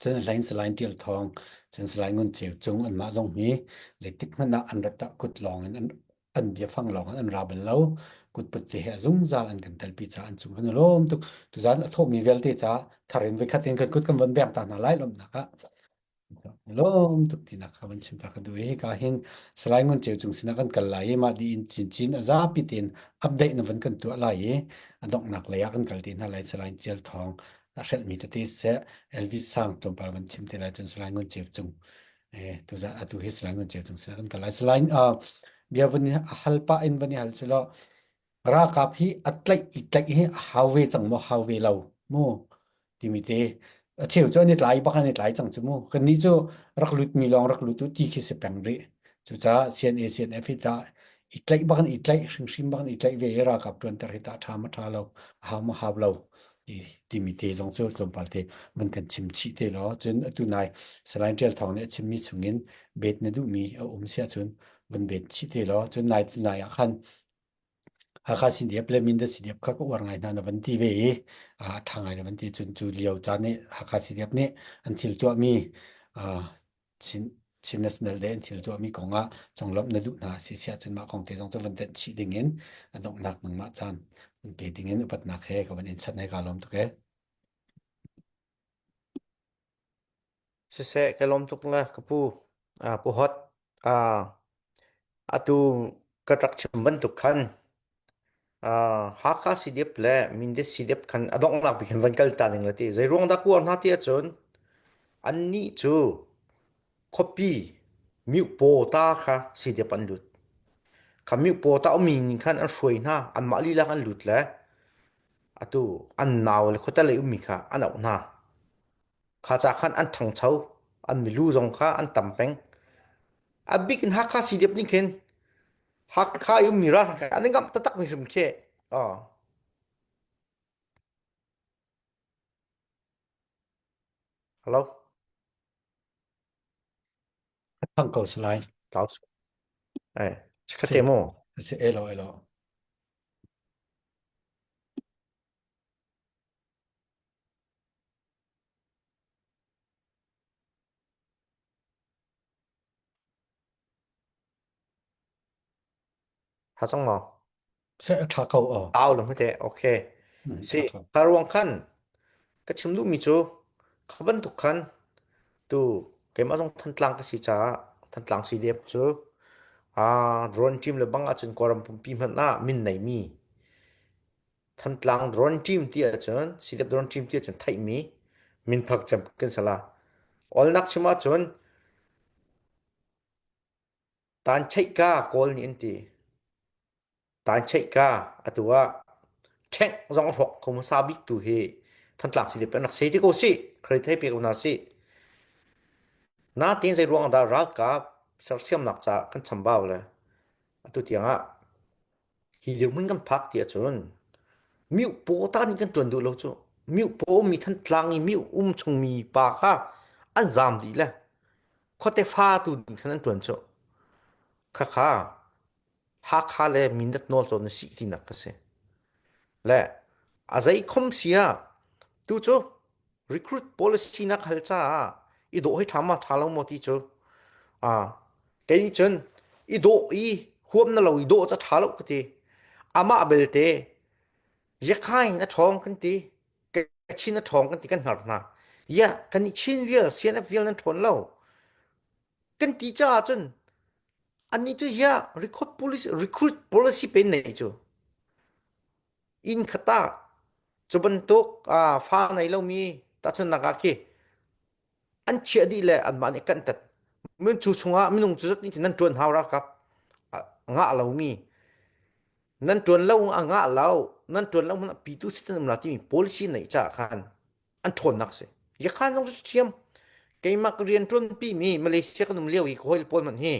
Cun a hlein Salai Tial Thawng, cun Salai Ngun Ceu Cung anmah zong hi zeitik hmanh ah an rat ah kut lawng in an, an biafang lawng in an ra bal lo. Kutput te he a zungzal an kan telpi caah an cung kan i lawm tuk. Tuzaan a thawhmi vialte caah thar in voikhat in kan kut kan von beng ta hna lai lawmhnak ah. Lawm tuk tinak kha van chim ta ka duh i hika hin Salai Ngun Ceu Cung sinah kan kal lai i mah dih in chinchin a zapi tein update na van kan tuah lai i a donghnak lei ah kan kal te hna lai Salai Cial Thawng a hrelhmi tete seh Elvis Sang tlawmpal van chim te lai cun Salai Ngun Ceu Cung eh tuzan atu hi Salai Ngun Ceu Cung sinah kan kal lai Salai uh, bia van hal pah in van i hal selaw Ralkap hi a tlaih i tlaih hi a hau ve cang maw hau ve lo mu timi te a cheu cu an i tlai bak an i tlai cang cu mu kannih cu rak lut mi lawng rak lut u ti khi si peng rih cucaah CNA CNF hi tah I tlaih bak in i tlaih hringhrim bak in i tlaih ve i ralkap ṭuanter hi tah ṭha ma ṭha lo, a hau ma hau lo ti timi te zong cu tlawmpal te van kan chim chih te law cun atu nai Salai Ṭial Thawng nih a chimmi chungin bet na duhmi a um si ahcun van bet chih te law cun nai nai ah khan Hakha CDF le Mindat CDF kha ka uar ngai hna na van ti ve i a ṭha ngai na van ti cun cu lio caan nih Hakha CDF nih an thil tuahmi Chin, Chin National Day an thil tuahmi kong ah conglawmh na duh hna si si ahcun mah kong te zong cu van tenh chih ding in a donghnak nangmah caan an pe ding in upatnak he ka van in chanh he kaa lawm tuk e. Siseh ka lawm tuk la ka pu ah pu hot ah atu ka rak chim bantuk khan ah Hakha CDF le Mindat CDF khan a donghnak bik khan van kal ta ning la ti zei ruang dah kuar hna ti ahcun annih cu khuapi miopaw ta kha CDF an lut kha miopaw ta ummi ning khan an hruai hna anmah lila an lut le atu an nau le khuate lei ummi kha an auh hna Kha ca khan an ṭhangcho, an milu zong kha an tam peng. A bik in Hakha CDF nih khin Hakha i ummi ralhrang kha an i ngamh taktak mi hrim khi. Oh. Hello. Thang ko salai. Tau. Eh, chikhate mo. Si elo elo. Tha cang maw? Se a ṭha ko aw. Tau lam hite. Okay. Si, ṭha ko. kha ruang khan ka chim duhmi cu kha bantuk khan tu keimah zong Thantlang ka si caah Thantlang CDF cu ah drone team le bang ahcun Kawlram pumpi hmanh ah min neimi Thantlang drone team ti ahcun CDF drone team ti ahcun theihmi minthak cem kan si la. Olnak chim ahcun tancheihka Kawl nih an ti. Tancheihka atu ah ṭhengh zong a hrawk kho hmasa bik tu hi Thantlang CDF an rak sei ti ko sih. Credit hei pe ko hna sih. Natin zei ruang dah ralkap sersiamnak caah kan chambau le atu tiang ah Hi dirhmun kan phak ti ahcun miopaw ta nih kan ṭuan duh lo cu. Miopaw ummi Thantlang i mio um chungmi pa kha an zaam dih le khuate fa tu ding khan an ṭuan cu. Khakha Hakha le Mindat nawl cawn na sih tinak ka si. Le a zei khom si ah tu cu recruit policy na hal caah i dawh hi ṭha ma ṭha lo maw ti cu ah kei nih cun i dawh i huam na lo i dawh ca ṭha lo ka ti amah belte Yakhain a ṭhawng kan ti Kachin a ṭhawng kan ti kan hngar hna ya kan i Chin vial CNF vial nan ṭhawn lo kan ti caah cun annih cu ya recruit policy recruit policy pen nei cu inn khat ah cu bantuk fa nei lomi tahchunhnak ah khi an chiah dih le anmah nih kan tat mun cu chungah minung cu zat nih nan ṭuan hau ralkap ngah lomi nan ṭuan lo a ngah lo nan ṭuan lo hmanh pitu sit an um la timi policy neih caah khan an ṭhawnnak si yakhan zong cu thiam keimah ka rian ṭuanpi mi Malaysia kan um lio i ka hawi pawl hmanh hi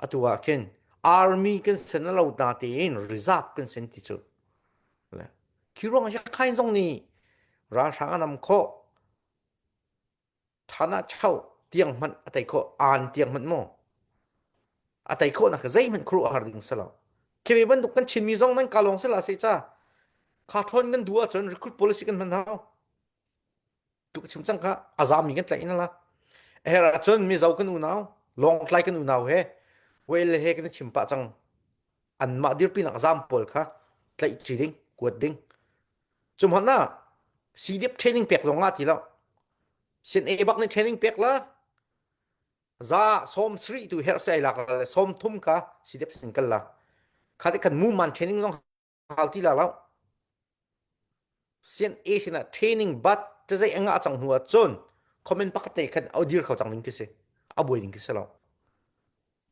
atu ah khin army kan sen lo na tein reserve kan sen ti cu khi ruang ah khain zong nih ralhrang an am khawh thana chau tiang hmanh a tei khawh aan tiang hmanh maw a tei khawh nak zeihmanh khuaruah har ding si lo khi ve bantuk kan Chinmi zong nan ka lawng sila se cha kha thawn kan duh ahcun recruit policy kan hman hau tu ka chim cang kha a zami kan tlaih in la her ahcun mizo kan unau lawngtlai kan unau he well he kan chim pah cang anmah dirpinak zam pawl kha tlaih ṭi ding kuat ding cumhon ah CDF training pek zong ah ti lo sin A bak nih training pek la za som sri tu her sai lak le som thum ka CDF sin kal la kha te kan movement training zong hau ti la lo sian A sinah training but te zei anga cang hnu ah cun comment pakhat te khan au dir kho cang ding khi si a buai ding khi si lo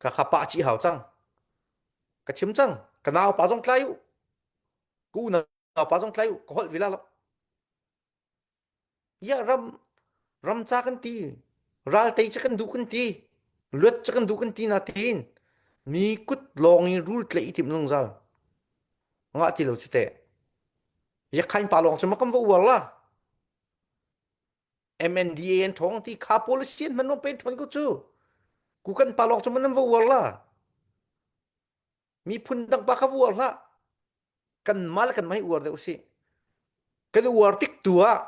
ka kha pa chi hau cang ka chim cang ka nau pa zong tlai u ku nau pa zong tlai u ka holh vila lo Ya ram ram ca kan ti ral tei ca kan duh kan ti luat ca kan duh kan ti na tin. Mi kut lawng i rul tlaih i timh zungzal. Ngah ti lo ci teh. Yakhain pa lawng cu ma kan va uar la. MNDA an ṭhawng ti kha policy an hman pen ṭhawn ko cu. Ku kan pa lawng cu ma nan va uar la. Miphun dang pa kha va uar hlah. Kan mah le kan mah hi uar deuh usih. Kan uar tik tu ah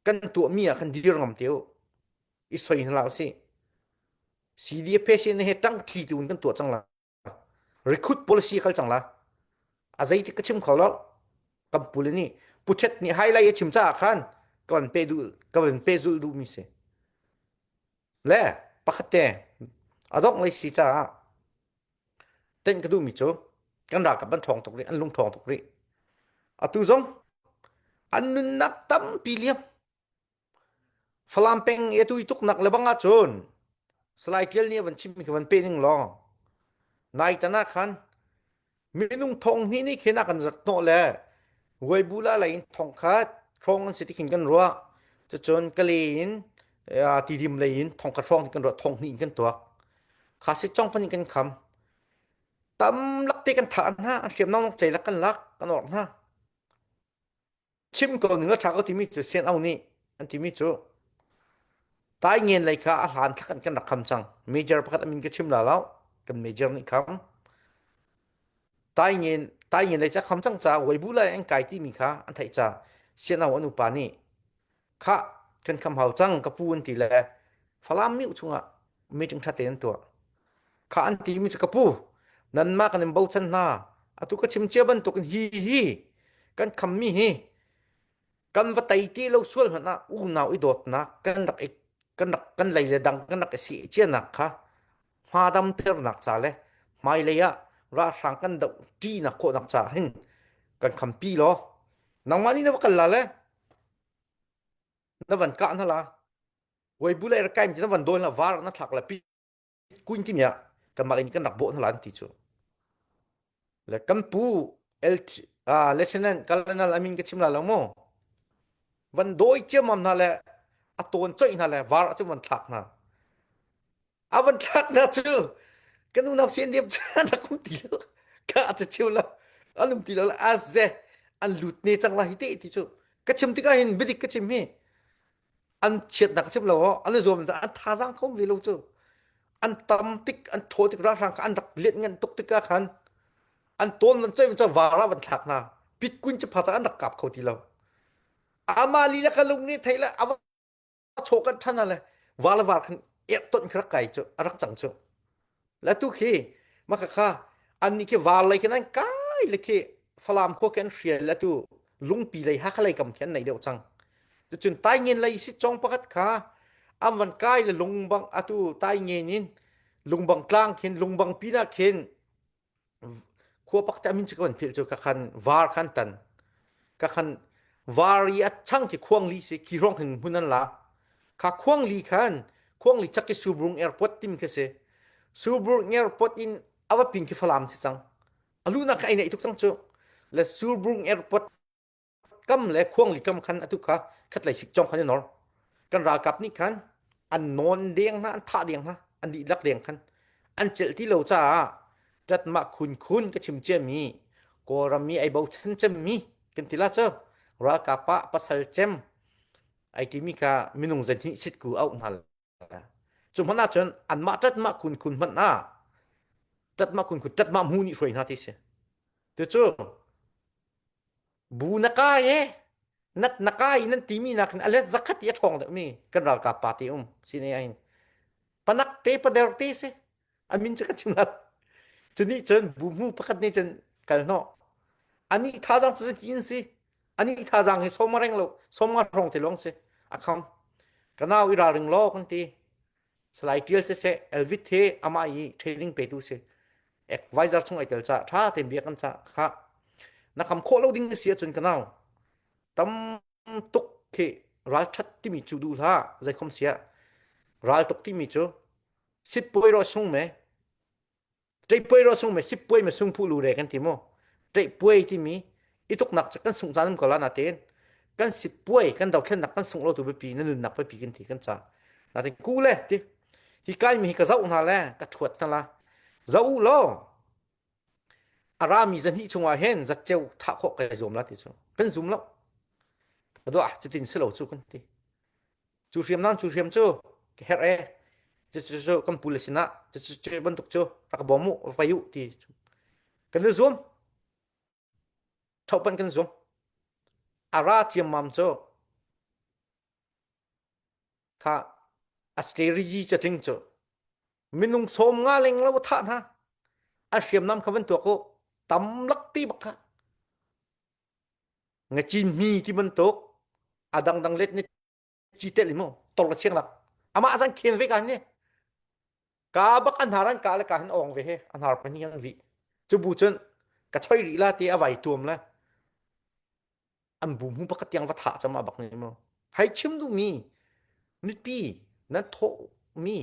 kan tuahmi ah khan dir ngam te u. I soi hna hlah usih. CDF sin he ṭang thli tu in kan tuah cang la. Recruit policy kal cang la. A zei tik ka chim kho lo. Kan pule nih puṭhet nih highlight a chim caah khan ka van pe duh ka van pe zulh duhmi si. Le pakhat te a dongh lei si caah tenh ka duhmi cu kan ralkap an ṭhawng tuk rih, an lung ṭhawng tuk rih. Atu zong an nunnak tampi liam. Falam peng i atu i tuknak le bang ahcun Salai Tial nih a van chimmi kha van pe ning law nai tan ah khan minung thong hnih nih khin a kan zat hnawh le Vuaibula lei in thong khat hrawng an si ti khin kan ruah. Cucun Kale in Tidim lei in thong khat hrawng kan ruah thong hnih in kan tuak. Kha si chong pan in kan kham. Tam lak te kan thah hna, an hriamnam cei lak kan lak, kan orh hna. Chim ko ning la ṭha ko timi cu Sian Aung nih an timi cu Tai Ngen lei kha a hlan thlak in kan rak kham cang. Major pakhat a min ka chim la lo. Kan major nih kham. Tai Ngen Tai Ngen lei ca kham cang ca Weibu lai an kai timi kha an theih ca Sian Aung an upa nih kha kan kham hau cang ka pu an ti le Falam miu chungah meeting ṭha tein an tuah. Kha an timi cu ka pu nanmah kan in bochan hna atu ka chim cia bantukin hi hi kan khammi hi kan va tei ti lo sual hmanh ah unau i dawtnak kan rak i kan rak kan lei le dang kan rak i seh cianak kha hma damternak ca le hmailei ah ralhrang kan doh ṭinak khawhnak ca hin kan khampi law nangmah nih na va kal la le na van kah hna la Weibu le rak kai mi na van dawn la var na thlak la pi kuin timi ah kanmah in kan rak bawh hna la an ti cu le kan pu LT ah Lieutenant Colonel amin ka chim la lo mu van dawi ciammam hna le a tawn coih hna le var cu van thlak hna a van thlak hna cu kan unau CNDF chan a kum ti lo ka a chiu lo an um ti lo a ze an lut ne cang la hi te ti cu ka chim tikah hin biadik ka chim hi an chiatnak chim lo an i zuam an thazaang kho ve lo cu an tam tik an thaw tik ralhrang kha an rak lian ngan tuk tikah khan an tawn van choi van vara van thlak hna pitkuin cu pha an rak kap kho ti lo ama lila ka lung nih thei le ava chaw kan than le var le var khan er ton kha rak kai cu a rak cang cu La tu khi maka kha an nih khi var lei khin an kai le khi Falam khua khi an hrial le tu lungpi lei Hakha lei kam khi an nei deuh cang. Cucun Taingen lei si chong pakhat kha an van kai le lungbang atu Taingen in lungbang tlang khin lungbang pinah khin khua pakhat amin cu ka van philh cu ka khan var khan tan ka khan var i a chang khi khuang li si khi rong khin hmun an la kha khuang li khan khuang li chak ki Subrung airport tim khi si Subrung airport in ava pin khi Falam si cang alu nak kha ai nei tuk cang cu le Subrung airport kam le khuangli kam khan atu kha khatlei sik chong khan i nor kan ralkap nih khan an nawn deng hna an thah deng hna an dihlak deng khan an celh ti lo caah ṭatmah khun khun ka chim ciami Kawlram mi ai bochan cemmi kan ti la cu ralkap ah pasal cem ai timi kha minung zahnih sitku auh hna cu hmanh ahcun anmah ṭatmah khun khun hmanh ah ṭatmah khun khun ṭatmah mu nih hruai hna ti si tucu Bu na kai e nat na kai nan timi nakin a let zakhat i a ṭhawng deuhmi kan ralkap pa te um sine ahin panak te pader te si a min cu ka chim lo cunih cun bu hmu pakhat nih cun kal hnawh ani thazaang cu ki in si ani thazaang hi sawm reng lo sawm nga hrawng te lawng si a kham ka nau i ralring law kan ti Salai Tial siseh Elvit he amah i training petu si advisor chung ai tel ca tha tein bia kan ca kha na kham khawh lo ding si ahcun ka nau tam tuk khi ralthat timi cu duh hlah zeikhom sia ral tuk timi cu sit puai ro sung me Ṭeihpuai ro sung me sippuai me sung phu lu re kan ti mu. Ṭeihpuai timi i tuknak cu kan sungh caan um ko la natein kan sippuai kan dothlennak kan sungh lo tu biapi na nunnak biapi kan ti kan ca. Natein ku le ti hi kai mi hi ka zoh hna le ka ṭhuat hna la. Zo u law a rami zahnih chungah hin zatceu thah khawh kai zuam la ti cu kan zum lo. Ka cutin si lo cu kan ti. Cu hriamnam cu hriam cu ka herh e. Cu cu cu kan pu le sinah cu cu cu bantuk cu rak bawm u vai u ti kan i zuam. Ṭhopan kan zuam. A ra ciammam cu kha a strategy catling cu minung sawm nga leng lo thah hna an hriamnam kha van tuak u tam lak ti bak kha nga cin mi ti bantuk a dangdang let ni chi tel mu tor la chiang lak ama zan khen ve kan ni ka bak an har an ka le ka han ong ve he an har pan hi an vi chu bu chun ka choi ri la ti a vai tuam la an bu mu pakhat tiang va thah chama bak ni mu hai chim du mi mipi nan thawh mi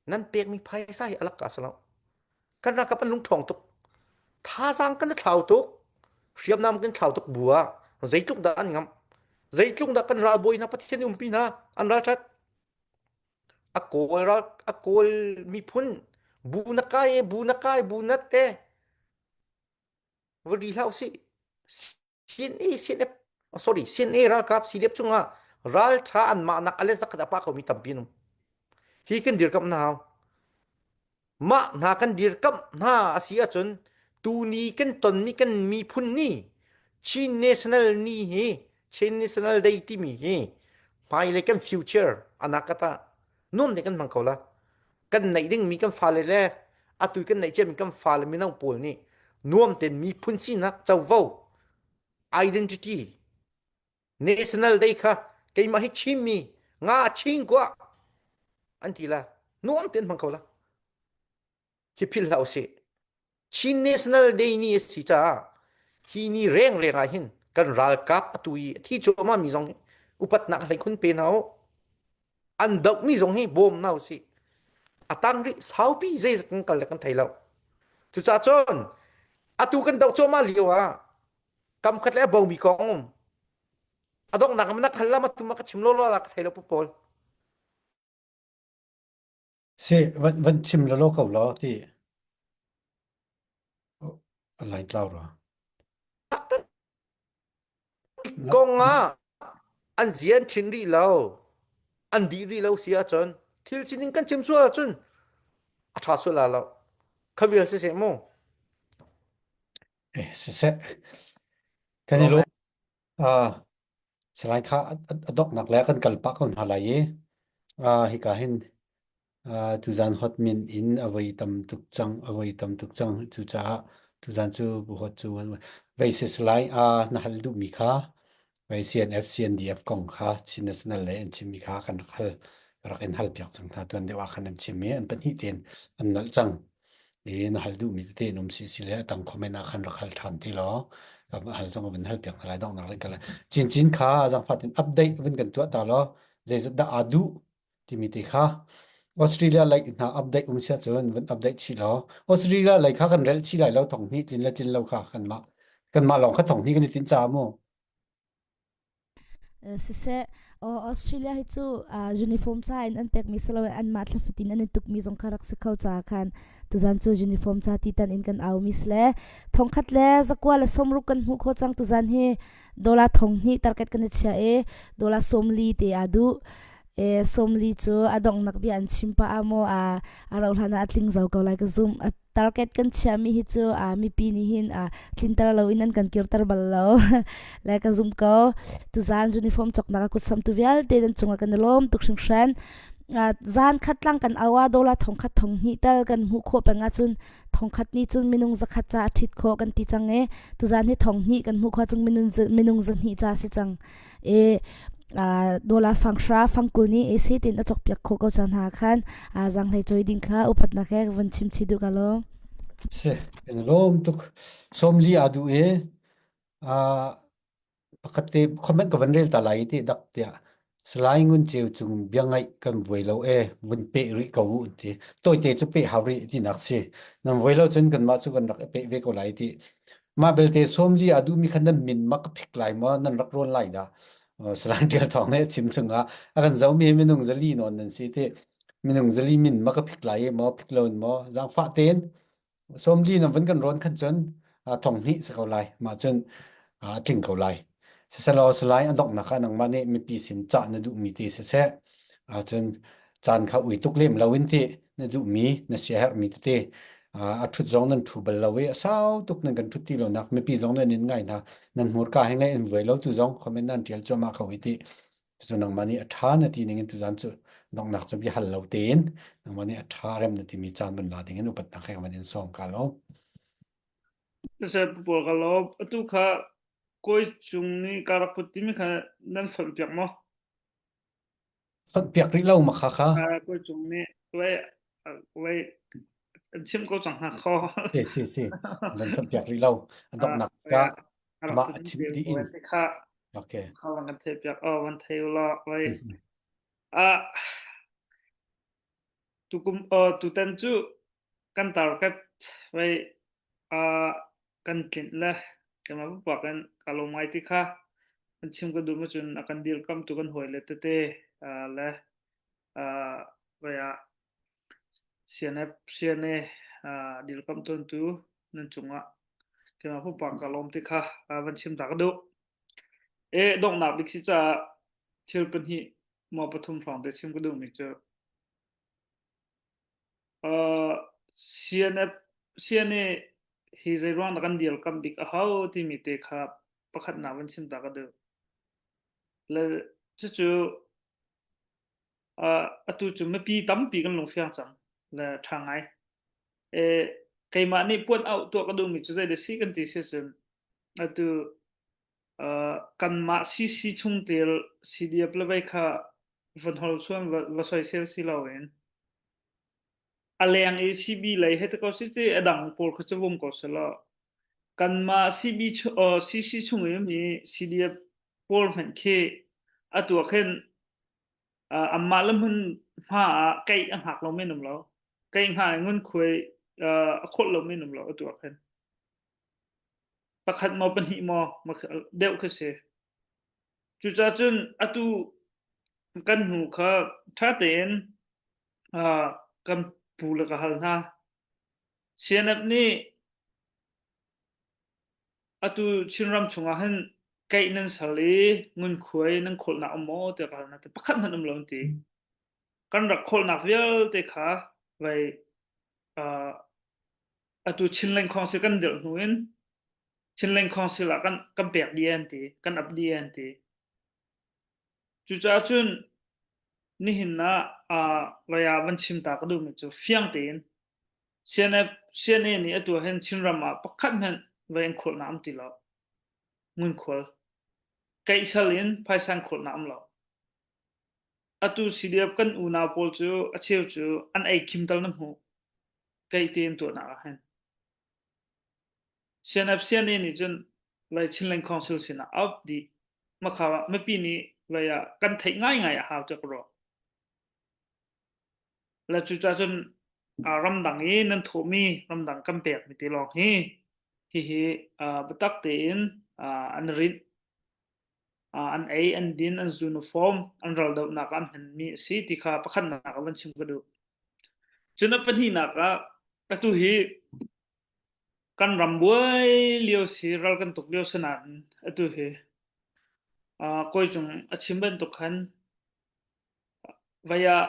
nan pek mi phaisa hi alak ka salo kan ralkap an lung ṭhawng tuk thazaang kan thlau tuk hriamnam kan thlau tuk bu ah zeitluk dah an ngam zeitluk dah kan ralbawi hna pathian umpi hna an ralṭhat a kawl ral a kawl miphun bu na kai e bu na kai bu na te va ri hlah usih CNA CNF oh, sorry CNA ralkap CDF chungah ralṭha anmah nak ale zakhat a pa komi tampi an um hi kan dirkamh hna hau mah hna kan dirkamh hna a si ahcun tuni kan tonmi kan miphun ni Chin National ni hi Chin National Day timi hi hmailei kan future anakata nuam te kan hmang kho la kan neih dingmi kan fale le atu kan neih ciami kan fale mino pawl nih nuam tein miphun sinak covo identity national day kha keimah hi Chinmi nga Chin kua an ti la nuam tein hmang kho la hi philh hlah usih Chin National Day ni a si caah hi ni rengreng ah hin kan ralkap atu i thi cuahmah mi zong hi upatnak hlei khun pe hna u an dohmi zong hi bawm hna usih a tang rih saupi zeizat kan kal le kan thei lo cucaah cun atu kan doh cuahmah lio ah kam khat le a bomi kong um a donghnak ah na khal la ma tu ma ka chim lo la ka thei lo pu pawl Si van van chim lawlaw ko law ti. Oh, a line tlau rua. Kong ah an zian chin rih lo an dih rih lo si ahcun thil sining kan chim sual ahcun a ṭha sual la lo kha vial si seh mu Eh, siseh. Kan i lawm. Ah, Salai kha a donghnak le kan kal pah ko hna lai i hika hin tuzan hot min in a voi tam tuk cang a voi tam tuk cang cucaah tuzan cu buhot cu vei si salai na hal duhmi kha vei CNF CNDF kong kha Chin National lei an chimmi kha kan rak hal rak in hal piak cang hna tuan deuh ah khan an chim i an pahnih tein an nolh cang. I na hal duhmi tete in um si si le a tang comment ah khan rak hal ṭhan ti law hal zong van hal piak hna lai donghnak le kala cincin kha zangfat in update vun kan tuah ta law zeizat dah aa duh timi te kha Australia lei hna update um sia cun vun update chih law Australia lei kha kan relh chih lai lo thong hnih tlin le tlin lo kha kanmah kanmah lawng kha thong hnih kan i tinh ca mu Siseh, Australia hi cu uniform ca in an pekmi si loin anmah thla fatin an i tukmi zong kha rak si kho caah khan tuzan cu uniform ca ti tan in kan aumi si le thongkhat le zakua le sawmruk kan hmuh khawh cang tuzan hi dollar thong hnih target kan i chiah i dollar sawmli te aa duh. E, sawmli cu a donghnak bia an chim pah ah maw a a rauh hlan ah a tling zau ko lai ka zumh. A target kan chiahmi hi cu uh, mipi nih hin uh, tlinter loin an kan kirter bal lo le ka zum ko tuzan uniform choknak a kut samtu vialte nan cungah kan i lawm tuk hringhran uh, zan khat tlang kan awa dola thong khat thong hnih tal kan hmuh khawh peng ahcun thong khat ni cun minung zakhat ca a ṭhit khawh kan ti cang e tuzan hi thong hnih kan hmuh khawh chung minung minung zahnih ca si cang e dollar fanghra fangkul nih AC tin a cawkpiak khawh ko cang hna khan zanghlei choi ding kha upatnak he ka vun chim chih duh ka lo. Si, kan lawm tuk. Sawmli aa duh i pakhat te comment ka van rel ta lai ti dak tiah Salai Ngun Ceu cung bia ngaih kan vuai lo e vun peh rih ko u ti tawite cu peh hau rih ti nak si nan vuai lo cun kanmah cu kan rak i peh ve ko lai ti Mah belte sawmli aa duhmi kha nan min ma ka phik lai maw nan rak rawn lai dah? Salai Tial Thawng nih a chim chungah a kan zohmi hi minung zali nawn nan si ti minung zali min ma ka phik lai i maw phik lo in maw zaangfah tein. Sawmli na vun kan rawn khan cun thong hnih si ko lai. Mah cun a tling ko lai. Siselaw salai a donghnak ah nangmah nih mipi sin cah na duhmi ti siseh, cun caan kha ui tuk lem lo in ti na duhmi na siaherhmi tete a ṭhut zong nan ṭhu bal lo i a sau tuk nan kan ṭhut ti lonak mipi zong nan in ngai hna nan hmurka he ngai in vuai lo tu zong comment nan ṭial cuahmah ko i ti cu nangmah nih a ṭha na ti ning in tuzan cu donghnak cu bia hal lo tein nangmah nih a ṭha rem na timi caan vun la ding in upatnak he van in sawm ka lo. Seh pawl ka lo atu kha kawi cung nih ka rak put timi kha nan fonh piak maw? Fonh piak rih lo ma kha kha? Kawi cung nih wei wei an chim ko cang hna kho. Si si si nan fonh piak rih lo. A donghnak ka mah a chim dih in. Kha Okay. Kha van kan theih piak oh van thei ulaw wei. Ah tukum oh tutan cu kan target wei ah kan tlinh le keimah pumpak in ka lawm ngai ti kha kan chim ka duh cun a kan dirkamtu kan hawile tete le wei ah CNF CNA dirkamh tawntu nan cungah keimah pumpak ka lawm ti kha van chim ta ka duh. E donghnak bik si caah thil pahnih maw pathum hrawng te chim ka duhmi cu Uh, CNF, CNA hi zeiruang dah kan dirkamh bik a hau timi te kha pakhatnak van chim ta ka duh. Le cucu uh, atu cu mipi tampi kan lungfiang cang le ṭha ngai. E, keimah nih puan auh tuah ka duhmi cu zei dah si kan ti si cun atu uh, kanmah CC chungtel CDF le vei kha von hol chuan va, va soisel si loin a leng i CB lei he te ko si ti a dang pawl kha cu vum ko selaw kanmah CB uh, CC chung i mi CDF pawl hmanh khi atu ah khin uh, anmah le hmun hma ah keih a hngak lo men um lo keih hnga i ngunkhuai uh, a khawlh lo men um lo atu ah khin pakhat maw pahnih maw deuh khi si cucaah cun atu kan hnu kha ṭha tein uh, kan pu le ka hal hna CNF nih atu Chinram chungah hin keih nan sal i ngunkhuai nan khawlnak um maw tiah ka hal hna pakhat hmanh um lo an ti kan rak khawlnak vialte kha vai uh, atu Chinland Council kan dirh hnu in Chinland Council ah kan kan pek dih an ti kan ap dih an ti cucaah cun nihin ah uh, vai ah van chim ta ka duhmi cu fiang tein CNF CNA nih atu ah hin Chinram ah pakhat hmanh vai an khawlnak um ti lo ngunkhual keihsal in phaisa an khawlnak um lo atu CDF kan unau pawl cu a cheu cu an ei khim tal na hmuh keih tein tuahnak ah hin CNF CNA nih cun lai Chinland Council sinah out dih makha mipi nih lai ah kan theih ngaingai a hau tiah ka ruah le cucaah cun ramdang i nan thawhmi ramdang kan pekmi te lawng hi hihi biatak tein an rinh an ei an din an uniform an raldohnak an hmanmi a si ti kha pakhatnak ah van chim ka duh cun a pahnihnak ah atu hi kan ram buai lio si ral kan tuk lio si nain atu hi kawi cung a chim bantuk khan Vai ah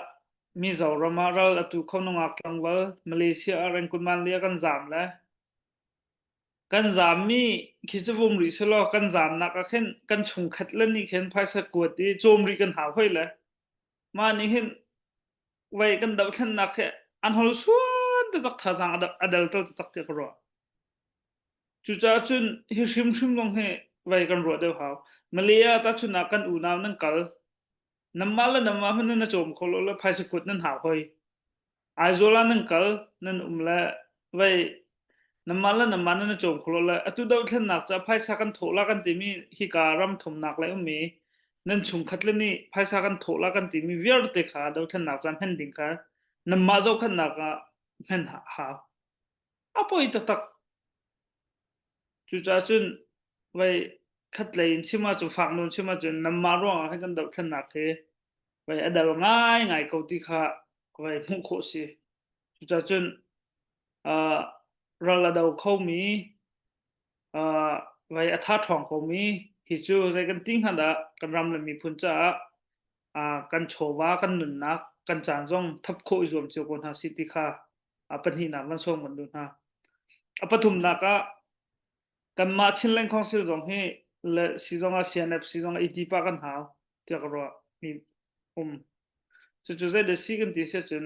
Mizoram ah ral a tu kho nungak tlangval Malaysia ah rengkunman li a kan zaam le kan zaammi khi cu vum rih selaw kan zaamnak ah khin kan chungkhat le nih khin phaisa kuat i cawm rih kan hau hoi le mah nih hin vai kan dohthlennak hi an hol suan taktak thazaang a dal tal taktak tiah ka ruah. Cucaah cun hi hrimhrim zong hi vai kan ruah deuh hau. Malay ah tahchun ah kan unau nan kal Nanmah le nanmah hmanh nan cawm kho lo le phaisa kuat nan hau hoi. Aizawl ah nan kal, nan um le vei nanmah le nanmah nan cawm kho lo le atu dohthlennak ca phaisa kan thawh la kan timi hika ram thumnak le ummi nan chungkhat le nih phaisa kan thawh la kan timi vialte kha dohthlennak ca hman ding kha nanmah zohkhenhnak ah hman hau. A poi taktak. Cucaah cun vei khatlei in chim ahcun fak nawn chim ahcun nanmah ruangah hin kan dohthlennak hi vei a dal ngaingai ko ti kha vei hmuh khawh si. Cucaah cun uh, ral a do khomi uh, vai a tha ṭhawng komi hi cu zei kan ti hnga dah kan ram le miphun caah uh, kan chawva kan nunnak kan caan zong thap khawh i zuam cio ko hna si ti kha a pahnihnak van sawm kan duh hna. A pathumnak ah kanmah Chinland Council zong hi le si zong ah CNF si zong ah ET pa kan hau tiah ka ruah mi um. Cucu zei dah si kan ti si ahcun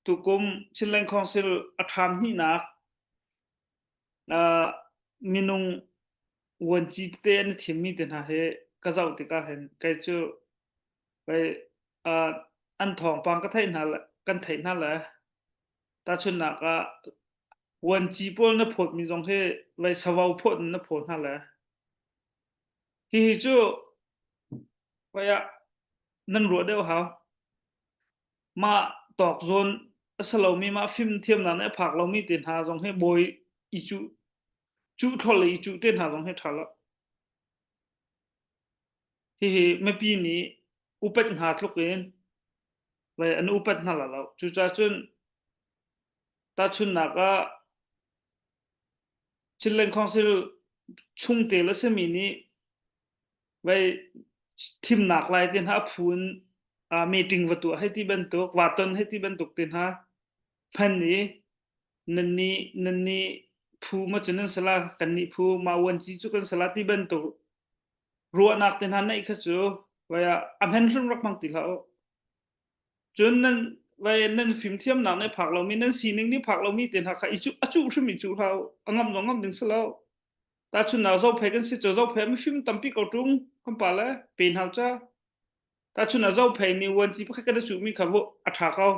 tukum Chinland Council a ṭham hnihnak uh, minung vuanci tete an i thimmi te hna hi ka zoh tikah hin kei cu pei uh, an thawngpang ka theih hna le kan theih hna le tahchunhnak ah vuanci pawl na phawtmi zong hi vei savo phawt in na phaw hna le hihi cu pei ah nan ruah deuh hau mah tawk zawn a si lomi mah fimthiamnak nih a phak lomi te hna zong hi bawi i cuh cuh thlol le i cuh te hna zong hi ṭha lo. Hihi mipi nih upat hna tluk in vai an upat hna la lo. Cucaah cun tahchunhnak ah Chinland Council chungtel a simi nih vai thimnak lai te hna a phu in meeting va tuah hei ti bantuk va ton hei ti bantuk te hna hman i nan nih nan nih phu ma cu nan sala kan nih phu ma uanci cu kan sala ti bantuk ruahnak te hna neih kha cu vai ah a hman hrim rak hmang ti hlah u cun nan vai nan fimthiamnak nih phak lomi nan sining nih phak lomi te hna kha i cu a cuh hrim i cuh hlah u a ngam zong ngam ding si lo Tahchunhnak Zophei kan si cu Zophei mifim tampi ko ṭung kan pa le pe hna ca. Tahchunhnak Zophei nih vuanci pakhat kan cuhmi kha a ṭha ko.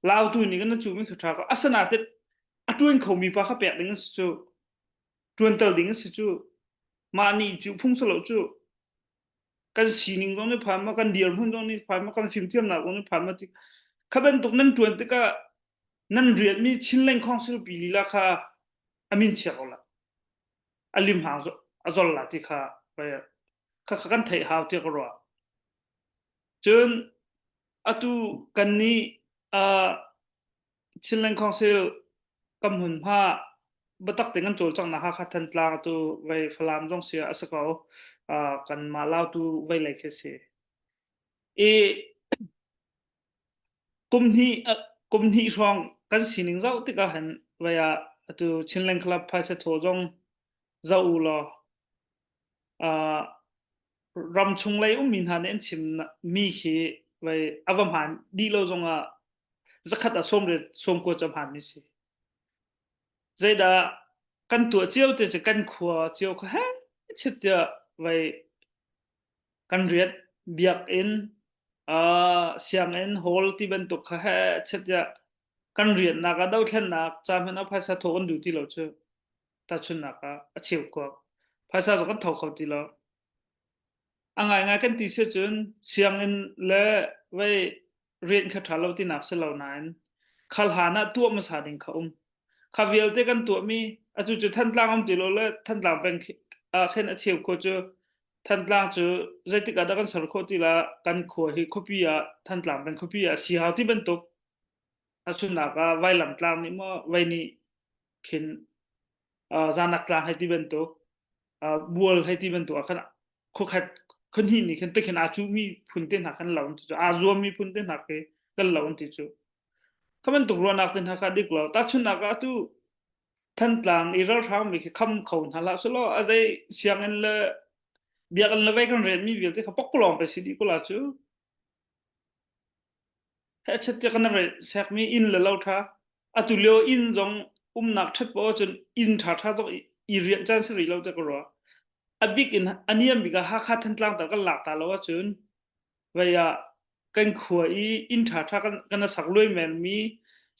Lautu nih kan cuhmi kha ṭha ko. Asinain a ṭuan khomi pa kha pek ding a si cu. Ṭuanter ding a si cu. Mah nih cu phung si lo cu. Kan sining zong nih phan ma, kan dirhmun zong nih phan ma, kan fimthiamnak zong nih phan ma ti. Kha bantuk nan ṭuan tikah nan rianmi Chinland Council pi lila kha a min chia ko la. A lim hang a zol la ti kha kha kha kan theih hau tiah ka ruah. Cun atu kan nih uh, Chinland Council kam hmunhma biatak tein kan cawlcanghnak Hakha Thantlang atu vei Falam zong si a si ko uh, kan mah Lautu vei lei khi si. I Kum hnih kum hnih hrawng kan sining zoh tikah hin vei ah atu Chinland Club phaisa thaw zong zoh u law uh, ram chung lei ummi hna nih an chim mi khi vei a va hmaan dih lo zongah zakhat ah sawm riat sawm kua cu a hmaan mi si. Zeidah kan tuah cio te cu kan khua cio kha he chit tiah vei kan rian biakinn uh, sianginn hall ti bantuk kha he chet tiah kan riannak ah dothlennak ca hmanh ah phaisa thaw kan duh ti lo cu tahchunnak ah a cheu kuak phaisa cu kan tho kho ti lo a ngaingai kan ti si cun sianginn le vei rian kha ṭha lo tinak si lo nain khal hlan ah tuah hmasa ding kha um Kha vialte kan tuahmi atu cu Thantlang um ti lo le Thantlang peng ah khin a cheu khua cu Thantlang cu zeitik ah dah kan ser khawh ti la kan khua hi khuapi ah Thantlang peng khuapi ah si hau ti bantuk ahchunnak ah Vailam tlang nih maw vei nih khin uh, Zanak tlang hei ti bantuk uh, Bual hei ti bantuk ah khan khuakhat khuahnih nih khin tikhin aa cuhmi phun te hna khan lo an ti cu aa zuammi phun te hna khi kan lo an ti cu Kha bantuk ruahnak te hna kha dik lo. Tahchunhnak ah atu Thantlang i ralhrang mi khi kham kho hna hlah selaw a zei sianginn le biakinn le vei kan relmi vialte kha pakpalawng pe si dih ko la cu. Hehchet tiah kan rel sekmi inn le lo ṭha. Atu lio inn zong umnak ṭhat poah cun inn ṭhaṭha zong i rianh caan si rih lo tiah ka ruah. A bik in a niam bik ah Hakha Thantlang tal kan lak ta lo ahcun Vei ah kan khua i inn ṭhaṭha kan, kan sak luaimemmi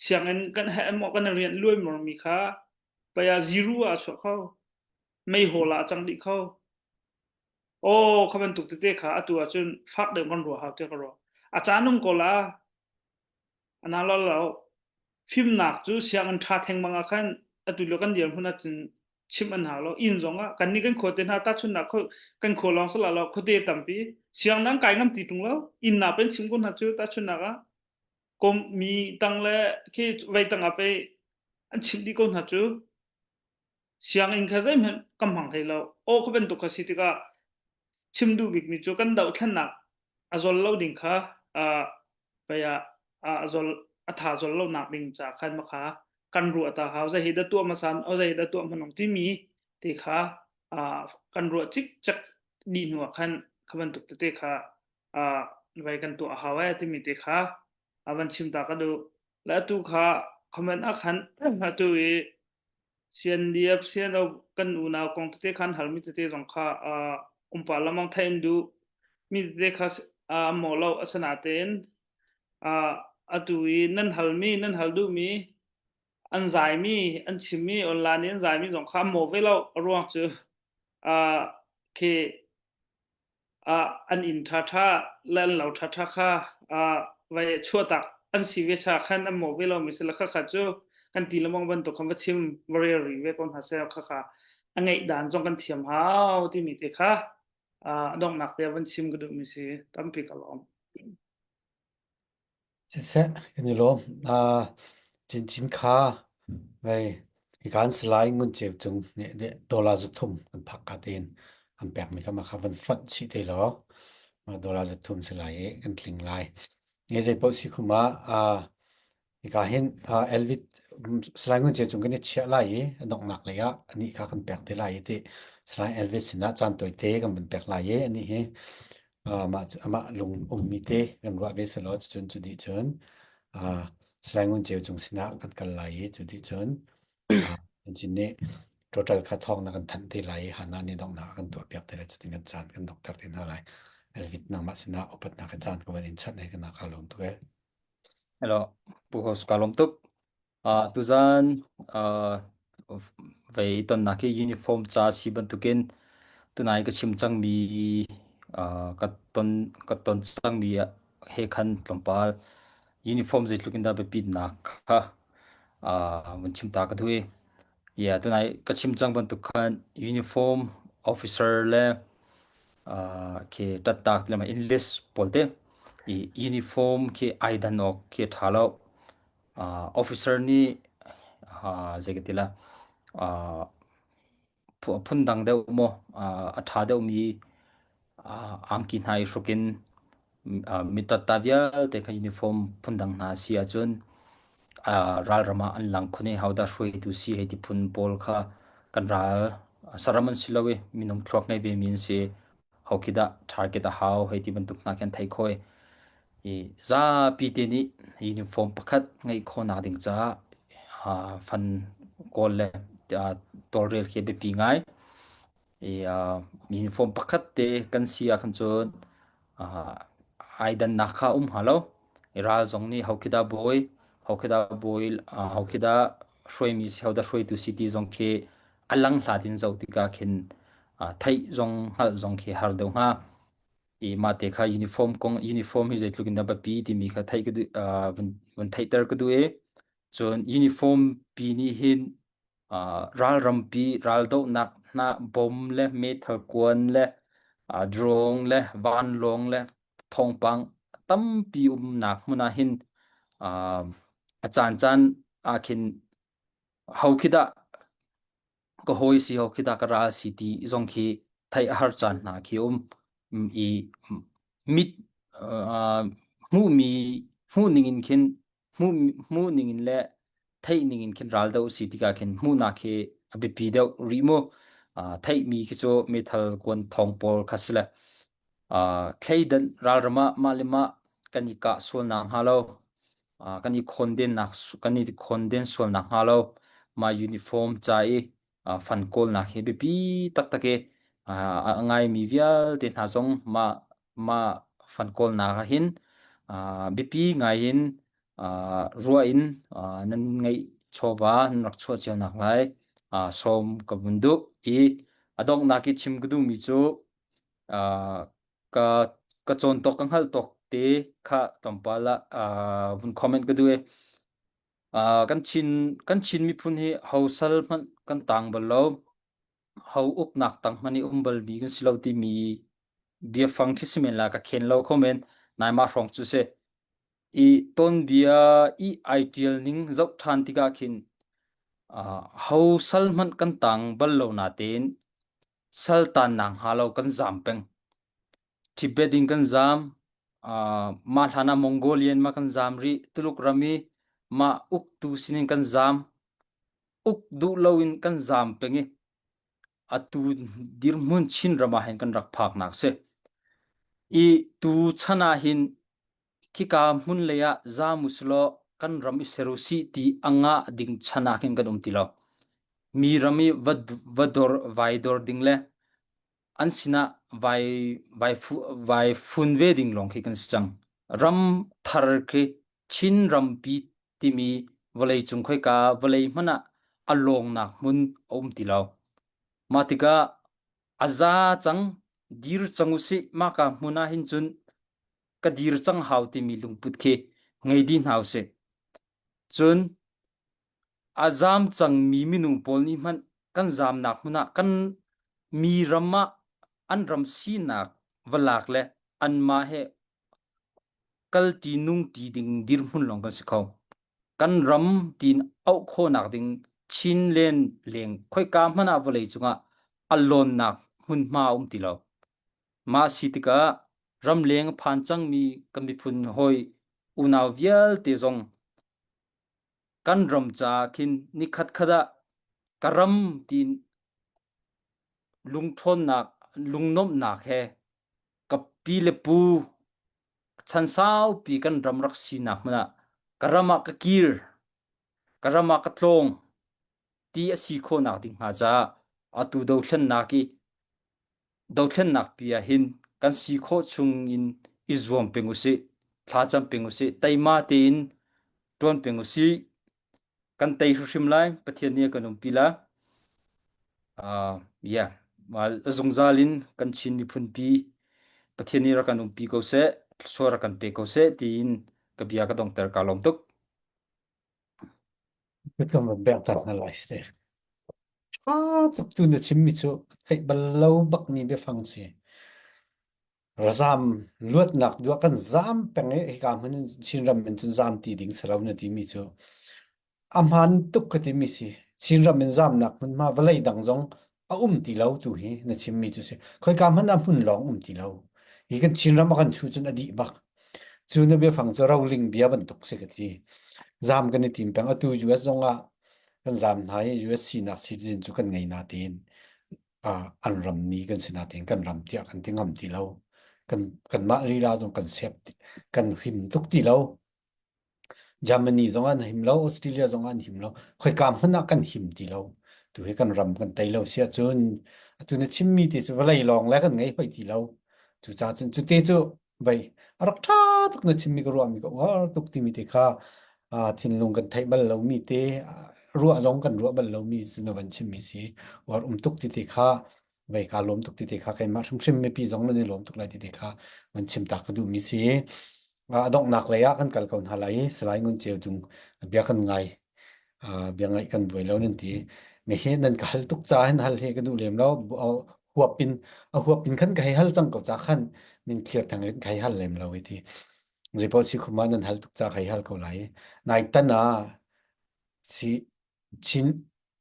sianginn kan he maw kan rianh luaimormi kha vei ah ziru ah a chuah kho. Meihawl ah a cang dih kho. Aw, kha bantuk tete kha atu ahcun fak deuh kan ruah hau tiah ka ruah. A caan um ko la. Ana lo lo. Fimnak cu sianginn ṭha thengmang ah khan atu lio kan dirhmun ahcun chimh an hau lo. Inn zong ah kannih kan khuate hna tahchunhnak kan khua lawng sala lo khuate tampi siang nan kai ngam ti ṭung lo. Inn na pen chim ko hna cu tahchunhnak ah kom mi tang le khi vei tang ah pei an chimh dih ko hna cu. Sianginn kha zeihmanh kan hmang hlei lo. Aw kha bantuk kha si tikah chim duh bikmi cu kan dohthlennak a zol lo ding kha uh, pei ah a zol a tha zol lo nak ding ca khan ma kha kan ruah ta hau zei hi da tuah hmasa o zei da tuah hmanung timi te kha uh, kan ruah cik cek dih hnu ah khan kha bantuk tete kha uh, vai kan tuah hau eh timi te kha a van chim ta ka duh le atu kha comment ah khan atu i CNDF CNO kan unau kong tete khan halmi tete zong kha uh, umpa lamang thein duh mi tete kha uh, maw lo asanatein uh, atu i nan halmi nan hal duhmi an zaimi an chimmi online in an zaimi zong kha maw ve lo a ruang cu uh, khi an inn ṭhaṭha le an lo ṭhaṭha kha vai chuahtak an si ve cha khan an mawh ve lomi si le khakha cu kan ti lemang bantuk khan va chim va rel ri ve ko hna seh khakha a ngeih dan zong kan thiam hau timi te kha a donghnak te van chim ka duhmi si tampi ka lawm. Siseh, kan i lawm. Uh, Cincin kha vei hikan salai ngun ceu cung nih nih dollar 300 kan phak ka tein an pekmi kha ma kha van fonh chih te law ma dollar 300 si lai i kan tling lai. Nge zei paoh si khum ah uh, hika hin uh, Elvit salai ngun ceu cung kan i chiah lai i a donghnak lei ah anih kha kan pek te lai i ti salai Elvit sinah caan tawite kan van pek lai i anih hi Mah cu amah lung ummi te kan ruah ve selaw cucun cu dih cun Salai Ngun Ceu cung sinah kan kal lai i cu dih cun chin nih total kha thawng na kan thanh te lai i Hana nih donghnak a kan tuahpiak te lai cutin kan caan kan dokter te hna lai. Elvit nangmah sinah upatnak he caan ka van in chanh hei kana ka lawm tuk ee. Hello, Pu Host ka lawm tuk. Uh, tuzan uh, vei tonnak hi uniform ca si bantukin tunai ka chim cangmi uh, ka ton ka ton cangmi he khan tlawmpal uniform zeitluk in dah biapitnak kha uh, vun chim ta ka duh i yeah tunai ka chim cang bantuk khan uniform officer le uh, khi tattak le enlist pawl te i uniform khi ai dan awk khi tha lo Uh, officer nih uh, zei ka ti la uh, phundang deuh maw uh, a ṭha deuhmi uh, angki hna i hruk in uh, mitatta vialte kha uniform phundang hna si ahcun uh, ralram ah an lang khun i hodah hruaitu si hei ti phun pawl kha kan ral saram an si lo i minung thluak ngei ve mi an si ho khi dah target a hau hei ti bantuk hna khi an thei khoi I zapi te nih uniform pakhat ngeih khawhnak ding caah uh, fan kawl le uh, tawlrel khi a biapi ngai. I uh, uniform pakhat te kan si ah khan cun uh, ai dannak kha um hnga lo. I ral zong nih ho khi dah bawi, ho khi dah bawi, uh, ho khi dah hruaimi si, ho dah hruaitu si ti zong khi a lang hlat in zoh tikah khin uh, theih zong hngalh zong khi har deuh hnga. I mah te kha uniform kong uniform hi zeitluk in dah biapi timi kha theih ka duh uh, vun, vun theihter ka duh i cun uniform pi nih hin uh, ralrampi raldohnak hna bom le meithal kuan le uh, drone le vanlawng le thawngpang tampi umnak hmun ah hin uh, a caan caan ah khin ho khi dah ka hawi si ho khi dah ka ral si ti zong khi theih a har caan hna khi um i mit uh, hmuhmi hmuh ning in khin hmuh hmuh ning in le theih ning in khin ral do si tikah khin hmuhnak khi a biapi deuh rih mu uh, theihmi khi cu meithal kuan thawng pawl kha si le uh, thleidan ralram ah mah le mah kan i kah sualnak hnga lo kan i khawndennak kan i khawnden sualnak hnga lo mah uniform ca i fan kawlnak hi biapi taktak i a ngaimi vialte hna zong mah mah fan kawlnak ah hin biapi ngai in ruah in nan ngeih chawva nan rak chuah cio nak lai sawm ka vun duh i a donghnak i chim ka duhmi cu ka ka cawn tawk ka hngalh tawk te kha tlawmpal ah uh, vun comment ka duh i uh, kan Chin kan Chin miphun hi ho sal hmanh kan tang bal lo ho uknak tang hmanh i um bal mi kan si lo timi biafang khi si men la ka khen lo kho men nai ma hrawng cu si i ton bia i ai tial ning zoh than tikah khin. Ho sal hmanh kan tang bal lo natein sal tannak hnga lo kan zaam peng. Tibet in kan zaam. Mah hlan ah Mongolian ma kan zaam rih. Tuluk ram i mah uktu sinin kan zaam. Uk duh loin kan zaam peng i atu dirhmun Chinram ah hin kan rak phaknak si. I tu chan ah hin khika hmun lei ah zaam usilaw kan ram i ser usih ti a ngah ding chan ah khin kan um ti lo. Mi ram i va, va dor, vai dor ding le an sinah vai, vai, fu, vai fun ve ding lawng khi kan si cang. Ram thar khi Chin rampi timi vawleicung khoika vawlei hmanh ah a lawngnak hmun a um ti lo. Mah tikah a za cang, dir cang usih, mahka hmun ah hin cun ka dir cang hau timi lungput khi ngei dih hna usih. Cun a zaam cangmi minung pawl nih hmanh kan zaamnak hmun ah kan mi ram ah an ram sinak va lak le anmah he kalṭi nungṭi ding dirhmun lawng kan si kho. Kan ram tiin auh khawhnak ding Chinland leng khoika hmanh ah vawlei cungah a lawnnak hmunhma a um ti lo. Mah si tikah ramleng a phan cangmi kan miphun hawi unau vialte zong kan ram caah khin nikhat khat ah ka ram tiin lungṭhawnnak lungnuamhnak he ka pi le pu chan saupi kan ram rak sinak hmun ah ka ram ah ka kir ka ram ah ka tlawng ti a si khawhnak ding hnga caah atu dothlennak i dothlennak pi ah hin kan si khawh chung in i zuam peng usih thlacam peng usih teima tein ṭuan peng usih kan tei hrimhrim lai Pathian nih a kan umpi la uh, yeah a zungzal in kan Chin miphun pi Pathian nih rak kan umpi ko seh thluachuah rak kan pe ko seh tiin ka bia ka dongter ka lawm tuk Biakam van bek ta hna lai si. Ṭha tuk tu na chimmi cu theih bal lo bakmi biafang si. Razam luatnak duah kan zam peng i hika hmun in Chinram in cun zam ti ding si lo na timi cu a hmaan tuk ka timi si. Chinram in zamnak hmunhma vawlei dang zong a um ti lo tu hi na chimmi cu si. Khoika hmanh ah hmun lawng um ti lo. Hi kan Chinram a kan chuh cun a dih bak. Cu na biafang cu roling bia bantuk si ka ti. Zam kan i tim peng. Atu US zong ah kan zam hna i US sinak citizen cu kan ngei na tiin an ram ni kan si natein kan ram tiah kan ti ngam ti lo. Kan kanmah lila zong kan sep kan him tuk ti lo. Germany zong an him lo, Australia zong an him lo. Khoika hmanh ah kan him ti lo. Tu hi kan ram kan tei lo si ahcun atu na chimmi te cu vawlei lawng le kan ngei hoi ti lo. Cucaah cun cu te cu vei a rak ṭha tuk na chimmi ka ruahmi ka uar tuk timi te kha thinlung kan theih bal lomi te ruah zong kan ruah bal lomi cu na van chimmi si uar um tuk ti te kha vei kaa lawm tuk ti te kha keimah hrimhrim mipi zong nan i lawm tuk lai ti te kha van chim tak ka duhmi si. A donghnak lei ah kan kal ko hna lai i Salai Ngun Ceu cung bia kan ngai. Bia ngaih kan vuai lo nan ti. Me hi nan ka hal tuk ca hin hal hi ka duh lem lo. Huap in a huap in khan ka hei hal cang ko ca khan min thlir thang in ka hei hal lem lo i ti. Zeipaoh si khuma nan hal tuk ca ka hei hal ko lai. Nai tan ah si Chin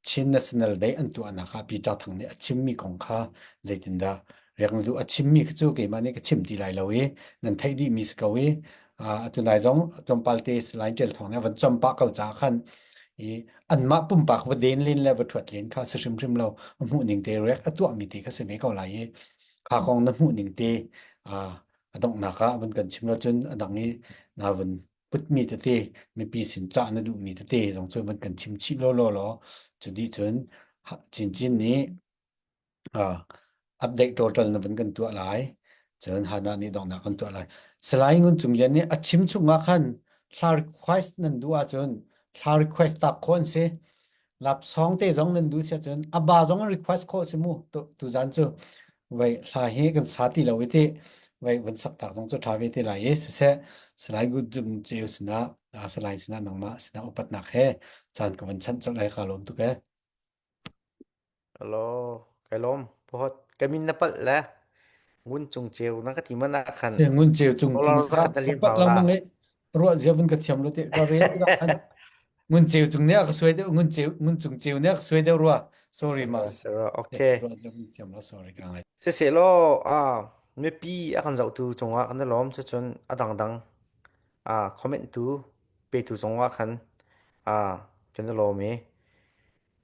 Chin National Day an tuahnak ah Peter Thang nih a chimmi kong kha zeitindah riak na duh a chimmi kha cu keimah nih ka chim ti lai lo i nan theih dihmi si ko i atu nai zong tlawmpal te Salai Ṭial Thawng nih a van chom pah ko caah khan i anmah pumpak va den len le va ṭhuat len kha si hrimhrim lo a hmuh ning te riak a tuahmi te kha si ve ko lai i kha kong na hmuh ning te a donghnak ah van kan chim lo cun a dang i na vun putmi tete mipi sin cah na duhmi tete zong cu van kan chim chih law law law cu dih cun Chinchin nih uh, update total na van kan tuah lai cun Hana nih donghnak kan tuah lai Salai Ngun Cung Lian nih a chim chung ah khan thla request nan duh ahcun thla request tak khawh an si Lapsawng te zong nan duh sia cun a ba zong request khawh si mu tu tuzan cu vei hla hi kan sa ti lo i ti vei van sak tak zong cu tha ve te lai i siseh salai gut jung ceu sinah salai sinah nangmah sinah upatnak he caan ka van chanh colh lai ka lawm tuk e Hello, kai lawm. Pohot, ka min na palh le ngun cung ceu na ka ti man ah khan ngun ceu cung dollar zakhat na liam pat hau la. lengmang i ruah zia vun ka thiam lo te ka rel tikah khan. Ngun ceu cung nih a ka suai deuh ngun ceu ngun cung ceu nih a ka suai deuh rua. Sorry ma. Sero okay. Thiam la sorry ka ngai. Siselaw a mipi a kan zohtu cungah kan i lawm cucun a dangdang a comment tu petu zongah khan a kan i lawm i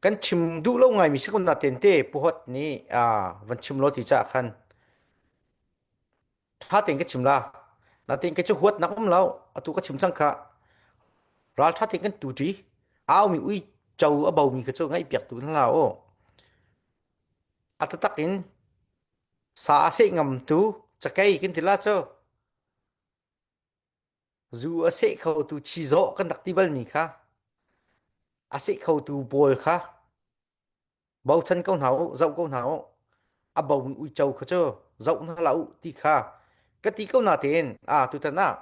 kan chim duh lo ngaimi si ko na tente puhot nih a van chim lo ti caah khan ṭha tein ka chim la. Natin kei cu huatnak um lo. Atu ka chim cang kha. Ral ṭha tein kan tu ṭi. Aumi ui cho a bomi kha cu ngaihpiak tu hna hlah u. A taktak in sa a seh ngam tu cakei kan ti la cu. Zu a seh kho tu chizawh kan rak ti balmi kha. A seh kho tu bawl kha. Bochan ko hna u, zoh ko hna u. A bomi uico kha cu zoh hna hlah u ti kha ka ti ko natein a tutan ah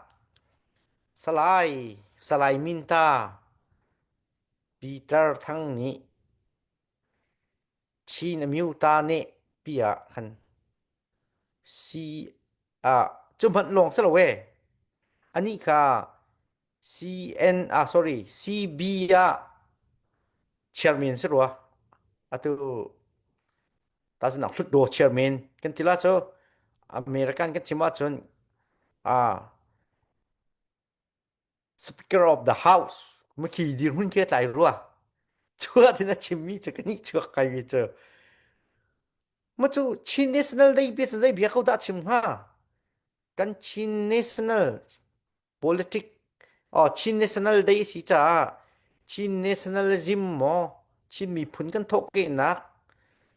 Salai Salai Minta Peter Thang nih Chin Amyota nih pi ah khan si ah cu hmanh lawng si lo e anih kha CN ah sorry CB ah chairman si rua atu tasin hlutdaw chairman kan ti la cu American kan chim ahcun ah speaker of the house mukhi dirhmun khi tlai rua chuah cun a chimmi cu kan i chuak kai mi cu ma cu Chin National Day bia cu zei bia ko dah chim hnga kan Chin National Politic oh Chin National Day si caah Chin Nationalism maw Chin miphun kan thawhkehnak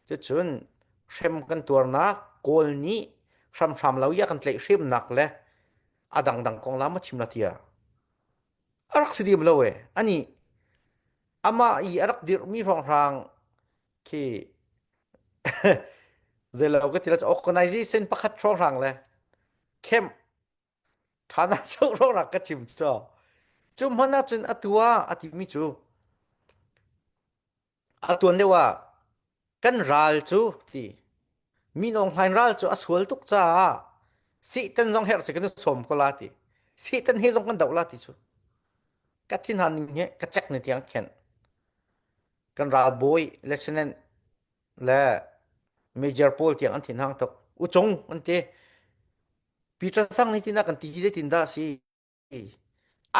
cucun hrem kan tuarnak Kawl nih hramhram lo i a kan tlaihhremnak le a dangdang konglam a chim la tiah a rak si dim lo e ani amah i a rak dirhmi hrawnghrang khi zeilo ka ti la organization pakhat hrawnghrang le camp Ṭhana cu rawrak ka chim cu. Cu hmanh ahcun atu ah a timi cu a tuan deuh ah kan ral cu ti Min Aung Hlaing ral cu a sual tuk caah Satan zong herh si kan i sawm ko la ti. Satan he zong kan doh la ti cu. Ka thinhan ning he ka cek ni tiang khen. Kan ral bawi lieutenant le major pawl tiang an thinhang tuk. Ucung an ti. Peter Thang nih tina kan ti hi zeitin dah si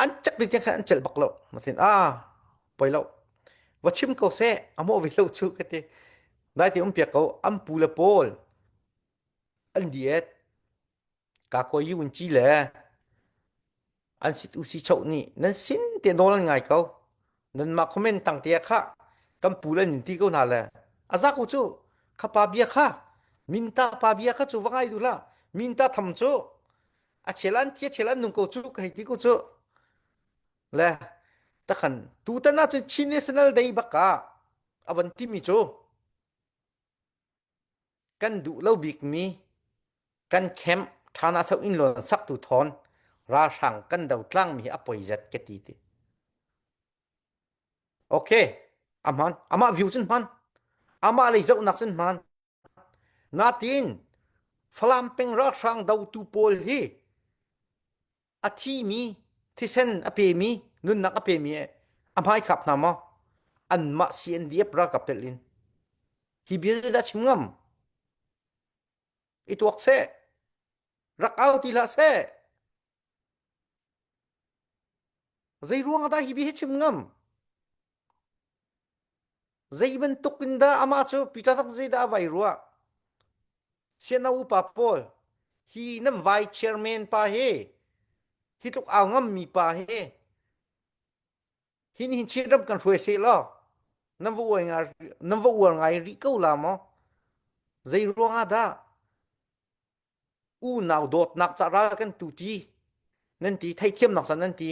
an cek ding khan an celh bak lo ma thin a poi lo va chim ko seh a mawh ve lo chu ka ti dai ti um piak ko an pu le pawl an diet ka ko yu un chi le An sit usi choh nih nan sin te nawl an ngai ko. Nanmah comment tang te kha kan pu le nin ti ko hna le a za ko cu kha pa bia kha minta pa bia kha cu va ngai duh hlah minta tham cu a chel an thi a chel an nung ko cu ka hei ti ko cu le takhan tutan ah cun Chin National Day bak ah a van timi cu Kan duh lo bikmi kan camp ṭhana cho inn lawn saktu thawn ralhrang kan do tlangmi hi a poi zat ka ti ti. Okay, a hman. Amah view cun hman. Amah lei zohnak cun hman. Natin Falam peng ralhrang dotu pawl hi a thimi thisen a pemi nunnak a pemi a hmaikhap hna maw anmah CNDF ralkap telh in hi bia dah chim ngam i tuak seh rak au ti hlah seh zei ruang dah hi bia hi chim ngam Zei bantuk in dah amah cu Peter tak zei dah a vai ruah? Siano upa pawl, hi nan vai chairman pa hi, hi tluk au ngammi pa hi, hi nihin Chinram kan hruai seh law, nan va uar ngai, nan va uar ngai rih ko la maw? Zei ruang ah dah unau dawtnak ca ral kan tu ṭi nan ti theithiamnak ca nan ti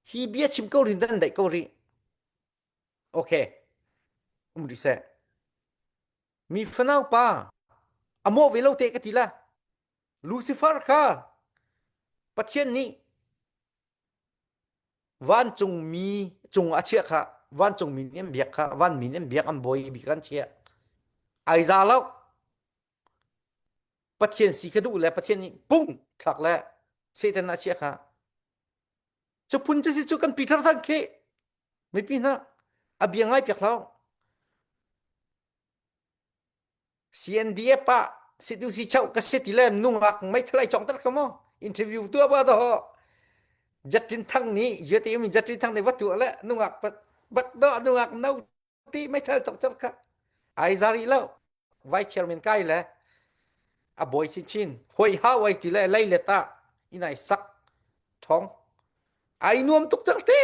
hi bia chim ko rih nan daih ko rih okay um rih seh mi fanau pa a mawh ve lo te ka ti la Lucifer kha Pathian nih vancungmi cung a chiah kha vancungmi nih an biak kha vanmi nih an biak an bawi bik an chiah ai za lo Pathian si kha duh le Pathian nih pung thlak le Satan a chiah kha cu phun cu si cu kan Peter Thang khi. Mipi hna a bia ngai piak hlah. CNDF ah situ si chau ka si ti le nungak meithalai chong tar ka mo interview tu ba do Jatin Thang nih yate mi Jatin Thang nih va tu le nungak bat do nungak no ti meithal tok chap kha ai zari lo vice chairman kai le a boy chin chin hoi hau ai ti le lei le ta inai sak thong ai nuam tuk cang te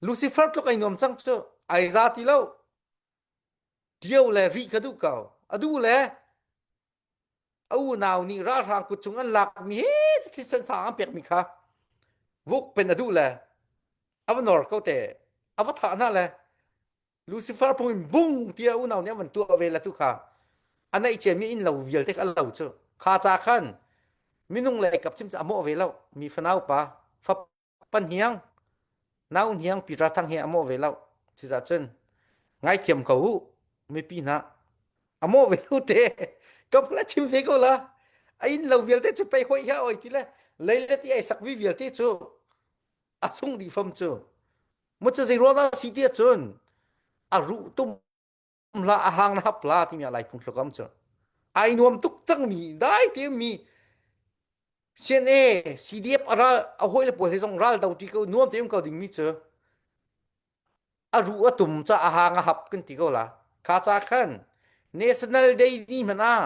Lucifer tluk ai nuam cang cu ai za ti lo Tio le ri ka duh ko. A duh le a unau nih ralhrang kut cung an lakmi he thisen sang an pekmi kha vuk pen a duh le a va nor ko te a va thah hna le Lucifer phung in bung tia unau nih an van tuah ve la tu kha a neih ciami inn lo vialte kha a lo cu kha ca khan minung le kap chim cu a mawh ve lo mi fanau pa fa Panhiang, nau hniang Peter Thang hi a mawh ve lo. Cucaah cun ngaithiam ko u mipi hna. A mawh ve lo te. Ka la chim ve ko la. A inn lo vialte cu pei hoi ha oi ti le lei le ti ai sak vi vialte cu a sung dih fam cu. Mu cu zei ruang dah si ti cun a ruh tum la a hang na hap la timi lai phung thlukam cu. Ai nuam tuk cangmi dai te mi CNA, CDF a ral a hawile pawl he zong ral do ṭi ko nuam te um ko dingmi cu a ruh a tum ca a hang a hap kan ti ko la. Kha ca khan National Day ni hmanh ah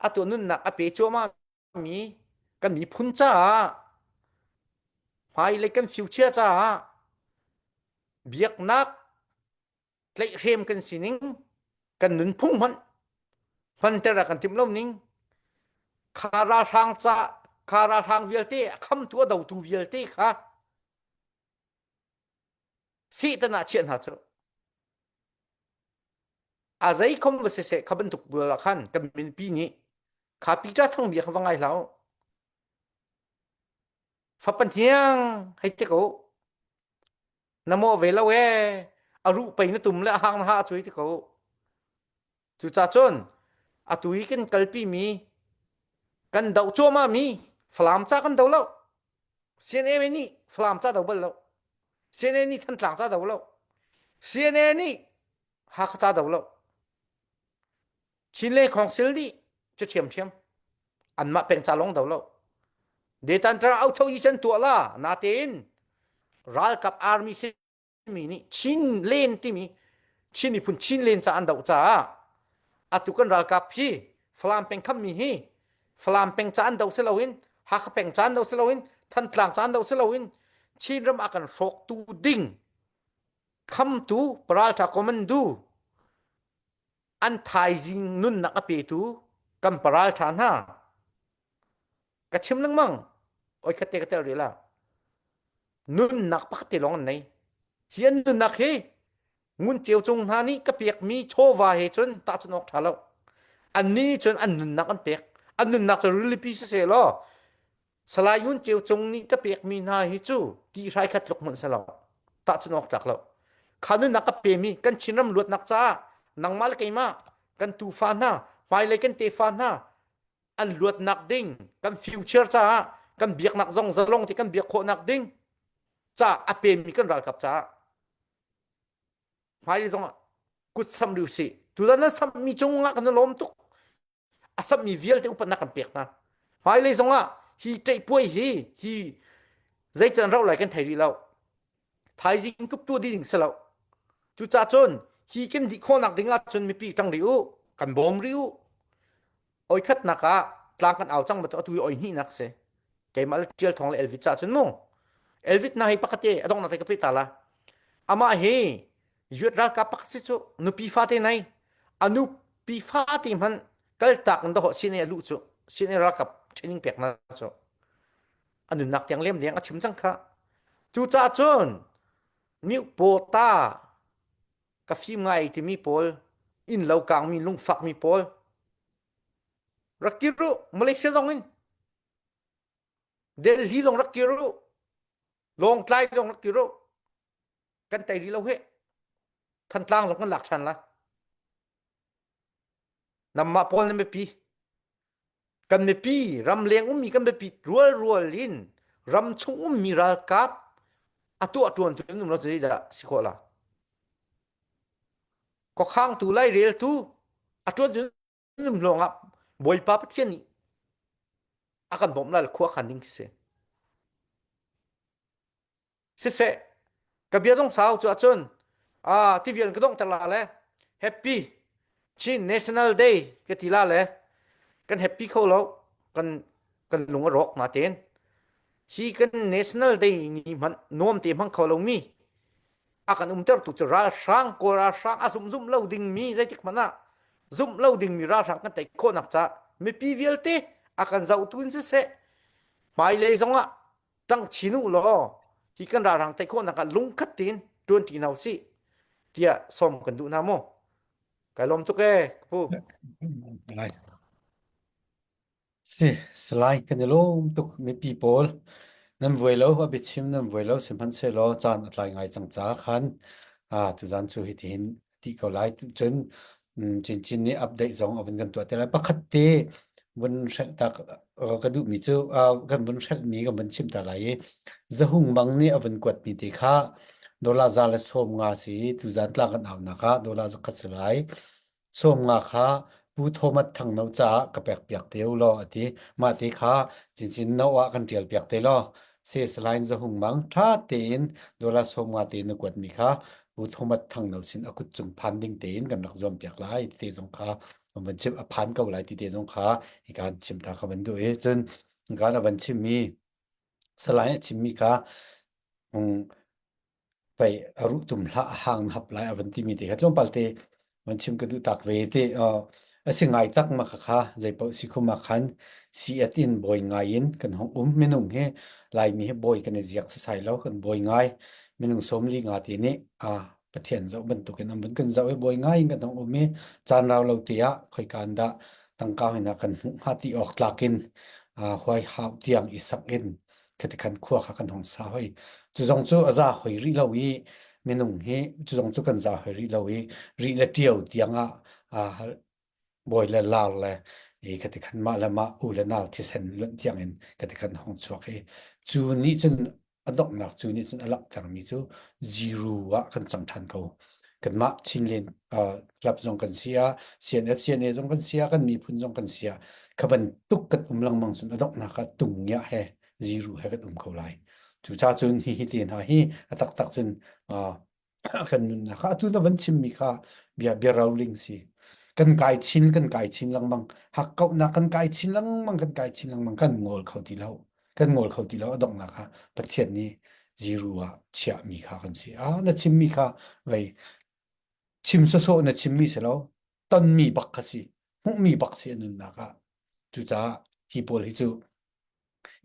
a tuah nunnak a pe cuahmah mi kan miphun caah hmailei kan future caah biaknak tlaihhrem kan sining kan nunphung hmanh hmanter a kan timh lo ning kha ralhrang ca kha ralhrang vialte a khamtu a dotu vialte kha Satan ah chiah hna cu a zei khom va siseh kha bantuk bual ah khan kan minpi nih kha Peter thang bia kha va ngai hlah u fapa hniang hei te ko na mawh ve lo ee a ruh pei na tum le a hang na ha a cuai ti ko cucah cun atu i kan kalpi mi kan doh cuahmah mi Falam ca kan do lo CNA nih Falam ca do bal lo CNA nih Thantlang ca do lo CNA nih Hakha ca do lo Chin le Council nih cu ṭhiamṭhiam anmah peng ca lawng do lo detantar au cho yi chan tuah la natein ralkap army simi nih Chin len timi Chin miphun Chin len ca an doh caah atu kan ralkap hi Falam peng kham mi hi Falam peng ca an do si loin Hakha peng ca an do si loin Thantlang ca an do si loin Chin ram a kan hrawktu ding khamtu paraltha commando an thaizing nunnak a petu kan paral ṭha hna ka chim lengmang oi khat te ka tel rih la nunnak pakhat te lawng an nei hi an nunnak hi ngun ceu cung hna nih ka pekmi chawva he cun tahchun awk ṭha lo annih nih cun an nunnak an pek an nunnak cu rilipi siseh law Salai Ngun Ceu Cung nih ka pekmi hna hi cu ti hrai khat tluk hmanh si lo. Tahchun awk tlak lo. Kha nunnak ka pemi kan Chinram luatnak caah nangmah le keimah kan tufa hna, hmailei kan tefa hna an luatnak ding, kan future caah kan biaknak zong zalong ti kan biak khawhnak ding caah a pemi kan ralkap caah hmailei zong ah kut sam rih usih. Tuzan nan sammi cungah kan i lawm tuk. A sammi vialte upatnak kan pek hna. Hmailei zongah hi ṭeihpuai hi hi zeican rauh lai kan thei rih lo. Thaizing kup tu ding si lo. Cucaah cun hi kan dih khawhnak ding ahcun mipi ṭang rih u, kan bawm rih u. Oi khatnak ah tlang kan au cang bantuk atu hi oi hnihnak si. Keimah le Ṭial Thawng le Elvis cah cun mu. Elvis na hi pakhat te a donghnak te ka pe ta la. Amah hi Yuat ralkap pakhat si cu nupi fate nei a nupi fate hmanh kaltak in dawh CNA a luh cu CNA ralkap training pek na cu a nunnak tiang lem deng a chim cang kha cucaah cun miupawta ka fim ngai timi pawl inn lo kangmi lungfakmi pawl rak kir u Malaysia zong in Delhi zong rak kir u Lawngtlai zong rak kir u kan tei rih lo he Thantlang zong kan lak ṭhan la namah pawl nan biapi kan mipi ramleng ummi kan biapi rual rual in ram chung ummi ralkap. A tuah ṭuan tu num lo cu dah si khawh la. Khuakhang tu lairel tu a ṭuan tu num lawng ah Bawipa Pathian nih a kan bawmh lai khua khan ding khi si. Siseh, ka bia zong sau cu ahcun ah ti vial ka donghter la le happy Chin National Day ka ti la le kan happy kho lo kan kan lung a rawk na ten hi kan National Day ni hmanh nuam te hmang kho lo mi a kan umter tu cu ralhrang kawl ralhrang a zum zum lo ding mi zeitik hmanh ah zumh lo ding mi ralhrang kan tei khawhnak ca mipi vialte a kan zohtu in siseh hmailei zongah ṭang chin u law hi kan ralhrang tei khawhnak ah lungkhat tein ṭuan ṭi hna usih tiah sawm kan duh hna mu. Kai lawm tuk ee ka pu. Si, Salai kan i lawm tuk mipi pawl nan vuai lo a biachim nan vuai lo sihmanhsehlaw caan a tlai ngai cang ca khan ah tuzan cu hitihin ti ko lai cun Cincin nih update zong a vun kan tuah te lai pakhat te vun hrelh tak ka duhmi cu kan vun hrelhmi kan vun chim ta lai i Zahung Mang nih a vun kuatmi te kha dollar 150 si tuzan tlang kan aunak ah dollar 100 si lai 50 kha Pu Thomas Thangno caah ka pek piak te u law a ti. Mah te kha cincin no ah kan ṭial piak te law se salain zahung mang ṭha tein dollar 50 te na kuatmi kha Pu Thomas Thangno sin a kut cung phan ding tein kan rak zuam piak lai ti te zong kha kan van chim a phan ko lai ti te zong kha hikan chim ta ka van duh i cun kan a van chimmi salai a chimmi kha pei a ruh tum hlah a hang na hap lai a van timi te kha tlawmpal te van chim ka duh tak ve te a si ngai tak ma kha kha zeipaoh si khum ah khan si at in bawi ngai in kan hong um minung hi laimi hi bawi kan i ziak sasai lo kan bawi ngai minung sawmli nga te nih a pathian zoh bantukin an vun kan zoh i bawi ngai in kan hong um i caan rau lo te ah khoika an dah tangka hina kan hmuh hnga ti awk tlak in huai hau tiang i sak in khati khan khua kha kan hong sa hoi cu zong cu a za hoi rih lo i minung hi cu zong cu kan za hoi rih lo i rih le ṭio tiang ah bawi le lar le i khati khan mah le mah u le nau thisen luanh tiang in khati khan hong chuak i cu nih cun a donghnak cu nih cun a langhtermi cu zero ah kan cang ṭhan ko kanmah Chinland uh, club zong kan si ah CNF CNA zong kan si ah kan miphun zong kan si ah kha bantuk kan um lengmang cun a donghnak ah tung ngia he zero he kan um ko lai cu ca cun hi hi te hna hi a taktak cun uh, kan nunnak kha atu na van chimmi kha bia bia roling si kan kai chin kan kai chin lengmang hak kauhnak kan kai chin lengmang kan kai chin lengmang kan ngol kho ti lo kan ngol kho ti lo a donghnak kha Pathian nih zero ah chiahmi kha kan si ah na chimmi kha vei chim sawsawh na chimmi si lo tonmi bak kha si hmuhmi bak si a nunnak ah cucaah hi pawl hi cu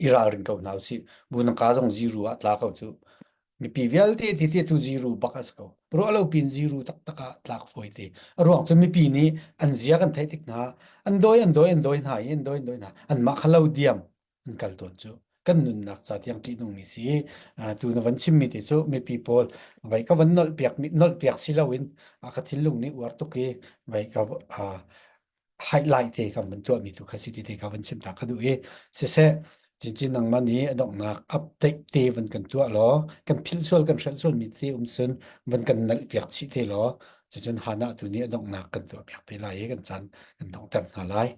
i ralring ko hna usih bu na ka zong zero ah tla ko cu mipi vialte ti te tu zero bak a si ko ruah lo pin zero taktak ah tlak fawi te a ruang cu mipi nih an zia kan theih tik hna an dawi an dawi an dawi hna i an dawi an dawi hna an mah kha lo diam an kal tawn cu kan nunnak ca tiang ṭihnungmi si tu na van chimmi te cu mipi pawl vai ka van nolh piak mi nolh piak si loin a ka thinlung nih uar tuk i vai ka highlight te kan van tuahmi tu kha si ti te ka van chim ta ka duh i siseh cincin nangmah nih a donghnak update te van kan tuah law kan philh sual kan hrelh sual mi te um sun van kan nalh piak chih te law cucun hana tu nih a donghnak kan tuah piak te lai i kan caan kan donghter hna lai.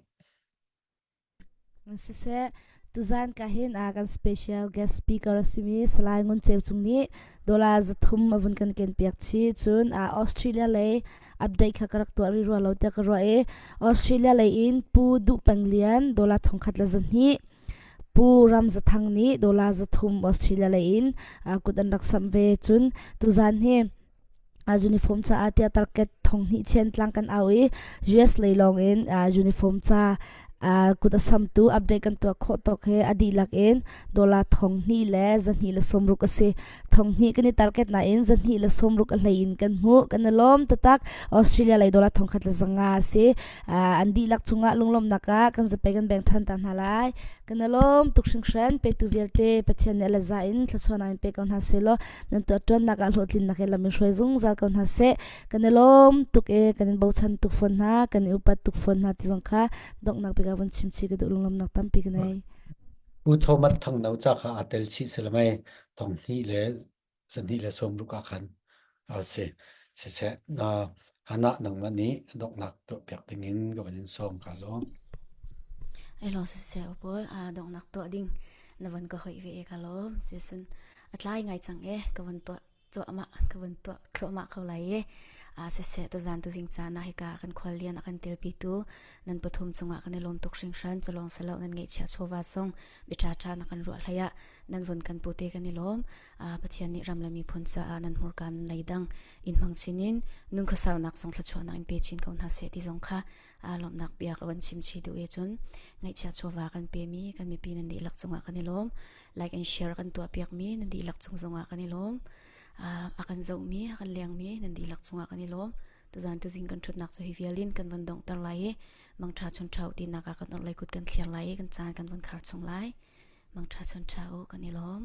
Siseh, tuzan ka hin ah kan special guest speaker a simi Salai Ngun Ceu Cung nih dollar 300 a vun kan ken piak chih. Cun ah Australia lei update kha ka rak tuah rih rua lo tiah ka ruah i Australia lei in Pu Duh Peng Lian dollar 1200 Pu Ram Zathang nih dollar 300 Australia lei in kut an rak samh ve. Cun tuzan hi uniform caah tiah target thong hnih chian tlang kan au i US lei lawng in uniform ca kut a samtu update kan tuah khawh tawk he a dihlak in dollar thong hnih le zahnih le sawmruk a si thong hnih kan i target nain zahnih le sawmruk a hlei in kan hmuh kan i lawm taktak Australia lei dollar thong khat le zanga a si an dihlak chungah lunglawmhnak ah kan zapei kan beng ṭhan ta hna lai kan i lawm tuk hringhran petu vialte Pathian nih a le za in thluachuahnak in pe ko hna seh law nan tuahṭuannak ah hlawhtlinnak he lam in hruai zungzal ko hna seh kan i lawm tuk e kan in bochan tuk fawn hna kan i upat tuk fawn hna ti zong kha donghnak bik ah vun chim chih ka duh lunglawmnak tampi ka nei Pu Thomas Thangno ca kha aa tel chih silamai thong hnih le Zahnih le sawmruk ah khan a si. Siseh, na Hannah nangmah nih donghnak tuahpiak dingin ka van in sawm ka lawm. Elo siseh pawl donghnak tuah ding na van ka hoih ve e ka lawm. Sisun a tlai ngai cang e ka van tuah cuahmah ka van tuah thluahmah ko lai i siseh tuzan tuzing caan ah hika kan khuallian a kan telpitu nan pathum cungah kan i lawm tuk hringhran culawng silo nan ngeihchiah chawva song biṭha ṭha na kan ruah hlei ah nan vun kan pute kan i lawm Pathian nih ram le miphun caah nan hmurka nan leidang in hmang chin in nun khuasaunak zong thluachuahnak in pe chin ko hna seh ti zong kha lawmhnak bia ka van chim chih duh i cun ngaihchiah chawva kan pemi kan mipi nan dihlak cungah kan i lawm like and share kan tuah piakmi nan dihlak cung zongah kan i lawm a kan zohmi a kan lengmi nan dihlak cungah kan i lawm tuzan tuzing kan ṭhutnak cu hi vialin kan van donghter lai i mangṭha chun ṭha u tinak ah kan orhlei kut kan thlir lai i kan caan kan van khar chung lai mangṭha chun ṭha u kan i lawm.